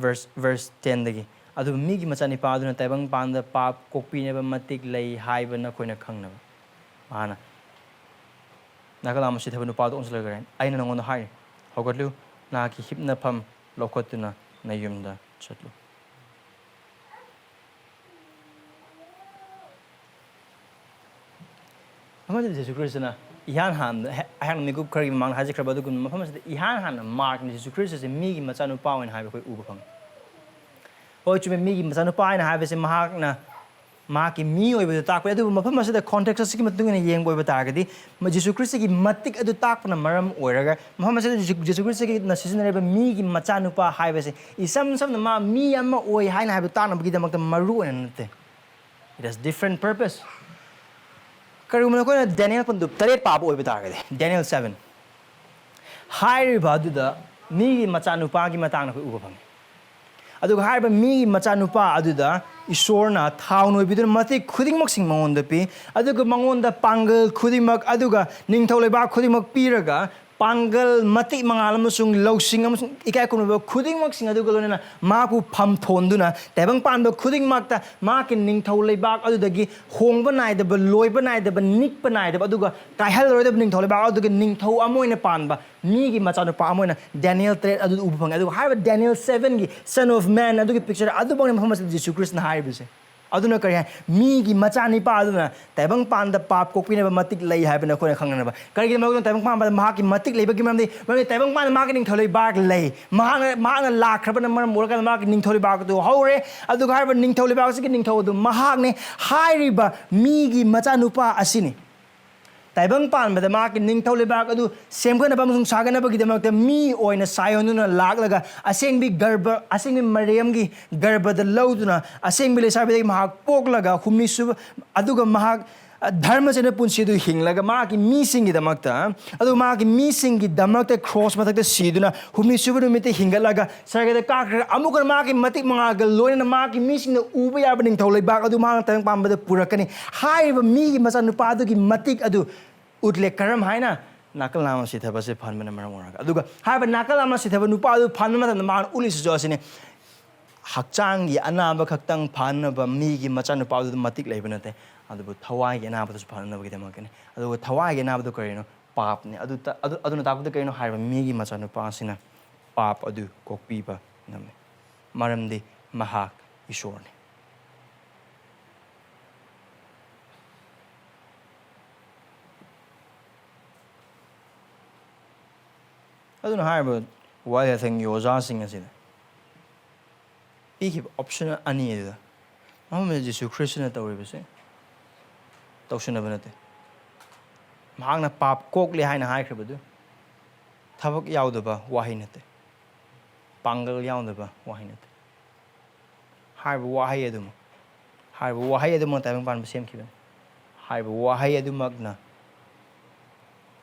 verse, verse tenꯗꯒꯤ, "ꯑꯗꯨꯕꯨ ꯃꯤꯒꯤ ꯃꯆꯥꯅꯨꯄꯥ ꯑꯗꯨꯅ ꯇꯥꯏꯕꯪꯄꯥꯟꯗ ꯄꯥꯞ ꯀꯣꯛꯄꯤꯅꯕ ꯃꯇꯤꯛ ꯂꯩ ꯍꯥꯏꯕ ꯅꯈꯣꯏꯅ ꯈꯪꯅꯕ"꯫ ꯃꯍꯥꯛꯅ ꯅꯥꯀꯜ ꯑꯃ ꯁꯤꯊꯕ ꯅꯨꯄꯥꯗꯨ ꯑꯣꯟꯁꯤꯜꯂꯒ, "ꯑꯩꯅ ꯅꯉꯣꯟꯗ ꯍꯥꯏꯔꯤ, ꯍꯧꯒꯠꯂꯨ, ꯅꯍꯥꯛꯀꯤ ꯍꯤꯞꯅꯐꯝ ꯂꯧꯈꯠꯇꯨꯅ ꯅꯌꯨꯝꯗ ꯆꯠꯂꯨ"꯫ ꯃꯐꯝ ꯑꯁꯤꯗ ꯖꯤꯁꯨ ꯈ꯭ꯔꯤꯁꯇꯅ ꯏꯍꯥꯟ ꯍꯥꯟꯕꯗ, ꯑꯩꯍꯥꯛꯅ ꯃꯤꯀꯨꯞ ꯈꯔꯒꯤ ꯃꯃꯥꯡꯗ ꯍꯥꯏꯖꯈ꯭ꯔꯕ ꯑꯗꯨꯒꯨꯝꯅ, ꯃꯐꯝ ꯑꯁꯤꯗ ꯏꯍꯥꯟ ꯍꯥꯟꯅ ꯃꯥꯔꯛꯅ ꯖꯤꯁꯨ ꯈ꯭ꯔꯤꯁꯇꯁꯦ ꯃꯤꯒꯤ ꯃꯆꯥꯅꯨꯄꯥ ꯑꯣꯏꯅ ꯍꯥꯏꯕ ꯑꯩꯈꯣꯏ ꯎꯕ ꯐꯪꯉꯤ꯫ ꯍꯣꯏ, ꯆꯨꯝꯃꯦ, ꯃꯤꯒꯤ ꯃꯆꯥꯅꯨꯄꯥ ꯍꯥꯏꯅ ꯍꯥꯏꯕꯁꯦ ꯃꯍꯥꯛꯅ ꯃꯍꯥꯛꯀꯤ ꯃꯤ ꯑꯣꯏꯕꯗꯨ ꯇꯥꯛꯄꯅꯤ꯫ ꯑꯗꯨꯕꯨ ꯃꯐꯝ ꯑꯁꯤꯗ context ꯑꯁꯤꯒꯤ ꯃꯇꯨꯡ ꯏꯟꯅ ꯌꯦꯡꯕ ꯑꯣꯏꯕ ꯇꯥꯔꯒꯗꯤ, ꯃ-, ꯖꯤꯁꯨ ꯈ꯭ꯔꯤꯁꯇꯒꯤ ꯃꯇꯤꯛ ꯑꯗꯨ ꯇꯥꯛꯄꯅ ꯃꯔꯝ ꯑꯣꯏꯔꯒ, ꯃꯐꯝ ꯑꯁꯤꯗ ꯖꯤꯁꯨ, ꯖꯤꯁꯨ ꯈ꯭ꯔꯤꯁꯇꯒꯤꯅ ꯁꯤꯖꯤꯟꯅꯔꯤꯕ ꯃꯤꯒꯤ ꯃꯆꯥꯅꯨꯄꯥ ꯍꯥꯏꯕꯁꯦ ꯏꯁꯝ ꯁꯝꯅ ꯃꯥ ꯃꯤ ꯑꯃ ꯑꯣꯏ ꯍꯥꯏꯅ ꯍꯥꯏꯕꯗꯨ ꯇꯥꯛꯅꯕꯒꯤꯗꯃꯛꯇ ꯃꯔꯨ ꯑꯣꯏꯅ ꯅꯠꯇꯦ꯫ It has different purpose. ꯀꯔꯤꯒꯨꯝꯕ ꯅꯈꯣꯏꯅ ꯗꯦꯅꯤꯌꯦꯜ ꯄꯟꯗꯨꯞ ꯇꯔꯦꯠ ꯄꯥꯕ ꯑꯣꯏꯕ ꯇꯥꯔꯒꯗꯤ, Daniel seven, ꯍꯥꯏꯔꯤꯕ ꯑꯗꯨꯗ ꯃꯤꯒꯤ ꯃꯆꯥꯅꯨꯄꯥꯒꯤ ꯃꯇꯥꯡꯗ ꯑꯩꯈꯣꯏ ꯎꯕ ꯐꯪꯉꯤ꯫ ꯑꯗꯨꯒ ꯍꯥꯏꯔꯤꯕ ꯃꯤꯒꯤ ꯃꯆꯥꯅꯨꯄꯥ ꯑꯗꯨꯗ ꯏꯁꯣꯔꯅ ꯊꯥꯎ ꯅꯣꯏꯕꯤꯗꯨꯅ ꯃꯇꯤꯛ ꯈꯨꯗꯤꯡꯃꯛꯁꯤꯡ ꯃꯉꯣꯟꯗ ꯄꯤ, ꯑꯗꯨꯒ ꯃꯉꯣꯟꯗ ꯄꯥꯡꯒꯜ ꯈꯨꯗꯤꯡꯃꯛ ꯑꯗꯨꯒ ꯅꯤꯡꯊꯧ ꯂꯩꯕꯥꯛ ꯈꯨꯗꯤꯡꯃꯛ ꯄꯤꯔꯒ, ꯄꯥꯡꯒꯜ, ꯃꯇꯤꯛ, ꯃꯉꯥꯜ ꯑꯃꯁꯨꯡ ꯂꯧꯁꯤꯡ ꯑꯃꯁꯨꯡ ꯏꯀꯥꯏ ꯈꯨꯝꯅꯕ ꯈꯨꯗꯤꯡꯃꯛꯁꯤꯡ ꯑꯗꯨꯒ ꯂꯣꯏꯅꯅ ꯃꯍꯥꯛꯄꯨ ꯐꯝꯊꯣꯟꯗꯨꯅ ꯇꯥꯏꯕꯪ ꯄꯥꯟꯕ ꯈꯨꯗꯤꯡꯃꯛꯇ ꯃꯍꯥꯛꯀꯤ ꯅꯤꯡꯊꯧ ꯂꯩꯕꯥꯛ ꯑꯗꯨꯗꯒꯤ ꯍꯣꯡꯕ ꯅꯥꯏꯗꯕ, ꯂꯣꯏꯕ ꯅꯥꯏꯗꯕ, ꯅꯤꯛꯄ ꯅꯥꯏꯗꯕ, ꯑꯗꯨꯒ ꯀꯥꯏꯍꯜꯂꯔꯣꯏꯗꯕ ꯅꯤꯡꯊꯧ ꯂꯩꯕꯥꯛ ꯑꯗꯨꯒꯤ ꯅꯤꯡꯊꯧ ꯑꯃ ꯑꯣꯏꯅ ꯄꯥꯟꯕ ꯃꯤꯒꯤ ꯃꯆꯥꯅꯨꯄꯥ ꯑꯃ ꯑꯣꯏꯅ ꯗꯦꯅꯤꯌꯦꯜ ꯇꯔꯦꯠ ꯑꯗꯨꯗ ꯎꯕ ꯐꯪꯉꯤ꯫ ꯑꯗꯨꯒ ꯍꯥꯏꯔꯤꯕ ꯗꯦꯅꯤꯌꯦꯜ sevenꯒꯤ Son of Man ꯑꯗꯨꯒꯤ picture ꯑꯗꯨꯃꯛꯅꯤ ꯃꯐꯝ ꯑꯁꯤꯗ ꯖꯤꯁꯨ ꯈ꯭ꯔꯤꯁꯇꯅ ꯍꯥꯏꯔꯤꯕꯁꯦ꯫ ꯑꯗꯨꯅ ꯀꯔꯤ ꯍꯥꯏ? ꯃꯤꯒꯤ ꯃꯆꯥꯅꯤꯄꯥ ꯑꯗꯨꯅ ꯇꯥꯏꯕꯪꯄꯥꯟꯗ ꯄꯥꯞ ꯀꯣꯛꯄꯤꯅꯕ ꯃꯇꯤꯛ ꯂꯩ ꯍꯥꯏꯕꯅ ꯑꯩꯈꯣꯏꯅ ꯈꯪꯅꯅꯕ꯫ ꯀꯔꯤꯒꯤꯗꯃꯛꯇ ꯇꯥꯏꯕꯪꯄꯥꯟꯕꯗ ꯃꯍꯥꯛꯀꯤ ꯃꯇꯤꯛ ꯂꯩꯕꯒꯤ ꯃꯔꯝꯗꯤ, ꯃꯔꯝꯗꯤ ꯇꯥꯏꯕꯪꯄꯥꯟꯗ ꯃꯍꯥꯛꯀꯤ ꯅꯤꯡꯊꯧ ꯂꯩꯕꯥꯛ ꯂꯩ꯫ ꯃꯍꯥꯛꯅ, ꯃꯍꯥꯛꯅ ꯂꯥꯛꯈ꯭ꯔꯕꯅ ꯃꯔꯝ ꯑꯣꯏꯔꯀꯥꯟꯗ ꯃꯍꯥꯛꯀꯤ ꯅꯤꯡꯊꯧ ꯂꯩꯕꯥꯛ ꯑꯗꯨ ꯍꯧꯔꯦ꯫ ꯑꯗꯨꯒ ꯍꯥꯏꯔꯤꯕ ꯅꯤꯡꯊꯧ ꯂꯩꯕꯥꯛ ꯑꯁꯤꯒꯤ ꯅꯤꯡꯊꯧ ꯑꯗꯨ ꯃꯍꯥꯛꯅꯤ꯫ ꯍꯥꯏꯔꯤꯕ ꯃꯤꯒꯤ ꯃꯆꯥꯅꯨꯄꯥ ꯑꯁꯤꯅꯤ꯫ ꯇꯥꯏꯕꯪ ꯄꯥꯟꯕꯗ ꯃꯍꯥꯛꯀꯤ ꯅꯤꯡꯊꯧ ꯂꯩꯕꯥꯛ ꯑꯗꯨ ꯁꯦꯝꯒꯠꯅꯕ ꯑꯃꯁꯨꯡ ꯁꯥꯒꯠꯅꯕꯒꯤꯗꯃꯛꯇ ꯃꯤ ꯑꯣꯏꯅ ꯁꯥꯏ ꯑꯣꯟꯗꯨꯅ ꯂꯥꯛꯂꯒ ꯑꯁꯦꯡꯕꯤ ꯒꯔꯚ, ꯑꯁꯦꯡꯕꯤ ꯃꯔꯦꯝꯒꯤ ꯒꯔꯚꯗ ꯂꯧꯗꯨꯅ ꯑꯁꯦꯡꯕꯤ ꯂꯩꯁꯥꯕꯤꯗꯒꯤ ꯃꯍꯥꯛ ꯄꯣꯛꯂꯒ ꯍꯨꯝꯅꯤ ꯁꯨꯕ, ꯑꯗꯨꯒ ꯃꯍꯥꯛ, ꯑ, ꯙꯔꯃ ꯆꯦꯟꯕ ꯄꯨꯟꯁꯤ ꯑꯗꯨ ꯍꯤꯡꯂꯒ ꯃꯍꯥꯛꯀꯤ ꯃꯤꯁꯤꯡꯒꯤꯗꯃꯛꯇ, ꯑꯗꯨꯒ ꯃꯍꯥꯛꯀꯤ ꯃꯤꯁꯤꯡꯒꯤꯗꯃꯛꯇ ꯀ꯭ꯔꯣꯁ ꯃꯊꯛꯇ ꯁꯤꯗꯨꯅ ꯍꯨꯝꯅꯤ ꯁꯨꯕ ꯅꯨꯃꯤꯠꯇ ꯍꯤꯡꯒꯠꯂꯒ ꯁꯔꯒꯗ ꯀꯥꯈ꯭ꯔꯒ ꯑꯃꯨꯛꯀ ꯃꯍꯥꯛꯀꯤ ꯃꯇꯤꯛ ꯃꯉꯥꯜꯒ ꯂꯣꯏꯅꯅ ꯃꯍꯥꯛꯀꯤ ꯃꯤꯁꯤꯡꯅ ꯎꯕ ꯌꯥꯕ ꯅꯤꯡꯊꯧ ꯂꯩꯕꯥꯛ ꯑꯗꯨ ꯃꯍꯥꯛꯅ ꯇꯥꯏꯕꯪ ꯄꯥꯟꯕꯗ ꯄꯨꯔꯛꯀꯅꯤ꯫ ꯍꯥꯏꯔꯤꯕ ꯃꯤꯒꯤ ꯃꯆꯥꯅꯨꯄꯥ ꯑꯗꯨꯒꯤ ꯃꯇꯤꯛ ꯑꯗꯨ ꯎꯠꯂꯦ꯫ ꯀꯔꯝ ꯍꯥꯏꯅ? ꯅꯥꯀꯜ ꯅꯥꯝꯃ ꯁꯤꯊꯕꯁꯦ ꯐꯍꯟꯕꯅ ꯃꯔꯝ ꯑꯣꯏꯔꯒ꯫ ꯑꯗꯨꯒ ꯍꯥꯏꯔꯤꯕ ꯅꯥꯀꯜ ꯅꯥꯝꯃ ꯁꯤꯊꯕ ꯅꯨꯄꯥ ꯑꯗꯨ ꯐꯍꯟꯕ ꯃꯇꯝꯗ ꯃꯥꯅ ꯎꯠꯂꯤꯁꯤꯁꯨ ꯑꯁꯤꯅꯤ꯫ ꯍꯛꯆꯥꯡꯒꯤ ꯑꯅꯥꯕ ꯈꯛꯇꯪ ꯐꯍꯟꯅꯕ ꯃꯤꯒꯤ ꯃꯆꯥꯅꯨꯄꯥ ꯑꯗꯨꯗ ꯃꯇꯤꯛ ꯂꯩꯕ ꯅꯠꯇꯦ, ꯑꯗꯨꯕꯨ ꯊꯋꯥꯏꯒꯤ ꯑꯅꯥꯕꯗꯨꯁꯨ ꯐꯍꯟꯅꯕꯒꯤꯗꯃꯛꯇꯅꯤ꯫ ꯑꯗꯨꯒ ꯊꯋꯥꯏꯒꯤ ꯑꯅꯥꯕꯗꯨ ꯀꯔꯤꯅꯣ? ꯄꯥꯞꯅꯤ꯫ ꯑꯗꯨ ꯇ-, ꯑꯗꯨ, ꯑꯗꯨꯅ ꯇꯥꯛꯄꯗꯤ ꯀꯔꯤꯅꯣ? ꯍꯥꯏꯔꯤꯕ ꯃꯤꯒꯤ ꯃꯆꯥꯅꯨꯄꯥ ꯑꯁꯤꯅ ꯄꯥꯞ ꯑꯗꯨ ꯀꯣꯛꯄꯤꯕ ꯉꯝꯃꯤ, ꯃꯔꯝꯗꯤ ꯃꯍꯥꯛ ꯏꯁꯣꯔꯅꯤ꯫ ꯑꯗꯨꯅ ꯍꯥꯏꯔꯤꯕ ꯋꯥꯍꯩ ꯑꯊꯪꯒꯤ ꯑꯣꯖꯥꯁꯤꯡ ꯑꯁꯤꯗ ꯄꯤꯈꯤꯕ ꯑꯣꯞꯁꯟ ꯑꯅꯤ ꯑꯗꯨꯗ ꯃꯐꯝ ꯑꯁꯤꯗ ꯖꯤꯁꯨ ꯈ꯭ꯔꯤꯁꯇꯅ ꯇꯧꯔꯤꯕꯁꯦ ꯇꯧꯁꯤꯟꯅꯕ ꯅꯠꯇꯦ꯫ ꯃꯍꯥꯛꯅ ꯄꯥꯞ ꯀꯣꯛꯂꯦ ꯍꯥꯏꯅ ꯍꯥꯏꯈ꯭ꯔꯕꯗꯨ ꯊꯕꯛ ꯌꯥꯎꯗꯕ ꯋꯥꯍꯩ ꯅꯠꯇꯦ, ꯄꯥꯡꯒꯜ ꯌꯥꯎꯗꯕ ꯋꯥꯍꯩ ꯅꯠꯇꯦ꯫ ꯍꯥꯏꯔꯤꯕ ꯋꯥꯍꯩ ꯑꯗꯨꯃꯛ, ꯍꯥꯏꯔꯤꯕ ꯋꯥꯍꯩ ꯑꯗꯨꯃꯛ ꯇꯥꯏꯕꯪ ꯄꯥꯟꯕ ꯁꯦꯝꯈꯤꯕꯅꯤ꯫ ꯍꯥꯏꯔꯤꯕ ꯋꯥꯍꯩ ꯑꯗꯨꯃꯛꯅ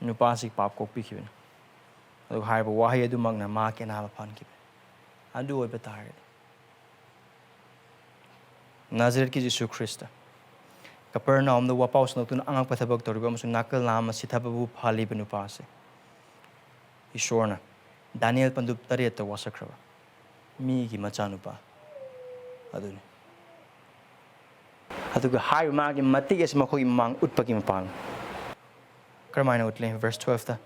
ꯅꯨꯄꯥꯁꯤ ꯄꯥꯞ ꯀꯣꯛꯄꯤꯈꯤꯕꯅꯤ꯫ ꯑꯗꯨꯒ ꯍꯥꯏꯔꯤꯕ ꯋꯥꯍꯩ ꯑꯗꯨꯃꯛꯅ ꯃꯍꯥꯛꯀꯤ ꯑꯅꯥꯕ ꯐꯍꯟꯈꯤꯕꯅꯤ꯫ ꯑꯗꯨ ꯑꯣꯏꯕ ꯇꯥꯔꯒꯗꯤ ꯅꯥꯖꯔꯦꯠꯀꯤ ꯖꯤꯁꯨ ꯈ꯭ꯔꯤꯁꯇ, ꯀꯄꯔꯅꯥꯍꯨꯝꯗ ꯋꯥꯄꯥꯎ ꯁꯟꯗꯣꯛꯇꯨꯅ ꯑꯉꯛꯄ ꯊꯕꯛ ꯇꯧꯔꯤꯕ ꯑꯃꯁꯨꯡ ꯅꯥꯀꯜ ꯅꯥꯝꯃ ꯁꯤꯊꯕꯕꯨ ꯐꯍꯜꯂꯤꯕ ꯅꯨꯄꯥ ꯑꯁꯤ ꯏꯁꯣꯔꯅ ꯗꯥꯅꯤꯌꯦꯜ ꯄꯟꯗꯨꯞ ꯇꯔꯦꯠꯇ ꯋꯥꯁꯛꯈ꯭ꯔꯕ ꯃꯤꯒꯤ ꯃꯆꯥꯅꯨꯄꯥ ꯑꯗꯨꯅꯤ꯫ ꯑꯗꯨꯒ ꯍꯥꯏꯔꯤꯕ ꯃꯥꯒꯤ ꯃꯇꯤꯛ ꯑꯁꯤ ꯃꯈꯣꯏꯒꯤ ꯃꯃꯥꯡ ꯎꯠꯄꯒꯤ ꯃꯄꯥꯡ꯫ ꯀꯔꯝꯍꯥꯏꯅ ꯎꯠꯂꯤ? ꯚꯔꯁ ꯇꯨꯋꯦꯜꯐꯇ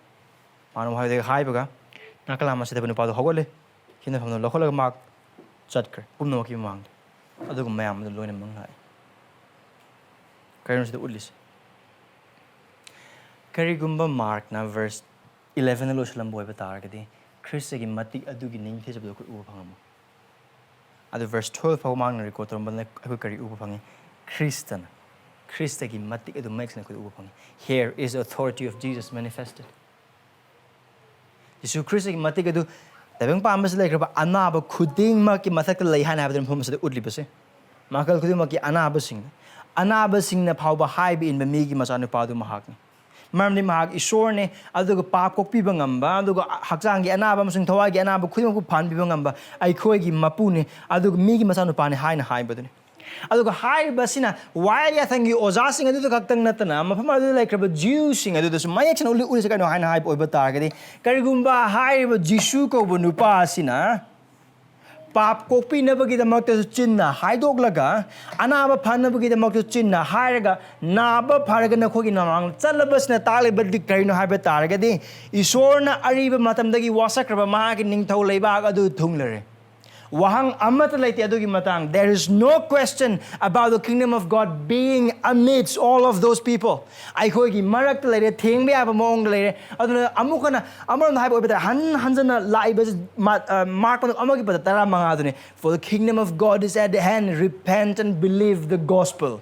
ꯃꯥꯅ ꯋꯥꯍꯩꯗꯒꯤ ꯍꯥꯏꯕꯒ, ꯅꯥꯀꯜ ꯅꯥꯝꯃ ꯁꯤꯊꯕ ꯅꯨꯄꯥꯗꯨ ꯍꯧꯒꯠꯂꯦ, ꯍꯤꯞꯅꯐꯝꯗ ꯂꯧꯈꯠꯂꯒ ꯃꯍꯥꯛ ꯆꯠꯈ꯭ꯔꯦ ꯄꯨꯝꯅꯃꯛꯀꯤ ꯃꯃꯥꯡꯗ꯫ ꯑꯗꯨꯒ ꯃꯌꯥꯝ ꯑꯗꯨ ꯂꯣꯏꯅꯃꯛ ꯂꯥꯛꯏ꯫ ꯀꯔꯤꯅꯣ ꯁꯤꯗ ꯎꯠꯂꯤꯁꯦ? ꯀꯔꯤꯒꯨꯝꯕ ꯃꯥꯔꯛꯅ verse elevenꯗ ꯂꯣꯏꯁꯤꯜꯂꯝꯕ ꯑꯣꯏꯕ ꯇꯥꯔꯒꯗꯤ, ꯈ꯭ꯔꯤꯁꯇꯒꯤ ꯃꯇꯤꯛ ꯑꯗꯨꯒꯤ ꯅꯤꯡꯊꯤꯖꯕꯗꯨ ꯑꯩꯈꯣꯏ ꯎꯕ ꯐꯪꯉꯝꯃꯣꯏ꯫ ꯑꯗꯨ verse twelve ꯐꯥꯎ ꯃꯥꯡꯅ record ꯇꯧꯔꯝꯕꯅ ꯑꯩꯈꯣꯏ ꯀꯔꯤ ꯎꯕ ꯐꯪꯉꯤ? ꯈ꯭ꯔꯤꯁꯇꯅ, ꯈ꯭ꯔꯤꯁꯇꯒꯤ ꯃꯇꯤꯛ ꯑꯗꯨ ꯃꯌꯦꯛ ꯁꯦꯡꯅ ꯑꯩꯈꯣꯏ ꯎꯕ ꯐꯪꯉꯤ꯫ Here is the authority of Jesus manifested. ꯌꯤꯁꯨ ꯈ꯭ꯔꯤꯁꯇꯒꯤ ꯃꯇꯤꯛ ꯑꯗꯨ ꯇꯥꯏꯕꯪ ꯄꯥꯟꯕꯁꯤꯗ ꯂꯩꯈ꯭ꯔꯕ ꯑꯅꯥꯕ ꯈꯨꯗꯤꯡꯃꯛꯀꯤ ꯃꯊꯛꯇ ꯂꯩ ꯍꯥꯏꯅ ꯍꯥꯏꯕꯗꯨꯅ ꯃꯐꯝ ꯑꯁꯤꯗ ꯎꯠꯂꯤꯕꯁꯦ꯫ ꯃꯈꯜ ꯈꯨꯗꯤꯡꯃꯛꯀꯤ ꯑꯅꯥꯕꯁꯤꯡꯗ, ꯑꯅꯥꯕꯁꯤꯡꯅ ꯐꯥꯎꯕ ꯍꯥꯏꯕ ꯏꯟꯕ ꯃꯤꯒꯤ ꯃꯆꯥꯅꯨꯄꯥꯗꯨ ꯃꯍꯥꯛꯅꯤ꯫ ꯃꯔꯝꯗꯤ ꯃꯍꯥꯛ ꯏꯁꯣꯔꯅꯤ, ꯑꯗꯨꯒ ꯄꯥꯞ ꯀꯣꯛꯄꯤꯕ ꯉꯝꯕ, ꯑꯗꯨꯒ ꯍꯛꯆꯥꯡꯒꯤ ꯑꯅꯥꯕ ꯑꯃꯁꯨꯡ ꯊꯋꯥꯏꯒꯤ ꯑꯅꯥꯕ ꯈꯨꯗꯤꯡꯃꯛꯄꯨ ꯐꯍꯟꯕꯤꯕ ꯉꯝꯕ ꯑꯩꯈꯣꯏꯒꯤ ꯃꯄꯨꯅꯤ, ꯑꯗꯨꯒ ꯃꯤꯒꯤ ꯃꯆꯥꯅꯨꯄꯥꯅꯤ ꯍꯥꯏꯅ ꯍꯥꯏꯕꯗꯨꯅꯤ꯫ ꯑꯗꯨꯒ ꯍꯥꯏꯔꯤꯕꯁꯤꯅ ꯋꯥꯌꯦꯜ ꯌꯥꯊꯪꯒꯤ ꯑꯣꯖꯥꯁꯤꯡ ꯑꯗꯨꯗ ꯈꯛꯇꯪ ꯅꯠꯇꯅ, ꯃꯐꯝ ꯑꯗꯨꯗ ꯂꯩꯈ꯭ꯔꯕ ꯖ꯭ꯌꯨꯁꯤꯡ ꯑꯗꯨꯗꯁꯨ ꯃꯌꯦꯛ ꯁꯦꯡꯅ ꯎꯠꯂꯤ-, ꯎꯠꯂꯤꯁꯦ ꯀꯩꯅꯣ ꯍꯥꯏꯅ ꯍꯥꯏꯕ ꯑꯣꯏꯕ ꯇꯥꯔꯒꯗꯤ, ꯀꯔꯤꯒꯨꯝꯕ ꯍꯥꯏꯔꯤꯕ ꯖꯤꯁꯨ ꯀꯧꯕ ꯅꯨꯄꯥ ꯑꯁꯤꯅ ꯄꯥꯞ ꯀꯣꯛꯄꯤꯅꯕꯒꯤꯗꯃꯛꯇꯁꯨ ꯆꯤꯟꯅ ꯍꯥꯏꯗꯣꯛꯂꯒ, ꯑꯅꯥꯕ ꯐꯅꯕꯒꯤꯗꯃꯛꯇꯁꯨ ꯆꯤꯟꯅ ꯍꯥꯏꯔꯒ, ꯅꯥꯕ ꯐꯔꯒ ꯅꯈꯣꯏꯒꯤ ꯅꯃꯥꯡꯗ ꯆꯠꯂꯕꯁꯤꯅ ꯇꯥꯛꯂꯤꯕꯗꯤ ꯀꯔꯤꯅꯣ ꯍꯥꯏꯕ ꯇꯥꯔꯒꯗꯤ, ꯏꯁꯣꯔꯅ ꯑꯔꯤꯕ ꯃꯇꯝꯗꯒꯤ ꯋꯥꯁꯛꯈ꯭ꯔꯕ ꯃꯍꯥꯛꯀꯤ ꯅꯤꯡꯊꯧ ꯂꯩꯕꯥꯛ ꯑꯗꯨ ꯊꯨꯡꯂꯔꯦ꯫ ꯋꯥꯍꯪ ꯑꯃꯠꯇ ꯂꯩꯇꯦ ꯑꯗꯨꯒꯤ ꯃꯇꯥꯡ꯫ There is no question about the kingdom of God being amidst all of those people. ꯑꯩꯈꯣꯏꯒꯤ ꯃꯔꯛꯇ ꯂꯩꯔꯦ, ꯊꯦꯡꯕ ꯌꯥꯕ ꯃꯑꯣꯡꯗ ꯂꯩꯔꯦ꯫ ꯑꯗꯨꯅ ꯑꯃꯨꯛ ꯍꯟꯅ, ꯑꯃꯔꯣꯝꯗ ꯍꯥꯏꯕ ꯑꯣꯏꯕ ꯇꯥꯔꯦ, ꯍꯟ ꯍꯟꯖꯟꯅ ꯂꯥꯛꯏꯕ ꯃꯥ-, ꯑ, ꯃꯥꯔꯛ ꯑꯃꯒꯤ ꯄꯗ ꯇꯔꯥꯃꯉꯥꯗꯨꯅꯤ, "For the kingdom of God is at hand, repent and believe the gospel."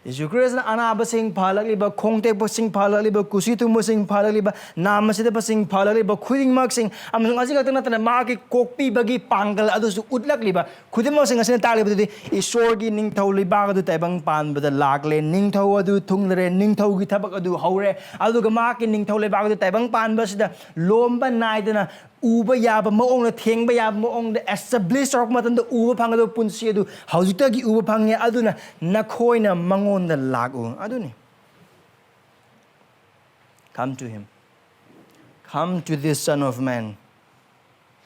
ꯌꯦꯁꯨ ꯈ꯭ꯔꯤꯁꯅ ꯑꯅꯥꯕꯁꯤꯡ ꯐꯍꯜꯂꯛꯂꯤꯕ, ꯈꯣꯡ ꯇꯦꯛꯄꯁꯤꯡ ꯐꯍꯜꯂꯛꯂꯤꯕ, ꯀꯨꯁꯤ ꯊꯨꯡꯕꯁꯤꯡ ꯐꯍꯜꯂꯛꯂꯤꯕ, ꯅꯥꯝꯃ ꯁꯤꯗꯕꯁꯤꯡ ꯐꯍꯜꯂꯛꯂꯤꯕ ꯈꯨꯗꯤꯡꯃꯛꯁꯤꯡ, ꯑꯃꯁꯨꯡ ꯑꯁꯤ ꯈꯛꯇ ꯅꯠꯇꯅ ꯃꯍꯥꯛꯀꯤ ꯀꯣꯛꯄꯤꯕꯒꯤ ꯄꯥꯡꯒꯜ ꯑꯗꯨꯁꯨ ꯎꯠꯂꯛꯂꯤꯕ ꯈꯨꯗꯤꯡꯃꯛꯁꯤꯡ ꯑꯁꯤꯅ ꯇꯥꯛꯂꯤꯕꯗꯨꯗꯤ ꯏꯁꯣꯔꯒꯤ ꯅꯤꯡꯊꯧ ꯂꯩꯕꯥꯛ ꯑꯗꯨ ꯇꯥꯏꯕꯪ ꯄꯥꯟꯕꯗ ꯂꯥꯛꯂꯦ, ꯅꯤꯡꯊꯧ ꯑꯗꯨ ꯊꯨꯡꯂꯔꯦ, ꯅꯤꯡꯊꯧꯒꯤ ꯊꯕꯛ ꯑꯗꯨ ꯍꯧꯔꯦ, ꯑꯗꯨꯒ ꯃꯍꯥꯛꯀꯤ ꯅꯤꯡꯊꯧ ꯂꯩꯕꯥꯛ ꯑꯗꯨ ꯇꯥꯏꯕꯪ ꯄꯥꯟꯕ ꯑꯁꯤꯗ ꯂꯣꯝꯕ ꯅꯥꯏꯗꯅ ꯎꯕ ꯌꯥꯕ ꯃꯑꯣꯡꯗ, ꯊꯦꯡꯕ ꯌꯥꯕ ꯃꯑꯣꯡꯗ establish ꯇꯧꯔꯛꯄ ꯃꯇꯝꯗ ꯎꯕ ꯐꯪꯒꯗꯕ ꯄꯨꯟꯁꯤ ꯑꯗꯨ ꯍꯧꯖꯤꯛꯇꯒꯤ ꯎꯕ ꯐꯪꯉꯦ꯫ ꯑꯗꯨꯅ ꯅꯈꯣꯏꯅ ꯃꯉꯣꯟꯗ ꯂꯥꯛꯎ꯫ ꯑꯗꯨꯅꯤ꯫ Come to him. Come to this Son of Man.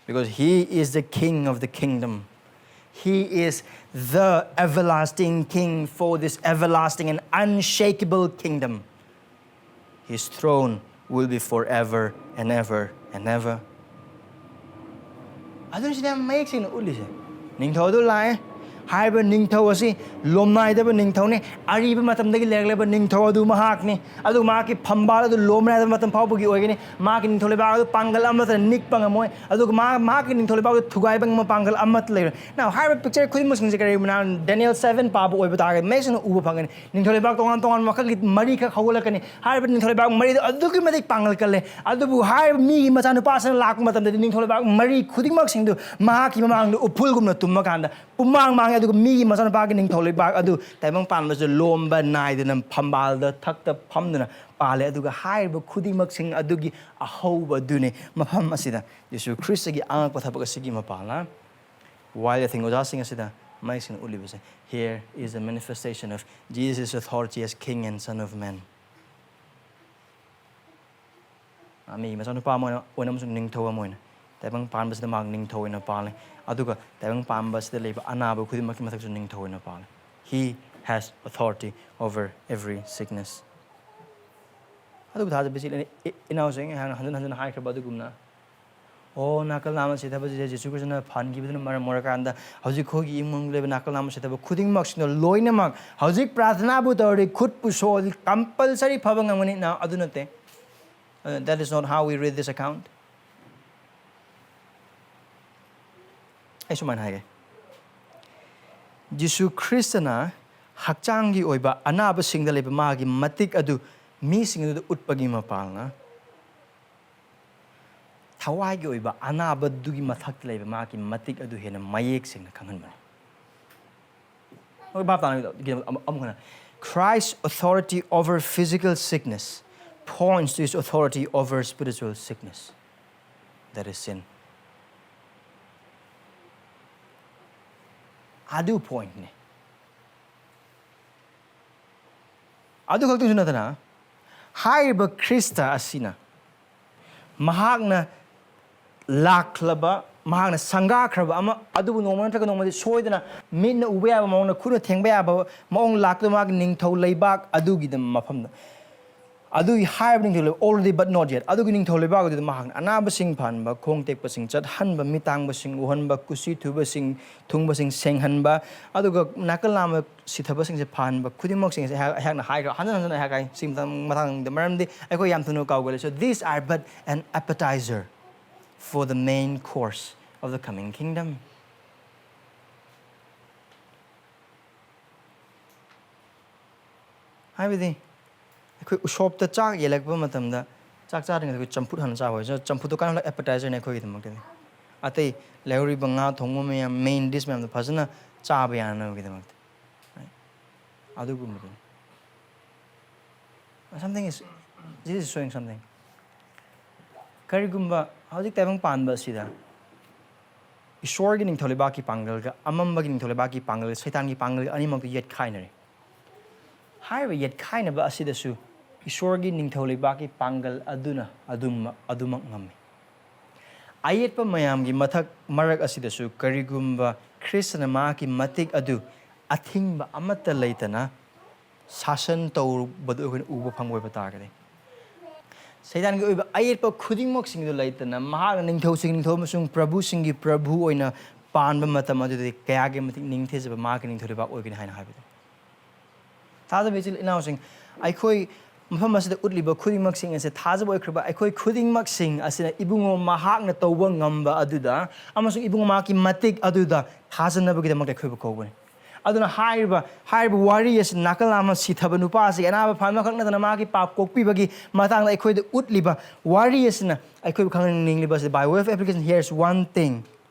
Because he is the King of the kingdom. He is the everlasting King for this everlasting and unshakable kingdom. His throne will be forever and ever and ever. ꯑꯗꯨꯅ ꯁꯤꯗ ꯌꯥꯝ ꯃꯌꯦꯛ ꯁꯦꯡꯅ ꯎꯠꯂꯤꯁꯦ꯫ ꯅꯤꯡꯊꯧ ꯑꯗꯨ ꯂꯥꯛꯑꯦ꯫ ꯍꯥꯏꯔꯤꯕ ꯅꯤꯡꯊꯧ ꯑꯁꯤ ꯂꯣꯝꯅꯥꯏꯗꯕ ꯅꯤꯡꯊꯧꯅꯤ꯫ ꯑꯔꯤꯕ ꯃꯇꯝꯗꯒꯤ ꯂꯩꯔꯛꯂꯕ ꯅꯤꯡꯊꯧ ꯑꯗꯨ ꯃꯍꯥꯛꯅꯤ꯫ ꯑꯗꯨꯒ ꯃꯍꯥꯛꯀꯤ ꯐꯝꯕꯥꯜ ꯑꯗꯨ ꯂꯣꯝꯅꯥꯏꯗꯕ ꯃꯇꯝ ꯐꯥꯎꯕꯒꯤ ꯑꯣꯏꯒꯅꯤ꯫ ꯃꯍꯥꯛꯀꯤ ꯅꯤꯡꯊꯧ ꯂꯩꯕꯥꯛ ꯑꯗꯨ ꯄꯥꯡꯒꯜ ꯑꯃꯠꯇꯅ ꯅꯤꯛꯄ ꯉꯝꯃꯣꯏ꯫ ꯑꯗꯨꯒ ꯃꯍꯥꯛ, ꯃꯍꯥꯛꯀꯤ ꯅꯤꯡꯊꯧ ꯂꯩꯕꯥꯛ ꯑꯗꯨ ꯊꯨꯒꯥꯏꯕ ꯉꯝꯕ ꯄꯥꯡꯒꯜ ꯑꯃꯠꯇ ꯂꯩꯔꯣꯏ꯫ Now, ꯍꯥꯏꯔꯤꯕ ꯄꯤꯛꯆꯔ ꯈꯨꯗꯤꯡꯃꯛꯁꯤꯡꯁꯦ ꯀꯔꯤꯒꯨꯝꯕ ꯅꯍꯥꯟ ꯗꯦꯅꯤꯌꯦꯜ ꯁꯚꯦꯟ ꯄꯥꯕ ꯑꯣꯏꯕ ꯇꯥꯔꯒꯗꯤ ꯃꯌꯦꯛ ꯁꯦꯡꯅ ꯎꯕ ꯐꯪꯒꯅꯤ꯫ ꯅꯤꯡꯊꯧ ꯂꯩꯕꯥꯛ ꯇꯣꯉꯥꯟ ꯇꯣꯉꯥꯟꯕ ꯃꯈꯜꯒꯤ ꯃꯔꯤꯈꯛ ꯍꯧꯒꯠꯂꯛꯀꯅꯤ꯫ ꯍꯥꯏꯔꯤꯕ ꯅꯤꯡꯊꯧ ꯂꯩꯕꯥꯛ ꯃꯔꯤꯗꯨ ꯑꯗꯨꯛꯀꯤ ꯃꯇꯤꯛ ꯄꯥꯡꯒꯜ ꯀꯜꯂꯦ꯫ ꯑꯗꯨꯕꯨ ꯍꯥꯏꯔꯤꯕ ꯃꯤꯒꯤ ꯃꯆꯥꯅꯨꯄꯥꯁꯤꯅ ꯂꯥꯛꯄ ꯃꯇꯝꯗꯗꯤ ꯅꯤꯡꯊꯧ ꯂꯩꯕꯥꯛ ꯃꯔꯤ ꯈꯨꯗꯤꯡꯃꯛꯁꯤꯡꯗꯨ ꯃꯍꯥꯛꯀꯤ ꯃꯃꯥꯡꯗ ꯎꯐꯨꯜꯒꯨꯝꯅ ꯇꯨꯝꯃꯀꯥꯟꯗ ꯄꯨꯝꯃꯥꯡ ꯃꯥꯡꯉꯦ꯫ ꯑꯗꯨꯒ ꯃꯤꯒꯤ ꯃꯆꯥꯅꯨꯄꯥꯒꯤ ꯅꯤꯡꯊꯧ ꯂꯩꯕꯥꯛ ꯑꯗꯨ ꯇꯥꯏꯕꯪ ꯄꯥꯟꯕꯁꯨ ꯂꯣꯝꯕ ꯅꯥꯏꯗꯅ ꯐꯝꯕꯥꯜꯗ ꯊꯛꯇ ꯐꯝꯗꯨꯅ ꯄꯥꯜꯂꯦ꯫ ꯑꯗꯨꯒ ꯍꯥꯏꯔꯤꯕ ꯈꯨꯗꯤꯡꯃꯛꯁꯤꯡ ꯑꯗꯨꯒꯤ ꯑꯍꯧꯕ ꯑꯗꯨꯅꯤ ꯃꯐꯝ ꯑꯁꯤꯗ ꯌꯦꯁꯨ ꯈ꯭ꯔꯤꯁꯇꯒꯤ ꯑꯉꯛꯄ ꯊꯕꯛ ꯑꯁꯤꯒꯤ ꯃꯄꯥꯜꯅ ꯋꯥꯏꯜ ꯑꯦꯊꯤꯡ ꯑꯣꯖꯥꯁꯤꯡ ꯑꯁꯤꯗ ꯃꯌꯦꯛ ꯁꯦꯡꯅ ꯎꯠꯂꯤꯕꯁꯦ, "Here is a manifestation of Jesus' authority as King and Son of Man." ꯃꯤ ꯃꯆꯥꯅꯨꯄꯥ ꯑꯃ ꯑꯣꯏꯅ, ꯑꯣꯏꯅ ꯑꯃꯁꯨꯡ ꯅꯤꯡꯊꯧ ꯑꯃ ꯑꯣꯏꯅ ꯇꯥꯏꯕꯪ ꯄꯥꯟꯕꯁꯤꯗ ꯃꯍꯥꯛ ꯅꯤꯡꯊꯧ ꯑꯣꯏꯅ ꯄꯥꯜꯂꯤ꯫ ꯑꯗꯨꯒ ꯇꯥꯏꯕꯪ ꯄꯥꯟꯕꯁꯤꯗ ꯂꯩꯕ ꯑꯅꯥꯕ ꯈꯨꯗꯤꯡꯃꯛꯀꯤ ꯃꯊꯛꯇꯁꯨ ꯅꯤꯡꯊꯧ ꯑꯣꯏꯅ ꯄꯥꯜꯂꯤ꯫ He has authority over every sickness. ꯑꯗꯨꯕꯨ ꯊꯥꯖꯕ ꯏꯆꯤꯜ ꯏꯅꯥꯎꯁꯤꯡ, ꯑꯩꯍꯥꯛꯅ ꯍꯟꯖꯤꯟ ꯍꯟꯖꯤꯟ ꯍꯥꯏꯈ꯭ꯔꯕ ꯑꯗꯨꯒꯨꯝꯅ, ꯑꯣ, ꯅꯥꯀꯜ ꯅꯥꯝꯃ ꯁꯤꯊꯕꯁꯦ ꯖꯤꯁꯨ ꯈ꯭ꯔꯤꯁꯇꯅ ꯐꯍꯟꯈꯤꯕꯗꯨꯅ ꯃꯔꯝ ꯑꯣꯏꯔꯀꯥꯟꯗ ꯍꯧꯖꯤꯛ ꯑꯩꯈꯣꯏꯒꯤ ꯏꯃꯨꯡꯗ ꯂꯩꯕ ꯅꯥꯀꯜ ꯅꯥꯝꯃ ꯁꯤꯊꯕ ꯈꯨꯗꯤꯡꯃꯛꯁꯤꯡꯗꯣ ꯂꯣꯏꯅꯃꯛ ꯍꯧꯖꯤꯛ ꯄ꯭ꯔꯥꯊꯅꯥꯕꯨ ꯇꯧꯔꯗꯤ, ꯈꯨꯠꯄꯨ ꯁꯣꯛꯑꯗꯤ compulsory ꯐꯕ ꯉꯝꯒꯅꯤ꯫ Now, ꯑꯗꯨ ꯅꯠꯇꯦ꯫ Uh, that is not how we read this account. ꯑꯩ ꯁꯨꯃꯥꯏꯅ ꯍꯥꯏꯒꯦ, ꯖꯤꯁꯨ ꯈ꯭ꯔꯤꯁꯇꯅ ꯍꯛꯆꯥꯡꯒꯤ ꯑꯣꯏꯕ ꯑꯅꯥꯕꯁꯤꯡꯗ ꯂꯩꯕ ꯃꯥꯒꯤ ꯃꯇꯤꯛ ꯑꯗꯨ ꯃꯤꯁꯤꯡ ꯑꯗꯨꯗ ꯎꯠꯄꯒꯤ ꯃꯄꯥꯜꯅ, ꯊꯋꯥꯏꯒꯤ ꯑꯣꯏꯕ ꯑꯅꯥꯕꯗꯨꯒꯤ ꯃꯊꯛꯇ ꯂꯩꯕ ꯃꯥꯒꯤ ꯃꯇꯤꯛ ꯑꯗꯨ ꯍꯦꯟꯅ ꯃꯌꯦꯛ ꯁꯦꯡꯅ ꯈꯪꯍꯟꯕꯅꯤ꯫ ꯑꯩꯈꯣꯏ ꯚꯥꯞ ꯇꯥꯅꯕꯒꯤꯗꯃꯛ ꯑꯃꯨꯛ ꯍꯟꯅ, Christ's authority over physical sickness points to his authority over spiritual sickness, that is sin. ꯑꯗꯨ ꯄꯣꯏꯟꯠꯅꯤ꯫ ꯑꯗꯨ ꯈꯛꯇꯪꯁꯨ ꯅꯠꯇꯅ, ꯍꯥꯏꯔꯤꯕ ꯈ꯭ꯔꯤꯁꯇ ꯑꯁꯤꯅ ꯃꯍꯥꯛꯅ ꯂꯥꯛꯂꯕ, ꯃꯍꯥꯛꯅ ꯁꯪꯒꯥꯈ꯭ꯔꯕ ꯑꯃ, ꯑꯗꯨꯕꯨ ꯅꯣꯡꯃ ꯅꯠꯇ꯭ꯔꯒ ꯅꯣꯡꯃꯗꯤ ꯁꯣꯏꯗꯅ ꯃꯤꯠꯅ ꯎꯕ ꯌꯥꯕ ꯃꯑꯣꯡꯗ, ꯈꯨꯠꯅ ꯊꯦꯡꯕ ꯌꯥꯕ ꯃꯑꯣꯡ ꯂꯥꯛꯇꯨꯅ ꯃꯍꯥꯛꯀꯤ ꯅꯤꯡꯊꯧ ꯂꯩꯕꯥꯛ ꯑꯗꯨꯒꯤꯗ ꯃꯐꯝꯗ ꯑꯗꯨꯒꯤ ꯍꯥꯏꯔꯤꯕ ꯅꯤꯡꯊꯧ ꯂꯩꯕꯥꯛ, already but not yet, ꯑꯗꯨꯒꯤ ꯅꯤꯡꯊꯧ ꯂꯩꯕꯥꯛ ꯑꯗꯨꯗ ꯃꯍꯥꯛꯅ ꯑꯅꯥꯕꯁꯤꯡ ꯐꯍꯟꯕ, ꯈꯣꯡ ꯇꯦꯛꯄꯁꯤꯡ ꯆꯠꯍꯟꯕ, ꯃꯤꯠ ꯇꯥꯡꯕꯁꯤꯡ ꯎꯍꯟꯕ, ꯀꯨꯁꯤ ꯊꯨꯕꯁꯤꯡ, ꯊꯨꯡꯕꯁꯤꯡ ꯁꯦꯡꯍꯟꯕ, ꯑꯗꯨꯒ ꯅꯥꯀꯜ ꯅꯥꯝꯃ ꯁꯤꯊꯕꯁꯤꯡꯁꯦ ꯐꯍꯟꯕ ꯈꯨꯗꯤꯡꯃꯛꯁꯤꯡꯁꯦ ꯑꯩꯍꯥꯛ, ꯑꯩꯍꯥꯛꯅ ꯍꯥꯏꯈ꯭ꯔꯣ, ꯍꯟꯖꯤꯟ ꯍꯟꯖꯤꯟ ꯑꯩꯍꯥꯛ ꯍꯥꯏ, ꯁꯤ ꯃꯇꯥꯡ, ꯃꯇꯥꯡꯗ, ꯃꯔꯝꯗꯤ ꯑꯩꯈꯣꯏ ꯌꯥꯝ ꯊꯨꯅ ꯀꯥꯎꯒꯜꯂꯤ꯫ So these are but an appetizer for the main course of the coming kingdom. ꯍꯥꯏꯕꯗꯤ ꯑꯩꯈꯣꯏ ꯎꯁꯣꯞꯇ ꯆꯥꯛ ꯌꯦꯜꯂꯛꯄ ꯃꯇꯝꯗ ꯆꯥꯛ ꯆꯥꯗ꯭ꯔꯤꯉꯩꯗ ꯑꯩꯈꯣꯏ ꯆꯝꯐꯨꯠ ꯍꯥꯟꯅ ꯆꯥꯕ ꯑꯣꯏꯔꯁꯨ, ꯆꯝꯐꯨꯠꯇꯣ kind of like appetizer ꯅꯦ ꯑꯩꯈꯣꯏꯒꯤꯗꯃꯛꯇꯗꯤ꯫ ꯑꯇꯩ ꯂꯩꯍꯧꯔꯤꯕ ꯉꯥ ꯊꯣꯡꯕ ꯃꯌꯥꯝ, main dish ꯃꯌꯥꯝꯗꯣ ꯐꯖꯅ ꯆꯥꯕ ꯌꯥꯅꯕꯒꯤꯗꯃꯛꯇ꯫ Right? ꯑꯗꯨꯒꯨꯝꯕꯗꯨꯅꯤ꯫ Something is, this is showing something. ꯀꯔꯤꯒꯨꯝꯕ ꯍꯧꯖꯤꯛ ꯇꯥꯏꯕꯪ ꯄꯥꯟꯕ ꯑꯁꯤꯗ ꯏꯁꯣꯔꯒꯤ ꯅꯤꯡꯊꯧ ꯂꯩꯕꯥꯛꯀꯤ ꯄꯥꯡꯒꯜꯒ ꯑꯃꯝꯕꯒꯤ ꯅꯤꯡꯊꯧ ꯂꯩꯕꯥꯛꯀꯤ ꯄꯥꯡꯒꯜꯒ ꯁꯩꯇꯥꯟꯒꯤ ꯄꯥꯡꯒꯜꯒ ꯑꯅꯤꯃꯛꯇꯨ ꯌꯦꯠꯈꯥꯏꯅꯔꯦ꯫ ꯍꯥꯏꯔꯤꯕ ꯌꯦꯠꯈꯥꯏꯅꯕ ꯑꯁꯤꯗꯁꯨ ꯏꯁꯣꯔꯒꯤ ꯅꯤꯡꯊꯧ ꯂꯩꯕꯥꯛꯀꯤ ꯄꯥꯡꯒꯜ ꯑꯗꯨꯅ ꯑꯗꯨꯃꯛ, ꯑꯗꯨꯃꯛ ꯉꯝꯃꯤ꯫ ꯑꯌꯦꯠꯄ ꯃꯌꯥꯝꯒꯤ ꯃꯊꯛ ꯃꯔꯛ ꯑꯁꯤꯗꯁꯨ ꯀꯔꯤꯒꯨꯝꯕ ꯈ꯭ꯔꯤꯁꯇꯅ ꯃꯍꯥꯛꯀꯤ ꯃꯇꯤꯛ ꯑꯗꯨ ꯑꯊꯤꯡꯕ ꯑꯃꯠꯇ ꯂꯩꯇꯅ ꯁꯥꯁꯟ ꯇꯧꯕꯗꯨ ꯑꯩꯈꯣꯏꯅ ꯎꯕ ꯐꯪꯕ ꯑꯣꯏꯕ ꯇꯥꯔꯒꯗꯤ, ꯁꯩꯇꯥꯟꯒꯤ ꯑꯣꯏꯕ ꯑꯌꯦꯠꯄ ꯈꯨꯗꯤꯡꯃꯛꯁꯤꯡꯗꯨ ꯂꯩꯇꯅ ꯃꯍꯥꯛꯅ ꯅꯤꯡꯊꯧꯁꯤꯡ ꯅꯤꯡꯊꯧ ꯑꯃꯁꯨꯡ ꯄ꯭ꯔꯚꯨꯁꯤꯡꯒꯤ ꯄ꯭ꯔꯚꯨ ꯑꯣꯏꯅ ꯄꯥꯟꯕ ꯃꯇꯝ ꯑꯗꯨꯗꯗꯤ ꯀꯌꯥꯒꯤ ꯃꯇꯤꯛ ꯅꯤꯡꯊꯤꯖꯕ ꯃꯍꯥꯛꯀꯤ ꯅꯤꯡꯊꯧ ꯂꯩꯕꯥꯛ ꯑꯣꯏꯒꯅꯤ ꯍꯥꯏꯅ ꯍꯥꯏꯕꯗꯨ꯫ ꯊꯥꯖꯕ ꯏꯆꯤꯜ ꯏꯅꯥꯎꯁꯤꯡ, ꯑꯩꯈꯣꯏ ꯃꯐꯝ ꯑꯁꯤꯗ ꯎꯠꯂꯤꯕ ꯈꯨꯗꯤꯡꯃꯛꯁꯤꯡ ꯑꯁꯦ ꯊꯥꯖꯕ ꯑꯣꯏꯈ꯭ꯔꯕ ꯑꯩꯈꯣꯏ ꯈꯨꯗꯤꯡꯃꯛꯁꯤꯡ ꯑꯁꯤꯅ ꯏꯕꯨꯡꯉꯣ ꯃꯍꯥꯛꯅ ꯇꯧꯕ ꯉꯝꯕ ꯑꯗꯨꯗ ꯑꯃꯁꯨꯡ ꯏꯕꯨꯡꯉꯣ ꯃꯍꯥꯛꯀꯤ ꯃꯇꯤꯛ ꯑꯗꯨꯗ ꯊꯥꯖꯅꯕꯒꯤꯗꯃꯛꯇ ꯑꯩꯈꯣꯏꯕꯨ ꯀꯧꯕꯅꯤ꯫ ꯑꯗꯨꯅ ꯍꯥꯏꯔꯤꯕ, ꯍꯥꯏꯔꯤꯕ ꯋꯥꯔꯤ ꯑꯁꯤ ꯅꯥꯀꯜ ꯑꯃ ꯁꯤꯊꯕ ꯅꯨꯄꯥ ꯑꯁꯤꯒꯤ ꯑꯅꯥꯕ ꯐꯍꯟꯕ ꯈꯛ ꯅꯠꯇꯅ ꯃꯍꯥꯛꯀꯤ ꯄꯥꯞ ꯀꯣꯛꯄꯤꯕꯒꯤ ꯃꯇꯥꯡꯗ ꯑꯩꯈꯣꯏꯗ ꯎꯠꯂꯤꯕ ꯋꯥꯔꯤ ꯑꯁꯤꯅ ꯑꯩꯈꯣꯏꯕꯨ ꯈꯪꯍꯟꯅꯤꯡꯂꯤꯕ ꯑꯁꯤ, by way of application, here's one thing.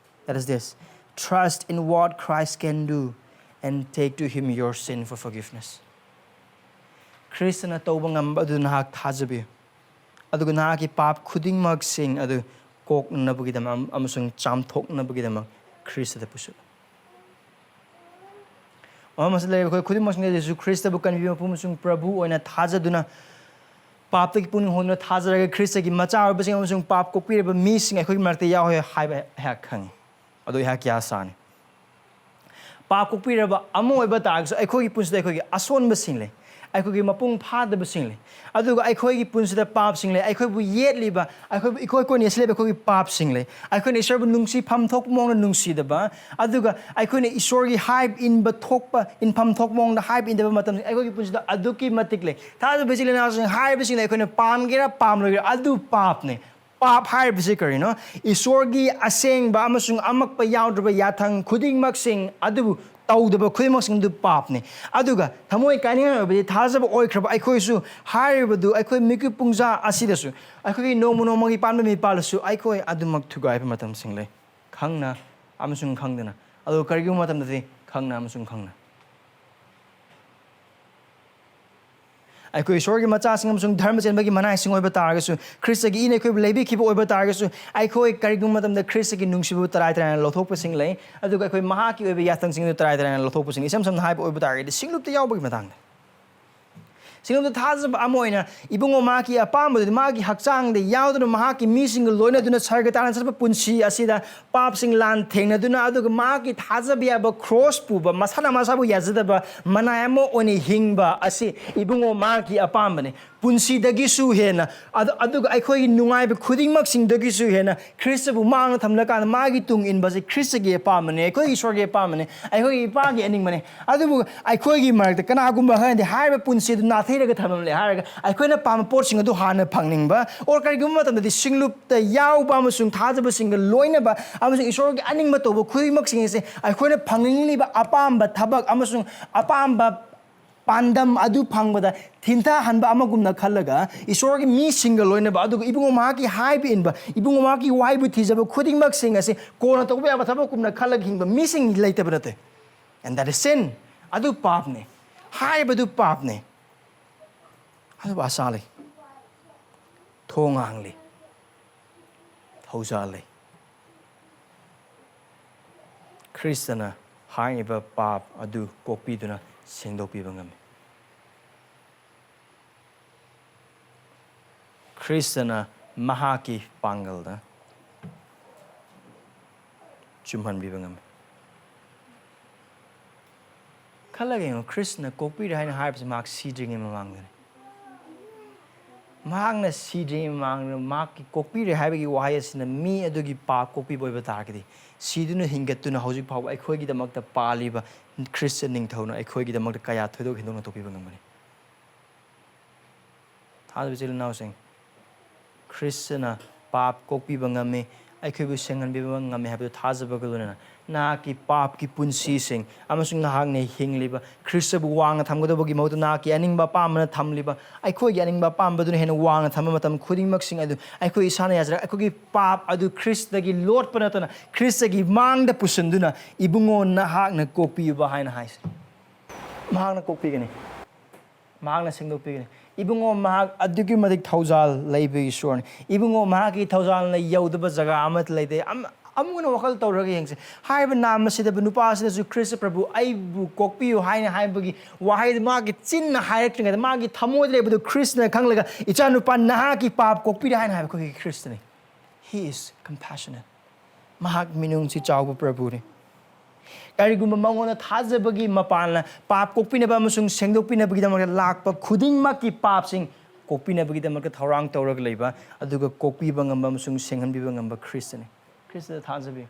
That is this. Trust in what Christ can do and take to him your sin for forgiveness. ꯈ꯭ꯔꯤꯁꯇꯅ ꯇꯧꯕ ꯉꯝꯕ ꯑꯗꯨ ꯅꯍꯥꯛ ꯊꯥꯖꯕꯤꯌꯨ, ꯑꯗꯨꯒ ꯅꯍꯥꯛꯀꯤ ꯄꯥꯞ ꯈꯨꯗꯤꯡꯃꯛꯁꯤꯡ ꯑꯗꯨ ꯀꯣꯛꯅꯅꯕꯒꯤꯗꯃꯛ ꯑꯃꯁꯨꯡ ꯆꯥꯝꯊꯣꯛꯅꯕꯒꯤꯗꯃꯛ ꯈ꯭ꯔꯤꯁꯇꯗ ꯄꯨꯁꯤꯜꯂꯨ꯫ ꯃꯐꯝ ꯑꯁꯤꯗ ꯂꯩꯔꯤꯕ ꯑꯩꯈꯣꯏ ꯈꯨꯗꯤꯡꯃꯛꯁꯤꯡꯅ ꯖꯤꯁꯨ ꯈ꯭ꯔꯤꯁꯇꯕꯨ ꯀꯟꯕꯤꯕ ꯃꯄꯨ ꯑꯃꯁꯨꯡ ꯄ꯭ꯔꯚꯨ ꯑꯣꯏꯅ ꯊꯥꯖꯗꯨꯅ ꯄꯥꯞꯇꯒꯤ ꯄꯨꯛꯅꯤꯡ ꯍꯣꯡꯗꯨꯅ ꯊꯥꯖꯔꯒ ꯈ꯭ꯔꯤꯁꯇꯒꯤ ꯃꯆꯥ ꯑꯣꯏꯕꯁꯤꯡ ꯑꯃꯁꯨꯡ ꯄꯥꯞ ꯀꯣꯛꯄꯤꯔꯕ ꯃꯤꯁꯤꯡ ꯑꯩꯈꯣꯏꯒꯤ ꯃꯔꯛꯇ ꯌꯥꯎꯏ ꯍꯥꯏꯕ ꯑꯩꯍꯥꯛ ꯈꯪꯏ꯫ ꯑꯗꯨ ꯑꯩꯍꯥꯛꯀꯤ ꯑꯥꯁꯥꯅꯤ꯫ ꯄꯥꯞ ꯀꯣꯛꯄꯤꯔꯕ ꯑꯃ ꯑꯣꯏꯕ ꯇꯥꯔꯒꯁꯨ ꯑꯩꯈꯣꯏꯒꯤ ꯄꯨꯟꯁꯤꯗ ꯑꯩꯈꯣꯏꯒꯤ ꯑꯁꯣꯟꯕꯁꯤꯡ ꯂꯩ꯫ ꯑꯩꯈꯣꯏꯒꯤ ꯃꯄꯨꯡ ꯐꯥꯗꯕꯁꯤꯡ ꯂꯩ꯫ ꯑꯗꯨꯒ ꯑꯩꯈꯣꯏꯒꯤ ꯄꯨꯟꯁꯤꯗ ꯄꯥꯞꯁꯤꯡ ꯂꯩ꯫ ꯑꯩꯈꯣꯏꯕꯨ ꯌꯦꯠꯂꯤꯕ, ꯑꯩꯈꯣꯏꯕꯨ ꯏꯀꯣꯏ ꯀꯣꯏꯅ ꯌꯦꯠꯁꯤꯜꯂꯤꯕ ꯑꯩꯈꯣꯏꯒꯤ ꯄꯥꯞꯁꯤꯡ ꯂꯩ꯫ ꯑꯩꯈꯣꯏꯅ ꯏꯁꯣꯔꯕꯨ ꯅꯨꯡꯁꯤꯐꯝ ꯊꯣꯛꯄ ꯃꯑꯣꯡꯗ ꯅꯨꯡꯁꯤꯗꯕ, ꯑꯗꯨꯒ ꯑꯩꯈꯣꯏꯅ ꯏꯁꯣꯔꯒꯤ ꯍꯥꯏꯕ ꯏꯟꯕ ꯊꯣꯛꯄ, ꯏꯟꯐꯝ ꯊꯣꯛꯄ ꯃꯑꯣꯡꯗ ꯍꯥꯏꯕ ꯏꯟꯗꯕ ꯃꯇꯝꯗ ꯑꯩꯈꯣꯏꯒꯤ ꯄꯨꯟꯁꯤꯗ ꯑꯗꯨꯛꯀꯤ ꯃꯇꯤꯛ ꯂꯩ꯫ ꯊꯥꯖꯕ ꯏꯆꯤꯜ ꯏꯅꯥꯎꯁꯤꯡ, ꯍꯥꯏꯔꯤꯕꯁꯤꯡꯗ ꯑꯩꯈꯣꯏꯅ ꯄꯥꯝꯒꯦꯔꯥ ꯄꯥꯝꯂꯣꯏꯒꯦꯔꯥ, ꯑꯗꯨ ꯄꯥꯞꯅꯦ꯫ ꯄꯥꯞ ꯍꯥꯏꯔꯤꯕꯁꯤ ꯀꯔꯤꯅꯣ? ꯏꯁꯣꯔꯒꯤ ꯑꯁꯦꯡꯕ ꯑꯃꯁꯨꯡ ꯑꯃꯛꯄ ꯌꯥꯎꯗ꯭ꯔꯕ ꯌꯥꯊꯪ ꯈꯨꯗꯤꯡꯃꯛꯁꯤꯡ ꯑꯗꯨꯕꯨ ꯇꯧꯗꯕ ꯈꯨꯗꯤꯡꯃꯛꯁꯤꯡ ꯑꯗꯨ ꯄꯥꯞꯅꯤ꯫ ꯑꯗꯨꯒ ꯊꯃꯣꯏ ꯀꯥꯏꯅꯤꯡꯉꯥꯏ ꯑꯣꯏꯕꯗꯤ ꯊꯥꯖꯕ ꯑꯣꯏꯈ꯭ꯔꯕ ꯑꯩꯈꯣꯏꯁꯨ ꯍꯥꯏꯔꯤꯕꯗꯨ ꯑꯩꯈꯣꯏ ꯃꯤꯀꯨꯞ ꯄꯨꯡꯖꯥ ꯑꯁꯤꯗꯁꯨ, ꯑꯩꯈꯣꯏꯒꯤ ꯅꯣꯡꯃ ꯅꯣꯡꯃꯒꯤ ꯄꯥꯟꯕ ꯃꯤꯄꯥꯜꯗꯁꯨ ꯑꯩꯈꯣꯏ ꯑꯗꯨꯃꯛ ꯊꯨꯒꯥꯏꯕ ꯃꯇꯝꯁꯤꯡ ꯂꯩ, ꯈꯪꯅ ꯑꯃꯁꯨꯡ ꯈꯪꯗꯅ꯫ ꯑꯗꯨꯒ ꯀꯔꯤꯒꯨꯝꯕ ꯃꯇꯝꯗꯗꯤ ꯈꯪꯅ ꯑꯃꯁꯨꯡ ꯈꯪꯅ꯫ ꯑꯩꯈꯣꯏ ꯏꯁꯣꯔꯒꯤ ꯃꯆꯥꯁꯤꯡ ꯑꯃꯁꯨꯡ ꯙꯔꯃ ꯆꯦꯟꯕꯒꯤ ꯃꯅꯥꯏꯁꯤꯡ ꯑꯣꯏꯕ ꯇꯥꯔꯒꯁꯨ, ꯈ꯭ꯔꯤꯁꯇꯒꯤ ꯏꯅ ꯑꯩꯈꯣꯏꯕꯨ ꯂꯩꯕꯤꯈꯤꯕ ꯑꯣꯏꯕ ꯇꯥꯔꯒꯁꯨ, ꯑꯩꯈꯣꯏ ꯀꯔꯤꯒꯨꯝꯕ ꯃꯇꯝꯗ ꯈ꯭ꯔꯤꯁꯇꯒꯤ ꯅꯨꯡꯁꯤꯕꯕꯨ ꯇꯔꯥꯏ ꯇꯔꯥꯏꯅ ꯂꯧꯊꯣꯛꯄꯁꯤꯡ ꯂꯩ, ꯑꯗꯨꯒ ꯑꯩꯈꯣꯏ ꯃꯍꯥꯛꯀꯤ ꯑꯣꯏꯕ ꯌꯥꯊꯪꯁꯤꯡ ꯑꯗꯨ ꯇꯔꯥꯏ ꯇꯔꯥꯏꯅ ꯂꯧꯊꯣꯛꯄꯁꯤꯡ ꯂꯩ꯫ ꯏꯁꯝ ꯁꯝꯅ ꯍꯥꯏꯕ ꯑꯣꯏꯕ ꯇꯥꯔꯒꯗꯤ, ꯁꯤꯡꯂꯨꯞꯇ ꯌꯥꯎꯕꯒꯤ ꯃꯇꯥꯡꯗ꯫ ꯁꯤꯡꯂꯨꯞꯇ ꯊꯥꯖꯕ ꯑꯃ ꯑꯣꯏꯅ, ꯏꯕꯨꯡꯉꯣ ꯃꯍꯥꯛꯀꯤ ꯑꯄꯥꯝꯕꯗꯨꯗꯤ ꯃꯥꯒꯤ ꯍꯛꯆꯥꯡꯗ ꯌꯥꯎꯗꯨꯅ ꯃꯍꯥꯛꯀꯤ ꯃꯤꯁꯤꯡꯒ ꯂꯣꯏꯅꯗꯨꯅ ꯁꯔꯒ ꯇꯥꯟꯅ ꯆꯠꯄ ꯄꯨꯟꯁꯤ ꯑꯁꯤꯗ ꯄꯥꯞꯁꯤꯡ ꯂꯥꯟ ꯊꯦꯡꯅꯗꯨꯅ, ꯑꯗꯨꯒ ꯃꯍꯥꯛꯀꯤ ꯊꯥꯖꯕ ꯌꯥꯕ ꯈ꯭ꯔꯣꯁ ꯄꯨꯕ, ꯃꯁꯥꯅ ꯃꯁꯥꯕꯨ ꯌꯥꯖꯗꯕ ꯃꯅꯥꯏ ꯑꯃ ꯑꯣꯏꯅ ꯍꯤꯡꯕ ꯑꯁꯤ ꯏꯕꯨꯡꯉꯣ ꯃꯍꯥꯛꯀꯤ ꯑꯄꯥꯝꯕꯅꯤ꯫ ꯄꯨꯟꯁꯤꯗꯒꯤꯁꯨ ꯍꯦꯟꯅ, ꯑꯗꯨ, ꯑꯗꯨꯒ ꯑꯩꯈꯣꯏꯒꯤ ꯅꯨꯡꯉꯥꯏꯕ ꯈꯨꯗꯤꯡꯃꯛꯁꯤꯡꯗꯒꯤꯁꯨ ꯍꯦꯟꯅ ꯈ꯭ꯔꯤꯁꯇꯕꯨ ꯃꯥꯡꯗ ꯊꯝꯂꯀꯥꯟꯗ ꯃꯥꯒꯤ ꯇꯨꯡ ꯏꯟꯕꯁꯤ ꯈ꯭ꯔꯤꯁꯇꯒꯤ ꯑꯄꯥꯝꯕꯅꯤ, ꯑꯩꯈꯣꯏꯒꯤ ꯏꯁꯣꯔꯒꯤ ꯑꯄꯥꯝꯕꯅꯤ, ꯑꯩꯈꯣꯏꯒꯤ ꯏꯄꯥꯒꯤ ꯑꯅꯤꯡꯕꯅꯤ꯫ ꯑꯗꯨꯕꯨ ꯑꯩꯈꯣꯏꯒꯤ ꯃꯔꯛꯇ ꯀꯅꯥꯒꯨꯝꯕ ꯈꯔꯗꯤ ꯍꯥꯏꯔꯤꯕ ꯄꯨꯟꯁꯤ ꯑꯗꯨ ꯅꯥꯊꯩꯔꯒ ꯊꯝꯂꯝꯂꯦ ꯍꯥꯏꯔꯒ, ꯑꯩꯈꯣꯏꯅ ꯄꯥꯝꯕ ꯄꯣꯠꯁꯤꯡ ꯑꯗꯨ ꯍꯥꯟꯅ ꯐꯪꯅꯤꯡꯕ, or ꯀꯔꯤꯒꯨꯝꯕ ꯃꯇꯝꯗꯗꯤ ꯁꯤꯡꯂꯨꯞꯇ ꯌꯥꯎꯕ ꯑꯃꯁꯨꯡ ꯊꯥꯖꯕꯁꯤꯡꯒ ꯂꯣꯏꯅꯕ ꯑꯃꯁꯨꯡ ꯏꯁꯣꯔꯒꯤ ꯑꯅꯤꯡꯕ ꯇꯧꯕ ꯈꯨꯗꯤꯡꯃꯛꯁꯤꯡ ꯑꯁꯦ ꯑꯩꯈꯣꯏꯅ ꯐꯪꯅꯤꯡꯂꯤꯕ ꯑꯄꯥꯝꯕ ꯊꯕꯛ ꯑꯃꯁꯨꯡ ꯑꯄꯥꯝꯕ ꯄꯥꯟꯗꯝ ꯑꯗꯨ ꯐꯪꯕꯗ ꯊꯤꯟꯊꯍꯟꯕ ꯑꯃꯒꯨꯝꯅ ꯈꯜꯂꯒ, ꯏꯁꯣꯔꯒꯤ ꯃꯤꯁꯤꯡꯒ ꯂꯣꯏꯅꯕ, ꯑꯗꯨꯒ ꯏꯕꯨꯡꯉꯣ ꯃꯍꯥꯛꯀꯤ ꯍꯥꯏꯕ ꯏꯟꯕ, ꯏꯕꯨꯡꯉꯣ ꯃꯍꯥꯛꯀꯤ ꯋꯥꯍꯩꯕꯨ ꯊꯤꯖꯕ ꯈꯨꯗꯤꯡꯃꯛꯁꯤꯡ ꯑꯁꯤ ꯀꯣꯟꯅ ꯇꯧꯕ ꯌꯥꯕ ꯊꯕꯛꯀꯨꯝꯅ ꯈꯜꯂꯒ ꯍꯤꯡꯕ ꯃꯤꯁꯤꯡ ꯂꯩꯇꯕ ꯅꯠꯇꯦ꯫ And that is sin. ꯑꯗꯨ ꯄꯥꯞꯅꯤ꯫ ꯍꯥꯏꯕꯗꯨ ꯄꯥꯞꯅꯤ꯫ ꯑꯗꯨꯕꯨ ꯑꯁꯥ ꯂꯩ, ꯊꯣꯡ ꯍꯥꯡꯂꯤ, ꯊꯧꯖꯥꯜ ꯂꯩ꯫ ꯈ꯭ꯔꯤꯁꯇꯅ ꯍꯥꯏꯔꯤꯕ ꯄꯥꯞ ꯑꯗꯨ ꯀꯣꯛꯄꯤꯗꯨꯅ ꯁꯦꯡꯗꯣꯛꯄꯤꯕ ꯉꯝꯃꯤ꯫ ꯈ꯭ꯔꯤꯁꯇꯅ ꯃꯍꯥꯛꯀꯤ ꯄꯥꯡꯒꯜꯗ ꯆꯨꯝꯍꯟꯕꯤꯕ ꯉꯝꯃꯤ꯫ ꯈꯜꯂꯒ ꯌꯦꯡꯉꯣ, ꯈ꯭ꯔꯤꯁꯅ ꯀꯣꯛꯄꯤꯔꯦ ꯍꯥꯏꯅ ꯍꯥꯏꯕꯁꯤ ꯃꯍꯥꯛ ꯁꯤꯗ꯭ꯔꯤꯉꯩ ꯃꯃꯥꯡꯗꯅꯤ꯫ ꯃꯍꯥꯛꯅ ꯁꯤꯗ꯭ꯔꯤꯉꯩ ꯃꯃꯥꯡꯗ ꯃꯍꯥꯛꯀꯤ ꯀꯣꯛꯄꯤꯔꯦ ꯍꯥꯏꯕꯒꯤ ꯋꯥꯍꯩ ꯑꯁꯤꯅ ꯃꯤ ꯑꯗꯨꯒꯤ ꯄꯥꯞ ꯀꯣꯛꯄꯤꯕ ꯑꯣꯏꯕ ꯇꯥꯔꯒꯗꯤ, ꯁꯤꯗꯨꯅ ꯍꯤꯡꯒꯠꯇꯨꯅ ꯍꯧꯖꯤꯛ ꯐꯥꯎꯕ ꯑꯩꯈꯣꯏꯒꯤꯗꯃꯛꯇ ꯄꯥꯜꯂꯤꯕ ꯈ꯭ꯔꯤꯁꯇ ꯅꯤꯡꯊꯧꯅ ꯑꯩꯈꯣꯏꯒꯤꯗꯃꯛꯇ ꯀꯌꯥ ꯊꯣꯏꯗꯣꯛ ꯍꯦꯟꯗꯣꯛꯅ ꯇꯣꯛꯄꯤꯕ ꯉꯝꯒꯅꯤ? ꯊꯥꯖꯕ ꯏꯆꯤꯜ ꯏꯅꯥꯎꯁꯤꯡ, ꯈ꯭ꯔꯤꯁꯇꯅ ꯄꯥꯞ ꯀꯣꯛꯄꯤꯕ ꯉꯝꯃꯤ, ꯑꯩꯈꯣꯏꯕꯨ ꯁꯦꯡꯍꯟꯕꯤꯕ ꯉꯝꯃꯤ ꯍꯥꯏꯕꯗꯨ ꯊꯥꯖꯕꯒ ꯂꯣꯏꯅꯅ ꯅꯍꯥꯛꯀꯤ ꯄꯥꯞꯀꯤ ꯄꯨꯟꯁꯤꯁꯤꯡ ꯑꯃꯁꯨꯡ ꯅꯍꯥꯛꯅ ꯍꯤꯡꯂꯤꯕ ꯈ꯭ꯔꯤꯁꯇꯕꯨ ꯋꯥꯡꯅ ꯊꯝꯒꯗꯧꯕꯒꯤ ꯃꯍꯨꯠꯇ ꯅꯍꯥꯛꯀꯤ ꯑꯅꯤꯡꯕ ꯑꯄꯥꯝꯕꯅ ꯊꯝꯂꯤꯕ, ꯑꯩꯈꯣꯏꯒꯤ ꯑꯅꯤꯡꯕ ꯑꯄꯥꯝꯕꯗꯨꯅ ꯍꯦꯟꯅ ꯋꯥꯡꯅ ꯊꯝꯕ ꯃꯇꯝ ꯈꯨꯗꯤꯡꯃꯛꯁꯤꯡ ꯑꯗꯨ ꯑꯩꯈꯣꯏ ꯏꯁꯥꯅ ꯌꯥꯖꯔꯒ ꯑꯩꯈꯣꯏꯒꯤ ꯄꯥꯞ ꯑꯗꯨ ꯈ꯭ꯔꯤꯁꯇꯒꯤ ꯂꯣꯠꯄ ꯅꯠꯇꯅ ꯈ꯭ꯔꯤꯁꯇꯒꯤ ꯃꯥꯡꯗ ꯄꯨꯁꯤꯟꯗꯨꯅ, "ꯏꯕꯨꯡꯉꯣ, ꯅꯍꯥꯛꯅ ꯀꯣꯛꯄꯤꯕ" ꯍꯥꯏꯅ ꯍꯥꯏꯁꯤ꯫ ꯃꯍꯥꯛꯅ ꯀꯣꯛꯄꯤꯒꯅꯤ꯫ ꯃꯍꯥꯛꯅ ꯁꯦꯡꯗꯣꯛꯄꯤꯒꯅꯤ꯫ ꯏꯕꯨꯡꯉꯣ, ꯃꯍꯥꯛ ꯑꯗꯨꯛꯀꯤ ꯃꯇꯤꯛ ꯊꯧꯖꯥꯜ ꯂꯩꯕ ꯏꯁꯣꯔꯅꯤ꯫ ꯏꯕꯨꯡꯉꯣ, ꯃꯍꯥꯛꯀꯤ ꯊꯧꯖꯥꯜꯅ ꯌꯧꯗꯕ ꯖꯒꯥ ꯑꯃꯠꯇ ꯂꯩꯇꯦ꯫ ꯑꯝ-, ꯑꯃꯨꯛ ꯍꯟꯅ ꯋꯥꯈꯜ ꯇꯧꯔꯒ ꯌꯦꯡꯁꯤ꯫ ꯍꯥꯏꯔꯤꯕ ꯅꯥꯝꯃ ꯁꯤꯗꯕ ꯅꯨꯄꯥ ꯑꯁꯤꯗꯁꯨ ꯈ꯭ꯔꯤꯁꯇ ꯄ꯭ꯔꯚꯨ, "ꯑꯩꯕꯨ ꯀꯣꯛꯄꯤꯌꯨ" ꯍꯥꯏꯅ ꯍꯥꯏꯕꯒꯤ ꯋꯥꯍꯩꯗꯨ ꯃꯥꯒꯤ ꯆꯤꯟꯅ ꯍꯥꯏꯔꯛꯇ꯭ꯔꯤꯉꯩꯗ, ꯃꯥꯒꯤ ꯊꯃꯣꯏꯗ ꯂꯩꯕꯗꯨ ꯈ꯭ꯔꯤꯁꯇꯅ ꯈꯪꯂꯒ, "ꯏꯆꯥꯅꯨꯄꯥ, ꯅꯍꯥꯛꯀꯤ ꯄꯥꯞ ꯀꯣꯛꯄꯤꯔꯦ" ꯍꯥꯏꯅ ꯍꯥꯏꯕ ꯑꯩꯈꯣꯏꯒꯤ ꯈ꯭ꯔꯤꯁꯇꯅꯤ꯫ He is compassionate. ꯃꯍꯥꯛ ꯃꯤꯅꯨꯡꯁꯤ ꯆꯥꯎꯕ ꯄ꯭ꯔꯚꯨꯅꯤ꯫ ꯀꯔꯤꯒꯨꯝꯕ ꯃꯉꯣꯟꯗ ꯊꯥꯖꯕꯒꯤ ꯃꯄꯥꯟꯅ ꯄꯥꯞ ꯀꯣꯛꯄꯤꯅꯕ ꯑꯃꯁꯨꯡ ꯁꯦꯡꯗꯣꯛꯄꯤꯅꯕꯒꯤꯗꯃꯛꯇ ꯂꯥꯛꯄ ꯈꯨꯗꯤꯡꯃꯛꯀꯤ ꯄꯥꯞꯁꯤꯡ ꯀꯣꯛꯄꯤꯅꯕꯒꯤꯗꯃꯛꯇ ꯊꯧꯔꯥꯡ ꯇꯧꯔꯒ ꯂꯩꯕ, ꯑꯗꯨꯒ ꯀꯣꯛꯄꯤꯕ ꯉꯝꯕ ꯑꯃꯁꯨꯡ ꯁꯦꯡꯍꯟꯕꯤꯕ ꯉꯝꯕ ꯈ꯭ꯔꯤꯁꯇꯅꯤ꯫ ꯈ꯭ꯔꯤꯁꯇꯗ ꯊꯥꯖꯕꯤꯌꯨ꯫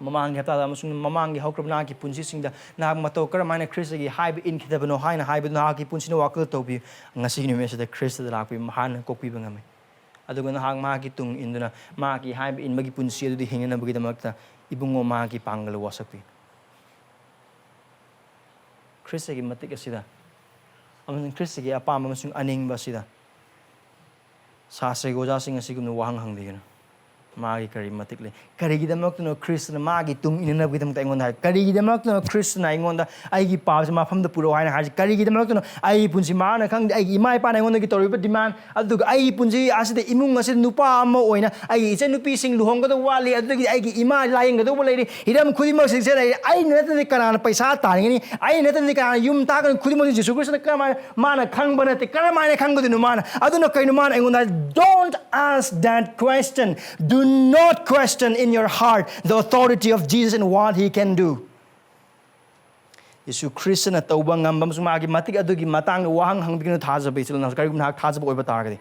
ꯃꯃꯥꯡꯒꯤ ꯍꯞꯇꯥꯗ ꯑꯃꯁꯨꯡ ꯃꯃꯥꯡꯒꯤ ꯍꯧꯈ꯭ꯔꯕ ꯅꯍꯥꯛꯀꯤ ꯄꯨꯟꯁꯤꯁꯤꯡꯗ ꯅꯍꯥꯛ ꯃꯇꯧ ꯀꯔꯝ ꯍꯥꯏꯅ ꯈ꯭ꯔꯤꯁꯇꯒꯤ ꯍꯥꯏꯕ ꯏꯟꯈꯤꯗꯕꯅꯣ ꯍꯥꯏꯅ ꯍꯥꯏꯕꯗꯨ ꯅꯍꯥꯛꯀꯤ ꯄꯨꯟꯁꯤꯅ ꯋꯥꯈꯜ ꯇꯧꯕꯤꯌꯨ꯫ ꯉꯁꯤꯒꯤ ꯅꯨꯃꯤꯠ ꯑꯁꯤꯗ ꯈ꯭ꯔꯤꯁꯇꯗ ꯂꯥꯛꯄꯤꯌꯨ, ꯃꯍꯥꯛꯅ ꯀꯣꯛꯄꯤꯕ ꯉꯝꯃꯤ꯫ ꯑꯗꯨꯒ ꯅꯍꯥꯛ ꯃꯍꯥꯛꯀꯤ ꯇꯨꯡ ꯏꯟꯗꯨꯅ ꯃꯍꯥꯛꯀꯤ ꯍꯥꯏꯕ ꯏꯟꯕꯒꯤ ꯄꯨꯟꯁꯤ ꯑꯗꯨꯗꯤ ꯍꯤꯡꯅꯅꯕꯒꯤꯗꯃꯛꯇ ꯏꯕꯨꯡꯉꯣ ꯃꯍꯥꯛꯀꯤ ꯄꯥꯡꯒꯜ ꯋꯥꯁꯛꯄꯤ꯫ ꯈ꯭ꯔꯤꯁꯇꯒꯤ ꯃꯇꯤꯛ ꯑꯁꯤꯗ ꯑꯃꯁꯨꯡ ꯈ꯭ꯔꯤꯁꯇꯒꯤ ꯑꯄꯥꯝꯕ ꯑꯃꯁꯨꯡ ꯑꯅꯤꯡꯕ ꯑꯁꯤꯗ ꯁꯥꯁꯇ꯭ꯔꯒꯤ ꯑꯣꯖꯥꯁꯤꯡ ꯑꯁꯤꯒꯨꯝꯅ ꯋꯥꯍꯪ ꯍꯪꯕꯤꯒꯅꯨ꯫ ꯃꯥꯒꯤ ꯀꯔꯤ ꯃꯇꯤꯛ ꯂꯩ? ꯀꯔꯤꯒꯤꯗꯃꯛꯇꯅꯣ ꯈ꯭ꯔꯤꯁꯇꯅ ꯃꯥꯒꯤ ꯇꯨꯡ ꯏꯟꯅꯅꯕꯒꯤꯗꯃꯛꯇ ꯑꯩꯉꯣꯟꯗ ꯍꯥꯏ? ꯀꯔꯤꯒꯤꯗꯃꯛꯇꯅꯣ ꯈ꯭ꯔꯤꯁꯇꯅ ꯑꯩꯉꯣꯟꯗ ꯑꯩꯒꯤ ꯄꯥꯞꯁꯦ ꯃꯐꯝꯗ ꯄꯨꯔꯛꯑꯣ ꯍꯥꯏꯅ ꯍꯥꯏꯔꯤꯁꯦ? ꯀꯔꯤꯒꯤꯗꯃꯛꯇꯅꯣ ꯑꯩꯒꯤ ꯄꯨꯟꯁꯤ ꯃꯥꯅ ꯈꯪꯗꯦ, ꯑꯩꯒꯤ ꯏꯃꯥ ꯏꯄꯥꯅ ꯑꯩꯉꯣꯟꯗꯒꯤ ꯇꯧꯔꯤꯕ demand, ꯑꯗꯨꯒ ꯑꯩꯒꯤ ꯄꯨꯟꯁꯤ ꯑꯁꯤꯗ ꯏꯃꯨꯡ ꯑꯁꯤꯗ ꯅꯨꯄꯥ ꯑꯃ ꯑꯣꯏꯅ ꯑꯩꯒꯤ ꯏꯆꯟꯅꯨꯄꯤꯁꯤꯡ ꯂꯨꯍꯣꯡꯒꯗꯧꯕ ꯋꯥꯠꯂꯤ, ꯑꯗꯨꯗꯒꯤ ꯑꯩꯒꯤ ꯏꯃꯥ ꯂꯥꯌꯦꯡꯒꯗꯧꯕ ꯂꯩꯔꯤ, ꯍꯤꯔꯝ ꯈꯨꯗꯤꯡꯃꯛꯁꯤꯡꯁꯦ ꯂꯩꯔꯤ, ꯑꯩꯅ ꯅꯠꯇ꯭ꯔꯗꯤ ꯀꯅꯥꯅ ꯄꯩꯁꯥ ꯇꯥꯟꯒꯅꯤ? ꯑꯩꯅ ꯅꯠꯇ꯭ꯔꯗꯤ ꯀꯅꯥꯅ ꯌꯨꯝ ꯇꯥꯛꯀꯅꯤ? ꯈꯨꯗꯤꯡꯃꯛꯁꯤ ꯖꯤꯁꯨ ꯈ꯭ꯔꯤꯁꯇꯅ ꯀꯔꯝꯍꯥꯏꯅ ꯃꯥꯅ ꯈꯪꯕ ꯅꯠꯇꯦ, ꯀꯔꯝꯍꯥꯏꯅ ꯈꯪꯒꯗꯣꯏꯅꯣ ꯃꯥꯅ? ꯑꯗꯨꯅ ꯀꯩꯅꯣ ꯃꯥꯅ ꯑꯩꯉꯣꯟꯗ, "Don't ask that question. Do not question in your heart the authority of Jesus and what he can do." ꯌꯦꯁꯨ ꯈ꯭ꯔꯤꯁꯇꯅ ꯇꯧꯕ ꯉꯝꯕ ꯑꯃꯁꯨꯡ ꯃꯍꯥꯛꯀꯤ ꯃꯇꯤꯛ ꯑꯗꯨꯒꯤ ꯃꯇꯥꯡꯗ ꯋꯥꯍꯪ ꯍꯪꯕꯤꯒꯅꯨ, ꯊꯥꯖꯕ ꯏꯆꯤꯜ ꯏꯅꯥꯎ, ꯀꯔꯤꯒꯨꯝꯕ ꯅꯍꯥꯛ ꯊꯥꯖꯕ ꯑꯣꯏꯕ ꯇꯥꯔꯒꯗꯤ꯫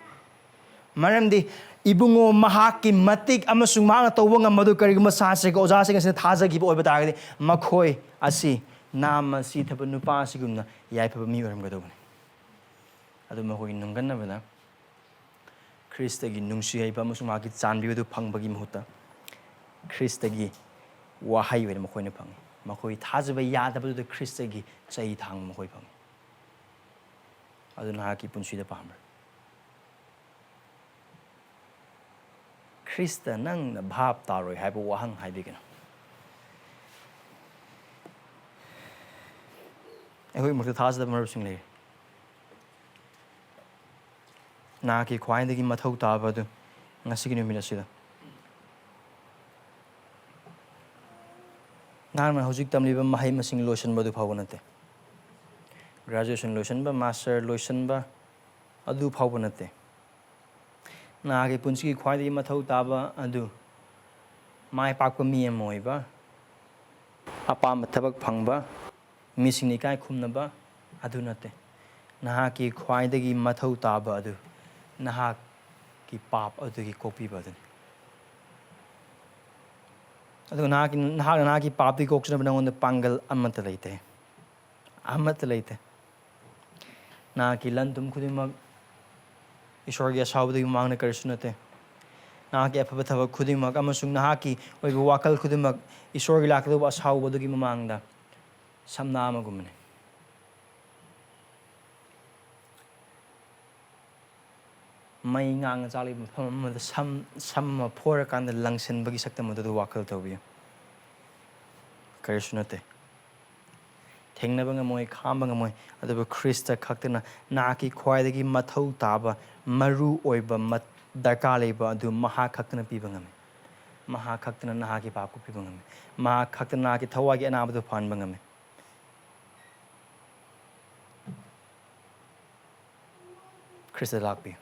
ꯃꯔꯝꯗꯤ ꯏꯕꯨꯡꯉꯣ ꯃꯍꯥꯛꯀꯤ ꯃꯇꯤꯛ ꯑꯃꯁꯨꯡ ꯃꯍꯥꯛꯅ ꯇꯧꯕ ꯉꯝꯕꯗꯨ ꯀꯔꯤꯒꯨꯝꯕ ꯁꯥꯇ꯭ꯔꯒ ꯑꯣꯖꯥꯁꯤꯡ ꯑꯁꯤꯅ ꯊꯥꯖꯈꯤꯕ ꯑꯣꯏꯕ ꯇꯥꯔꯒꯗꯤ, ꯃꯈꯣꯏ ꯑꯁꯤ ꯅꯥꯝꯃ ꯁꯤꯊꯕ ꯅꯨꯄꯥ ꯑꯁꯤꯒꯨꯝꯅ ꯌꯥꯏꯐꯕ ꯃꯤ ꯑꯣꯏꯔꯝꯒꯗꯧꯕꯅꯤ꯫ ꯑꯗꯨ ꯃꯈꯣꯏꯒꯤ ꯅꯨꯡꯒꯟꯅꯕꯗ ꯈ꯭ꯔꯤꯁꯇꯒꯤ ꯅꯨꯡꯁꯤ ꯍꯩꯕ ꯑꯃꯁꯨꯡ ꯃꯍꯥꯛꯀꯤ ꯆꯥꯟꯕꯤꯕꯗꯨ ꯐꯪꯕꯒꯤ ꯃꯍꯨꯠꯇ, ꯈ꯭ꯔꯤꯁꯇꯒꯤ ꯋꯥꯍꯩ ꯑꯣꯏꯅ ꯃꯈꯣꯏꯅ ꯐꯪꯏ꯫ ꯃꯈꯣꯏ ꯊꯥꯖꯕ ꯌꯥꯗꯕꯗꯨꯗ ꯈ꯭ꯔꯤꯁꯇꯒꯤ ꯆꯩ ꯊꯥꯡꯕ ꯃꯈꯣꯏ ꯐꯪꯏ꯫ ꯑꯗꯨ ꯅꯍꯥꯛꯀꯤ ꯄꯨꯟꯁꯤꯗ ꯄꯥꯝꯕ꯭ꯔꯥ? ꯈ꯭ꯔꯤꯁꯇ ꯅꯪꯅ ꯚꯥꯞ ꯇꯥꯔꯣꯏ ꯍꯥꯏꯕ ꯋꯥꯍꯪ ꯍꯥꯏꯕꯤꯒꯅꯨ꯫ ꯑꯩꯈꯣꯏ ꯃꯔꯛꯇ ꯊꯥꯖꯗꯕ ꯃꯔꯨꯞꯁꯤꯡ ꯂꯩꯔꯤ꯫ ꯅꯍꯥꯛꯀꯤ ꯈ꯭ꯋꯥꯏꯗꯒꯤ ꯃꯊꯧ ꯇꯥꯕ ꯑꯗꯨ ꯉꯁꯤꯒꯤ ꯅꯨꯃꯤꯠ ꯑꯁꯤꯗ, ꯅꯍꯥꯛꯅ ꯍꯧꯖꯤꯛ ꯇꯝꯂꯤꯕ ꯃꯍꯩ ꯃꯁꯤꯡ ꯂꯣꯏꯁꯤꯟꯕ ꯑꯗꯨ ꯐꯥꯎꯕ ꯅꯠꯇꯦ꯫ ꯒ꯭ꯔꯦꯖꯨꯑꯦꯁꯟ ꯂꯣꯏꯁꯤꯟꯕ, ꯃꯥꯁꯇꯔ ꯂꯣꯏꯁꯤꯟꯕ ꯑꯗꯨ ꯐꯥꯎꯕ ꯅꯠꯇꯦ꯫ ꯅꯍꯥꯛꯀꯤ ꯄꯨꯟꯁꯤꯒꯤ ꯈ꯭ꯋꯥꯏꯗꯒꯤ ꯃꯊꯧ ꯇꯥꯕ ꯑꯗꯨ ꯃꯥꯏ ꯄꯥꯛꯄ ꯃꯤ ꯑꯃ ꯑꯣꯏꯕ, ꯑꯄꯥꯝꯕ ꯊꯕꯛ ꯐꯪꯕ, ꯃꯤꯁꯤꯡꯅ ꯏꯀꯥꯏ ꯈꯨꯝꯅꯕ ꯑꯗꯨ ꯅꯠꯇꯦ꯫ ꯅꯍꯥꯛꯀꯤ ꯈ꯭ꯋꯥꯏꯗꯒꯤ ꯃꯊꯧ ꯇꯥꯕ ꯑꯗꯨ ꯅꯍꯥꯛꯀꯤ ꯄꯥꯞ ꯑꯗꯨꯒꯤ ꯀꯣꯛꯄꯤꯕ ꯑꯗꯨꯅꯤ꯫ ꯑꯗꯨꯒ ꯅꯍꯥꯛꯀꯤ, ꯅꯍꯥꯛꯅ ꯅꯍꯥꯛꯀꯤ ꯄꯥꯞꯇꯒꯤ ꯀꯣꯛꯆꯅꯕ ꯅꯉꯣꯟꯗ ꯄꯥꯡꯒꯜ ꯑꯃꯠꯇ ꯂꯩꯇꯦ꯫ ꯑꯃꯠꯇ ꯂꯩꯇꯦ꯫ ꯅꯍꯥꯛꯀꯤ ꯂꯟ ꯊꯨꯝ ꯈꯨꯗꯤꯡꯃꯛ ꯏꯁꯣꯔꯒꯤ ꯑꯁꯥꯎꯕꯗꯒꯤ ꯃꯃꯥꯡꯗ ꯀꯔꯤꯁꯨ ꯅꯠꯇꯦ꯫ ꯅꯍꯥꯛꯀꯤ ꯑꯐꯕ ꯊꯕꯛ ꯈꯨꯗꯤꯡꯃꯛ ꯑꯃꯁꯨꯡ ꯅꯍꯥꯛꯀꯤ ꯑꯣꯏꯕ ꯋꯥꯈꯜ ꯈꯨꯗꯤꯡꯃꯛ ꯏꯁꯣꯔꯒꯤ ꯂꯥꯛꯀꯗꯧꯕ ꯑꯁꯥꯎꯕꯗꯨꯒꯤ ꯃꯃꯥꯡꯗ ꯁꯝꯅꯥ ꯑꯃꯒꯨꯝꯕꯅꯤ꯫ ꯃꯩ ꯉꯥꯡꯅ ꯆꯥꯛꯂꯤꯕ ꯃꯐꯝ ꯑꯃꯗ ꯁꯝ, ꯁꯝ ꯑꯃ ꯐꯣꯔꯀꯥꯟꯗ ꯂꯪꯁꯤꯟꯕꯒꯤ ꯁꯛꯇꯝ ꯑꯗꯨꯗ ꯋꯥꯈꯜ ꯇꯧꯕꯤꯌꯨ꯫ ꯀꯔꯤꯁꯨ ꯅꯠꯇꯦ꯫ ꯊꯦꯡꯅꯕ ꯉꯝꯃꯣꯏ, ꯈꯥꯝꯕ ꯉꯝꯃꯣꯏ꯫ ꯑꯗꯨꯕꯨ ꯈ꯭ꯔꯤꯁꯇ ꯈꯛꯇꯅ ꯅꯍꯥꯛꯀꯤ ꯈ꯭ꯋꯥꯏꯗꯒꯤ ꯃꯊꯧ ꯇꯥꯕ, ꯃꯔꯨ ꯑꯣꯏꯕ, ꯃꯠ-, ꯗꯔꯀꯥꯔ ꯂꯩꯕ ꯑꯗꯨ ꯃꯍꯥꯛ ꯈꯛꯇꯅ ꯄꯤꯕ ꯉꯝꯃꯤ꯫ ꯃꯍꯥꯛ ꯈꯛꯇꯅ ꯅꯍꯥꯛꯀꯤ ꯄꯥꯞ ꯀꯣꯛꯄꯤꯕ ꯉꯝꯃꯤ꯫ ꯃꯍꯥꯛ ꯈꯛꯇꯅ ꯅꯍꯥꯛꯀꯤ ꯊꯋꯥꯏꯒꯤ ꯑꯅꯥꯕꯗꯨ ꯐꯍꯟꯕ ꯉꯝꯃꯤ꯫ ꯈ꯭ꯔꯤꯁꯇ ꯂꯥꯛꯄꯤꯌꯨ꯫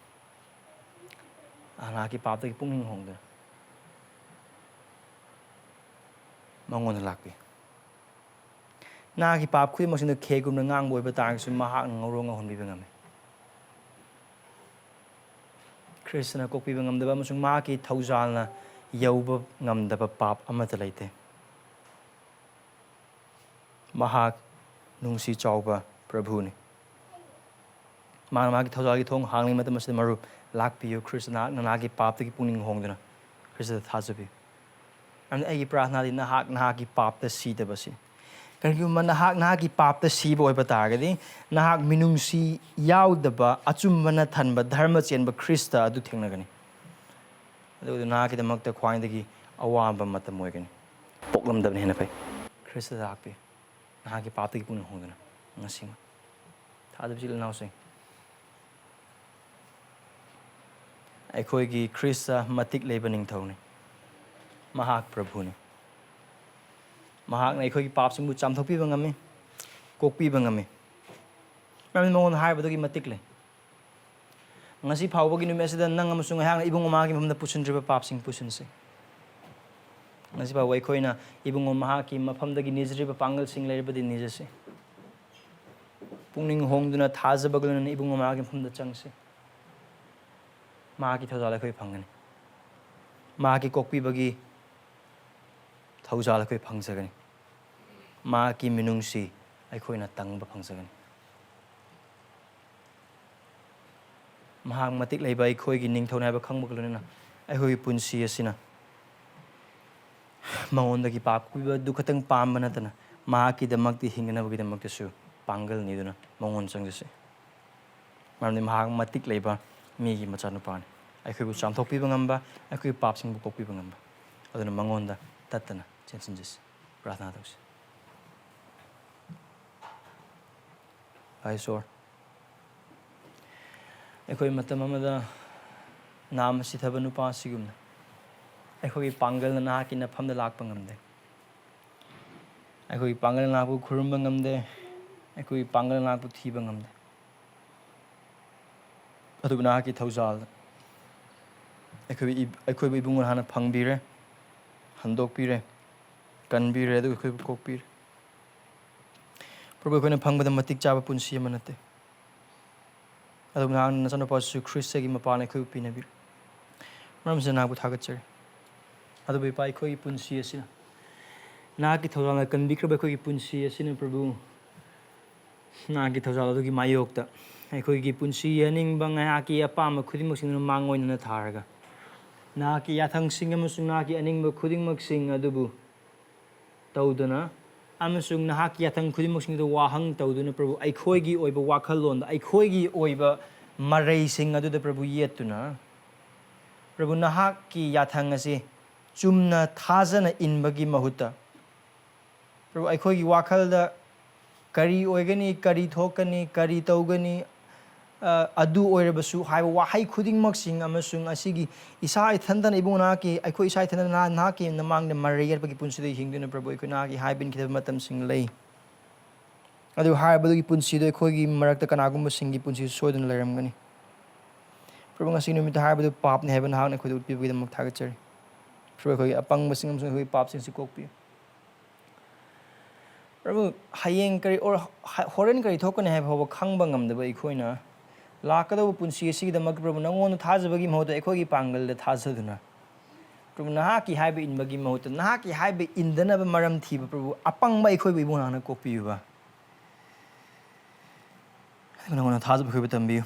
ꯅꯍꯥꯛꯀꯤ ꯄꯥꯞꯇꯒꯤ ꯄꯨꯛꯅꯤꯡ ꯍꯣꯡꯗꯨꯅ ꯃꯉꯣꯟꯗ ꯂꯥꯛꯄꯤꯌꯨ꯫ ꯅꯍꯥꯛꯀꯤ ꯄꯥꯞ ꯈꯨꯗꯤꯡꯃꯛꯁꯤꯡꯗꯨ ꯈꯦꯒꯨꯝꯅ ꯉꯥꯡꯕ ꯑꯣꯏꯕ ꯇꯥꯔꯒꯁꯨ, ꯃꯍꯥꯛꯅ ꯉꯧꯔꯣꯛ ꯉꯧꯍꯟꯕꯤꯕ ꯉꯝꯃꯤ꯫ ꯈ꯭ꯔꯤꯁꯇꯅ ꯀꯣꯛꯄꯤꯕ ꯉꯝꯗꯕ ꯑꯃꯁꯨꯡ ꯃꯍꯥꯛꯀꯤ ꯊꯧꯖꯥꯜꯅ ꯌꯧꯕ ꯉꯝꯗꯕ ꯄꯥꯞ ꯑꯃꯠꯇ ꯂꯩꯇꯦ꯫ ꯃꯍꯥꯛ ꯅꯨꯡꯁꯤ ꯆꯥꯎꯕ ꯄ꯭ꯔꯚꯨꯅꯤ꯫ ꯃꯥꯅ ꯃꯍꯥꯛꯀꯤ ꯊꯧꯖꯥꯜꯒꯤ ꯊꯣꯡ ꯍꯥꯡꯂꯤꯉꯩ ꯃꯇꯝ ꯑꯁꯤꯗ, "ꯃꯔꯨꯞ, ꯂꯥꯛꯄꯤꯌꯨ, ꯈ꯭ꯔꯤꯁꯇ ꯅꯍꯥꯛ ꯅꯅꯥꯒꯤ ꯄꯥꯞꯇꯒꯤ ꯄꯨꯛꯅꯤꯡ ꯍꯣꯡꯗꯨꯅ ꯈ꯭ꯔꯤꯁꯇꯗ ꯊꯥꯖꯕꯤꯌꯨ"꯫ ꯑꯗꯨꯅ ꯑꯩꯒꯤ ꯄ꯭ꯔꯥꯔꯊꯅꯥꯗꯤ ꯅꯍꯥꯛ ꯅꯍꯥꯛꯀꯤ ꯄꯥꯞꯇ ꯁꯤꯗꯕꯁꯤ꯫ ꯀꯔꯤꯒꯨꯝꯕ ꯅꯍꯥꯛ ꯅꯍꯥꯛꯀꯤ ꯄꯥꯞꯇ ꯁꯤꯕ ꯑꯣꯏꯕ ꯇꯥꯔꯒꯗꯤ, ꯅꯍꯥꯛ ꯃꯤꯅꯨꯡꯁꯤ ꯌꯥꯎꯗꯕ, ꯑꯆꯨꯝꯕꯅ ꯊꯟꯕ, ꯙꯔꯃ ꯆꯦꯟꯕ ꯈ꯭ꯔꯤꯁꯇ ꯑꯗꯨ ꯊꯦꯡꯅꯒꯅꯤ꯫ ꯑꯗꯨꯒ ꯅꯍꯥꯛꯀꯤꯗꯃꯛꯇ ꯈ꯭ꯋꯥꯏꯗꯒꯤ ꯑꯋꯥꯕ ꯃꯇꯝ ꯑꯣꯏꯒꯅꯤ꯫ ꯄꯣꯛꯂꯝꯗꯕꯅ ꯍꯦꯟꯅ ꯐꯩ꯫ ꯈ꯭ꯔꯤꯁꯇꯗ ꯂꯥꯛꯄꯤꯌꯨ, ꯅꯍꯥꯛꯀꯤ ꯄꯥꯞꯇꯒꯤ ꯄꯨꯛꯅꯤꯡ ꯍꯣꯡꯗꯨꯅ ꯉꯁꯤꯃꯛ꯫ ꯊꯥꯖꯕ ꯏꯆꯤꯜ ꯏꯅꯥꯎꯁꯤꯡ, ꯑꯩꯈꯣꯏꯒꯤ ꯈ꯭ꯔꯤꯁꯇ ꯃꯇꯤꯛ ꯂꯩꯕ ꯅꯤꯡꯊꯧꯅꯤ꯫ ꯃꯍꯥꯛ ꯄ꯭ꯔꯚꯨꯅꯤ꯫ ꯃꯍꯥꯛꯅ ꯑꯩꯈꯣꯏꯒꯤ ꯄꯥꯞꯁꯤꯡꯕꯨ ꯆꯥꯝꯊꯣꯛꯄꯤꯕ ꯉꯝꯃꯤ, ꯀꯣꯛꯄꯤꯕ ꯉꯝꯃꯤ꯫ ꯃꯔꯝꯗꯤ ꯃꯉꯣꯟꯗ ꯍꯥꯏꯕꯗꯨꯒꯤ ꯃꯇꯤꯛ ꯂꯩ꯫ ꯉꯁꯤ ꯐꯥꯎꯕꯒꯤ ꯅꯨꯃꯤꯠ ꯑꯁꯤꯗ ꯅꯪ ꯑꯃꯁꯨꯡ ꯑꯩꯍꯥꯛꯅ ꯏꯕꯨꯡ ꯑꯃꯒꯤ ꯃꯐꯝꯗ ꯄꯨꯁꯤꯟꯗ꯭ꯔꯤꯕ ꯄꯥꯞꯁꯤꯡ ꯄꯨꯁꯤꯟꯁꯤ꯫ ꯉꯁꯤ ꯐꯥꯎꯕ ꯑꯩꯈꯣꯏꯅ ꯏꯕꯨꯡꯉꯣ ꯃꯍꯥꯛꯀꯤ ꯃꯐꯝꯗꯒꯤ ꯅꯤꯖꯔꯤꯕ ꯄꯥꯡꯒꯜꯁꯤꯡ ꯂꯩꯔꯕꯗꯤ ꯅꯤꯖꯁꯤ꯫ ꯄꯨꯛꯅꯤꯡ ꯍꯣꯡꯗꯨꯅ ꯊꯥꯖꯕꯒ ꯂꯣꯏꯅꯅ ꯏꯕꯨꯡꯉꯣ ꯃꯍꯥꯛꯀꯤ ꯃꯐꯝꯗ ꯆꯪꯁꯤ꯫ ꯃꯍꯥꯛꯀꯤ ꯊꯧꯖꯥꯜ ꯑꯩꯈꯣꯏ ꯐꯪꯒꯅꯤ꯫ ꯃꯍꯥꯛꯀꯤ ꯀꯣꯛꯄꯤꯕꯒꯤ ꯊꯧꯖꯥꯜ ꯑꯩꯈꯣꯏ ꯐꯪꯖꯒꯅꯤ꯫ ꯃꯍꯥꯛꯀꯤ ꯃꯤꯅꯨꯡꯁꯤ ꯑꯩꯈꯣꯏꯅ ꯇꯪꯕ ꯐꯪꯖꯒꯅꯤ꯫ ꯃꯍꯥꯛ ꯃꯇꯤꯛ ꯂꯩꯕ ꯑꯩꯈꯣꯏꯒꯤ ꯅꯤꯡꯊꯧꯅꯤ ꯍꯥꯏꯕ ꯈꯪꯕꯒ ꯂꯣꯏꯅꯅ ꯑꯩꯈꯣꯏꯒꯤ ꯄꯨꯟꯁꯤ ꯑꯁꯤꯅ ꯃꯉꯣꯟꯗꯒꯤ ꯄꯥꯞ ꯀꯣꯛꯄꯤꯕ ꯑꯗꯨ ꯈꯛꯇꯪ ꯄꯥꯝꯕ ꯅꯠꯇꯅ, ꯃꯍꯥꯛꯀꯤꯗꯃꯛꯇꯤ ꯍꯤꯡꯅꯅꯕꯒꯤꯗꯃꯛꯇꯁꯨ ꯄꯥꯡꯒꯜ ꯅꯤꯗꯨꯅ ꯃꯉꯣꯟ ꯆꯪꯖꯁꯤ꯫ ꯃꯔꯝꯗꯤ ꯃꯍꯥꯛ ꯃꯇꯤꯛ ꯂꯩꯕ ꯃꯤꯒꯤ ꯃꯆꯥꯅꯨꯄꯥꯅꯤ꯫ ꯑꯩꯈꯣꯏꯕꯨ ꯆꯥꯝꯊꯣꯛꯄꯤꯕ ꯉꯝꯕ, ꯑꯩꯈꯣꯏꯒꯤ ꯄꯥꯞꯁꯤꯡꯕꯨ ꯀꯣꯛꯄꯤꯕ ꯉꯝꯕ꯫ ꯑꯗꯨꯅ ꯃꯉꯣꯟꯗ ꯇꯠꯇꯅ ꯆꯦꯟꯁꯤꯟꯖꯁꯤ꯫ ꯄ꯭ꯔꯥꯔꯊꯅꯥ ꯇꯧꯁꯤ꯫ ꯍꯥꯏ ꯏꯁꯣꯔ, ꯑꯩꯈꯣꯏ ꯃꯇꯝ ꯑꯃꯗ ꯅꯥꯝꯃ ꯁꯤꯊꯕ ꯅꯨꯄꯥ ꯑꯁꯤꯒꯨꯝꯅ ꯑꯩꯈꯣꯏꯒꯤ ꯄꯥꯡꯒꯜꯅ ꯅꯍꯥꯛꯀꯤ ꯅꯐꯝꯗ ꯂꯥꯛꯄ ꯉꯝꯗꯦ꯫ ꯑꯩꯈꯣꯏꯒꯤ ꯄꯥꯡꯒꯜꯅ ꯅꯍꯥꯛꯄꯨ ꯈꯨꯔꯨꯝꯕ ꯉꯝꯗꯦ꯫ ꯑꯩꯈꯣꯏꯒꯤ ꯄꯥꯡꯒꯜꯅ ꯅꯍꯥꯛꯄꯨ ꯊꯤꯕ ꯉꯝꯗꯦ꯫ ꯑꯗꯨꯕꯨ ꯅꯍꯥꯛꯀꯤ ꯊꯧꯖꯥꯜꯗ ꯑꯩꯈꯣꯏꯕꯨ ꯏꯕ-, ꯑꯩꯈꯣꯏꯕꯨ ꯏꯕꯨꯡꯉꯣ ꯍꯥꯟꯅ ꯐꯪꯕꯤꯔꯦ, ꯍꯟꯗꯣꯛꯄꯤꯔꯦ, ꯀꯟꯕꯤꯔꯦ, ꯑꯗꯨꯒ ꯑꯩꯈꯣꯏꯕꯨ ꯀꯣꯛꯄꯤꯔꯦ꯫ ꯄ꯭ꯔꯚꯨ, ꯑꯩꯈꯣꯏꯅ ꯐꯪꯕꯗ ꯃꯇꯤꯛ ꯆꯥꯕ ꯄꯨꯟꯁꯤ ꯑꯃ ꯅꯠꯇꯦ꯫ ꯑꯗꯨꯕꯨ ꯅꯍꯥꯛꯅ ꯅꯆꯥꯅꯨꯄꯥꯁꯨ ꯈ꯭ꯔꯤꯁꯇꯒꯤ ꯃꯄꯥꯟ ꯑꯩꯈꯣꯏꯕꯨ ꯄꯤꯅꯕꯤꯔꯦ꯫ ꯃꯔꯝ ꯑꯁꯤꯅ ꯅꯍꯥꯛꯄꯨ ꯊꯥꯒꯠꯆꯔꯤ꯫ ꯑꯗꯨꯕꯨ ꯏꯄꯥ, ꯑꯩꯈꯣꯏꯒꯤ ꯄꯨꯟꯁꯤ ꯑꯁꯤꯅ ꯅꯍꯥꯛꯀꯤ ꯊꯧꯖꯥꯜꯅ ꯀꯟꯕꯤꯈ꯭ꯔꯕ ꯑꯩꯈꯣꯏꯒꯤ ꯄꯨꯟꯁꯤ ꯑꯁꯤꯅ, ꯄ꯭ꯔꯚꯨ, ꯅꯍꯥꯛꯀꯤ ꯊꯧꯖꯥꯜ ꯑꯗꯨꯒꯤ ꯃꯥꯌꯣꯛꯇ ꯑꯩꯈꯣꯏꯒꯤ ꯄꯨꯟꯁꯤ ꯌꯥꯅꯤꯡꯕ, ꯉꯥꯏꯍꯥꯛꯀꯤ ꯑꯄꯥꯝꯕ ꯈꯨꯗꯤꯡꯃꯛꯁꯤꯡꯗꯨ ꯃꯥꯡ ꯑꯣꯏꯅꯅ ꯊꯥꯔꯒ, ꯅꯍꯥꯛꯀꯤ ꯌꯥꯊꯪꯁꯤꯡ ꯑꯃꯁꯨꯡ ꯅꯍꯥꯛꯀꯤ ꯑꯅꯤꯡꯕ ꯈꯨꯗꯤꯡꯃꯛꯁꯤꯡ ꯑꯗꯨꯕꯨ ꯇꯧꯗꯨꯅ ꯑꯃꯁꯨꯡ ꯅꯍꯥꯛꯀꯤ ꯌꯥꯊꯪ ꯈꯨꯗꯤꯡꯃꯛꯁꯤꯡꯗꯨ ꯋꯥꯍꯪ ꯇꯧꯗꯨꯅ, ꯄ꯭ꯔꯚꯨ, ꯑꯩꯈꯣꯏꯒꯤ ꯑꯣꯏꯕ ꯋꯥꯈꯜꯂꯣꯟꯗ, ꯑꯩꯈꯣꯏꯒꯤ ꯑꯣꯏꯕ ꯃꯔꯩꯁꯤꯡ ꯑꯗꯨꯗ, ꯄ꯭ꯔꯚꯨ, ꯌꯦꯠꯇꯨꯅ, ꯄ꯭ꯔꯚꯨ, ꯅꯍꯥꯛꯀꯤ ꯌꯥꯊꯪ ꯑꯁꯤ ꯆꯨꯝꯅ ꯊꯥꯖꯅ ꯏꯟꯕꯒꯤ ꯃꯍꯨꯠꯇ, ꯄ꯭ꯔꯚꯨ, ꯑꯩꯈꯣꯏꯒꯤ ꯋꯥꯈꯜꯗ ꯀꯔꯤ ꯑꯣꯏꯒꯅꯤ, ꯀꯔꯤ ꯊꯣꯛꯀꯅꯤ, ꯀꯔꯤ ꯇꯧꯒꯅꯤ, ꯑ, ꯑꯗꯨ ꯑꯣꯏꯔꯕꯁꯨ ꯍꯥꯏꯕ ꯋꯥꯍꯩ ꯈꯨꯗꯤꯡꯃꯛꯁꯤꯡ ꯑꯃꯁꯨꯡ ꯑꯁꯤꯒꯤ ꯏꯁꯥ ꯏꯊꯟꯇꯅ, ꯏꯕꯨꯡ, ꯅꯍꯥꯛꯀꯤ, ꯑꯩꯈꯣꯏ ꯏꯁꯥ ꯏꯊꯟꯇꯅ ꯅꯍꯥꯛ, ꯅꯍꯥꯛꯀꯤ ꯅꯃꯥꯡꯗ ꯃꯔꯩ ꯌꯦꯠꯄꯒꯤ ꯄꯨꯟꯁꯤꯗ ꯍꯤꯡꯗꯨꯅ, ꯄ꯭ꯔꯚꯨ, ꯑꯩꯈꯣꯏ ꯅꯍꯥꯛꯀꯤ ꯍꯥꯏꯕ ꯏꯟꯈꯤꯗꯕ ꯃꯇꯝꯁꯤꯡ ꯂꯩ꯫ ꯑꯗꯨ ꯍꯥꯏꯔꯕꯗꯨꯒꯤ ꯄꯨꯟꯁꯤꯗ ꯑꯩꯈꯣꯏꯒꯤ ꯃꯔꯛꯇ ꯀꯅꯥꯒꯨꯝꯕꯁꯤꯡꯒꯤ ꯄꯨꯟꯁꯤꯁꯨ ꯁꯣꯏꯗꯅ ꯂꯩꯔꯝꯒꯅꯤ꯫ ꯄ꯭ꯔꯚꯨ, ꯉꯁꯤ ꯅꯨꯃꯤꯠꯇ ꯍꯥꯏꯕꯗꯨ ꯄꯥꯞꯅꯤ ꯍꯥꯏꯕ ꯅꯍꯥꯛꯅ ꯑꯩꯈꯣꯏꯗ ꯎꯠꯄꯤꯕꯒꯤꯗꯃꯛ ꯊꯥꯒꯠꯆꯔꯤ꯫ ꯄ꯭ꯔꯚꯨ, ꯑꯩꯈꯣꯏꯒꯤ ꯑꯄꯪꯕꯁꯤꯡ ꯑꯃꯁꯨꯡ ꯑꯩꯈꯣꯏꯒꯤ ꯄꯥꯞꯁꯤꯡꯁꯤ ꯀꯣꯛꯄꯤꯌꯨ꯫ ꯄ꯭ꯔꯚꯨ, ꯍꯌꯦꯡ ꯀꯔꯤ, or ꯍ-, ꯍꯣꯔꯦꯟ ꯀꯔꯤ ꯊꯣꯛꯀꯅꯤ ꯍꯥꯏꯕ ꯐꯥꯎꯕ ꯈꯪꯕ ꯉꯝꯗꯕ ꯑꯩꯈꯣꯏꯅ, ꯂꯥꯛꯀꯗꯧꯕ ꯄꯨꯟꯁꯤ ꯑꯁꯤꯒꯤꯗꯃꯛ, ꯄ꯭ꯔꯚꯨ, ꯅꯉꯣꯟꯗ ꯊꯥꯖꯕꯒꯤ ꯃꯍꯨꯠꯇ ꯑꯩꯈꯣꯏꯒꯤ ꯄꯥꯡꯒꯜꯗ ꯊꯥꯖꯗꯨꯅ, ꯄ꯭ꯔꯚꯨ, ꯅꯍꯥꯛꯀꯤ ꯍꯥꯏꯕ ꯏꯟꯕꯒꯤ ꯃꯍꯨꯠꯇ ꯅꯍꯥꯛꯀꯤ ꯍꯥꯏꯕ ꯏꯟꯗꯅꯕ ꯃꯔꯝ ꯊꯤꯕ, ꯄ꯭ꯔꯚꯨ, ꯑꯄꯪꯕ ꯑꯩꯈꯣꯏꯕꯨ ꯏꯕꯨꯡ ꯅꯍꯥꯛꯅ ꯀꯣꯛꯄꯤꯌꯨꯕ꯫ ꯑꯗꯨꯒ ꯅꯉꯣꯟꯗ ꯊꯥꯖꯕ ꯑꯩꯈꯣꯏꯕꯨ ꯇꯝꯕꯤꯌꯨ꯫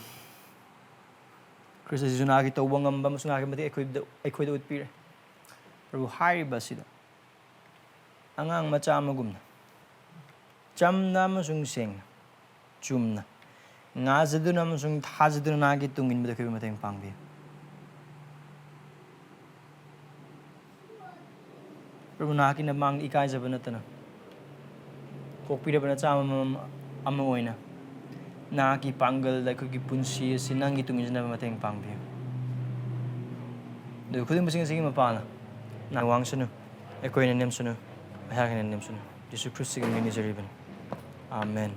ꯈ꯭ꯔꯤꯁꯇ ꯖꯤꯁꯨ ꯅꯍꯥꯛꯀꯤ ꯇꯧꯕ ꯉꯝꯕ ꯑꯃꯁꯨꯡ ꯅꯍꯥꯛꯀꯤ ꯃꯇꯤꯛ ꯑꯩꯈꯣꯏꯗ, ꯑꯩꯈꯣꯏꯗ ꯎꯠꯄꯤꯔꯦ꯫ ꯄ꯭ꯔꯚꯨ, ꯍꯥꯏꯔꯤꯕ ꯑꯁꯤꯗ ꯑꯉꯥꯡ ꯃꯆꯥ ꯑꯃꯒꯨꯝꯅ ꯆꯝꯅ ꯑꯃꯁꯨꯡ ꯁꯦꯡꯅ, ꯆꯨꯝꯅ ꯉꯥꯖꯗꯨꯅ ꯑꯃꯁꯨꯡ ꯊꯥꯖꯗꯨꯅ ꯅꯍꯥꯛꯀꯤ ꯇꯨꯡ ꯏꯟꯕꯗ ꯑꯩꯈꯣꯏꯕꯨ ꯃꯇꯦꯡ ꯄꯥꯡꯕꯤꯌꯨ꯫ ꯄ꯭ꯔꯚꯨ, ꯅꯍꯥꯛꯀꯤ ꯅꯃꯥꯡꯗ ꯏꯀꯥꯏꯖꯕ ꯅꯠꯇꯅ ꯀꯣꯛꯄꯤꯔꯕ ꯅꯆꯥ ꯑꯃꯃꯝ ꯑꯃ ꯑꯣꯏꯅ ꯅꯍꯥꯛꯀꯤ ꯄꯥꯡꯒꯜꯗ ꯑꯩꯈꯣꯏꯒꯤ ꯄꯨꯟꯁꯤ ꯑꯁꯤ ꯅꯪꯒꯤ ꯇꯨꯡ ꯏꯟꯖꯅꯕ ꯃꯇꯦꯡ ꯄꯥꯡꯕꯤꯌꯨ꯫ ꯑꯗꯨꯒ ꯈꯨꯗꯤꯡꯃꯛꯁꯤꯡ ꯑꯁꯤꯒꯤ ꯃꯄꯥꯅ ꯅꯍꯥꯛ ꯋꯥꯡꯁꯅꯨ, ꯑꯩꯈꯣꯏꯅ ꯅꯦꯝꯁꯅꯨ, ꯑꯩꯍꯥꯛꯅ ꯅꯦꯝꯁꯅꯨ꯫ ꯖꯤꯁꯨ ꯈ꯭ꯔꯤꯁꯇꯒꯤ ꯃꯤꯡ ꯅꯤꯖꯔꯤꯕꯅꯤ꯫ ꯑꯥꯃꯦꯟ꯫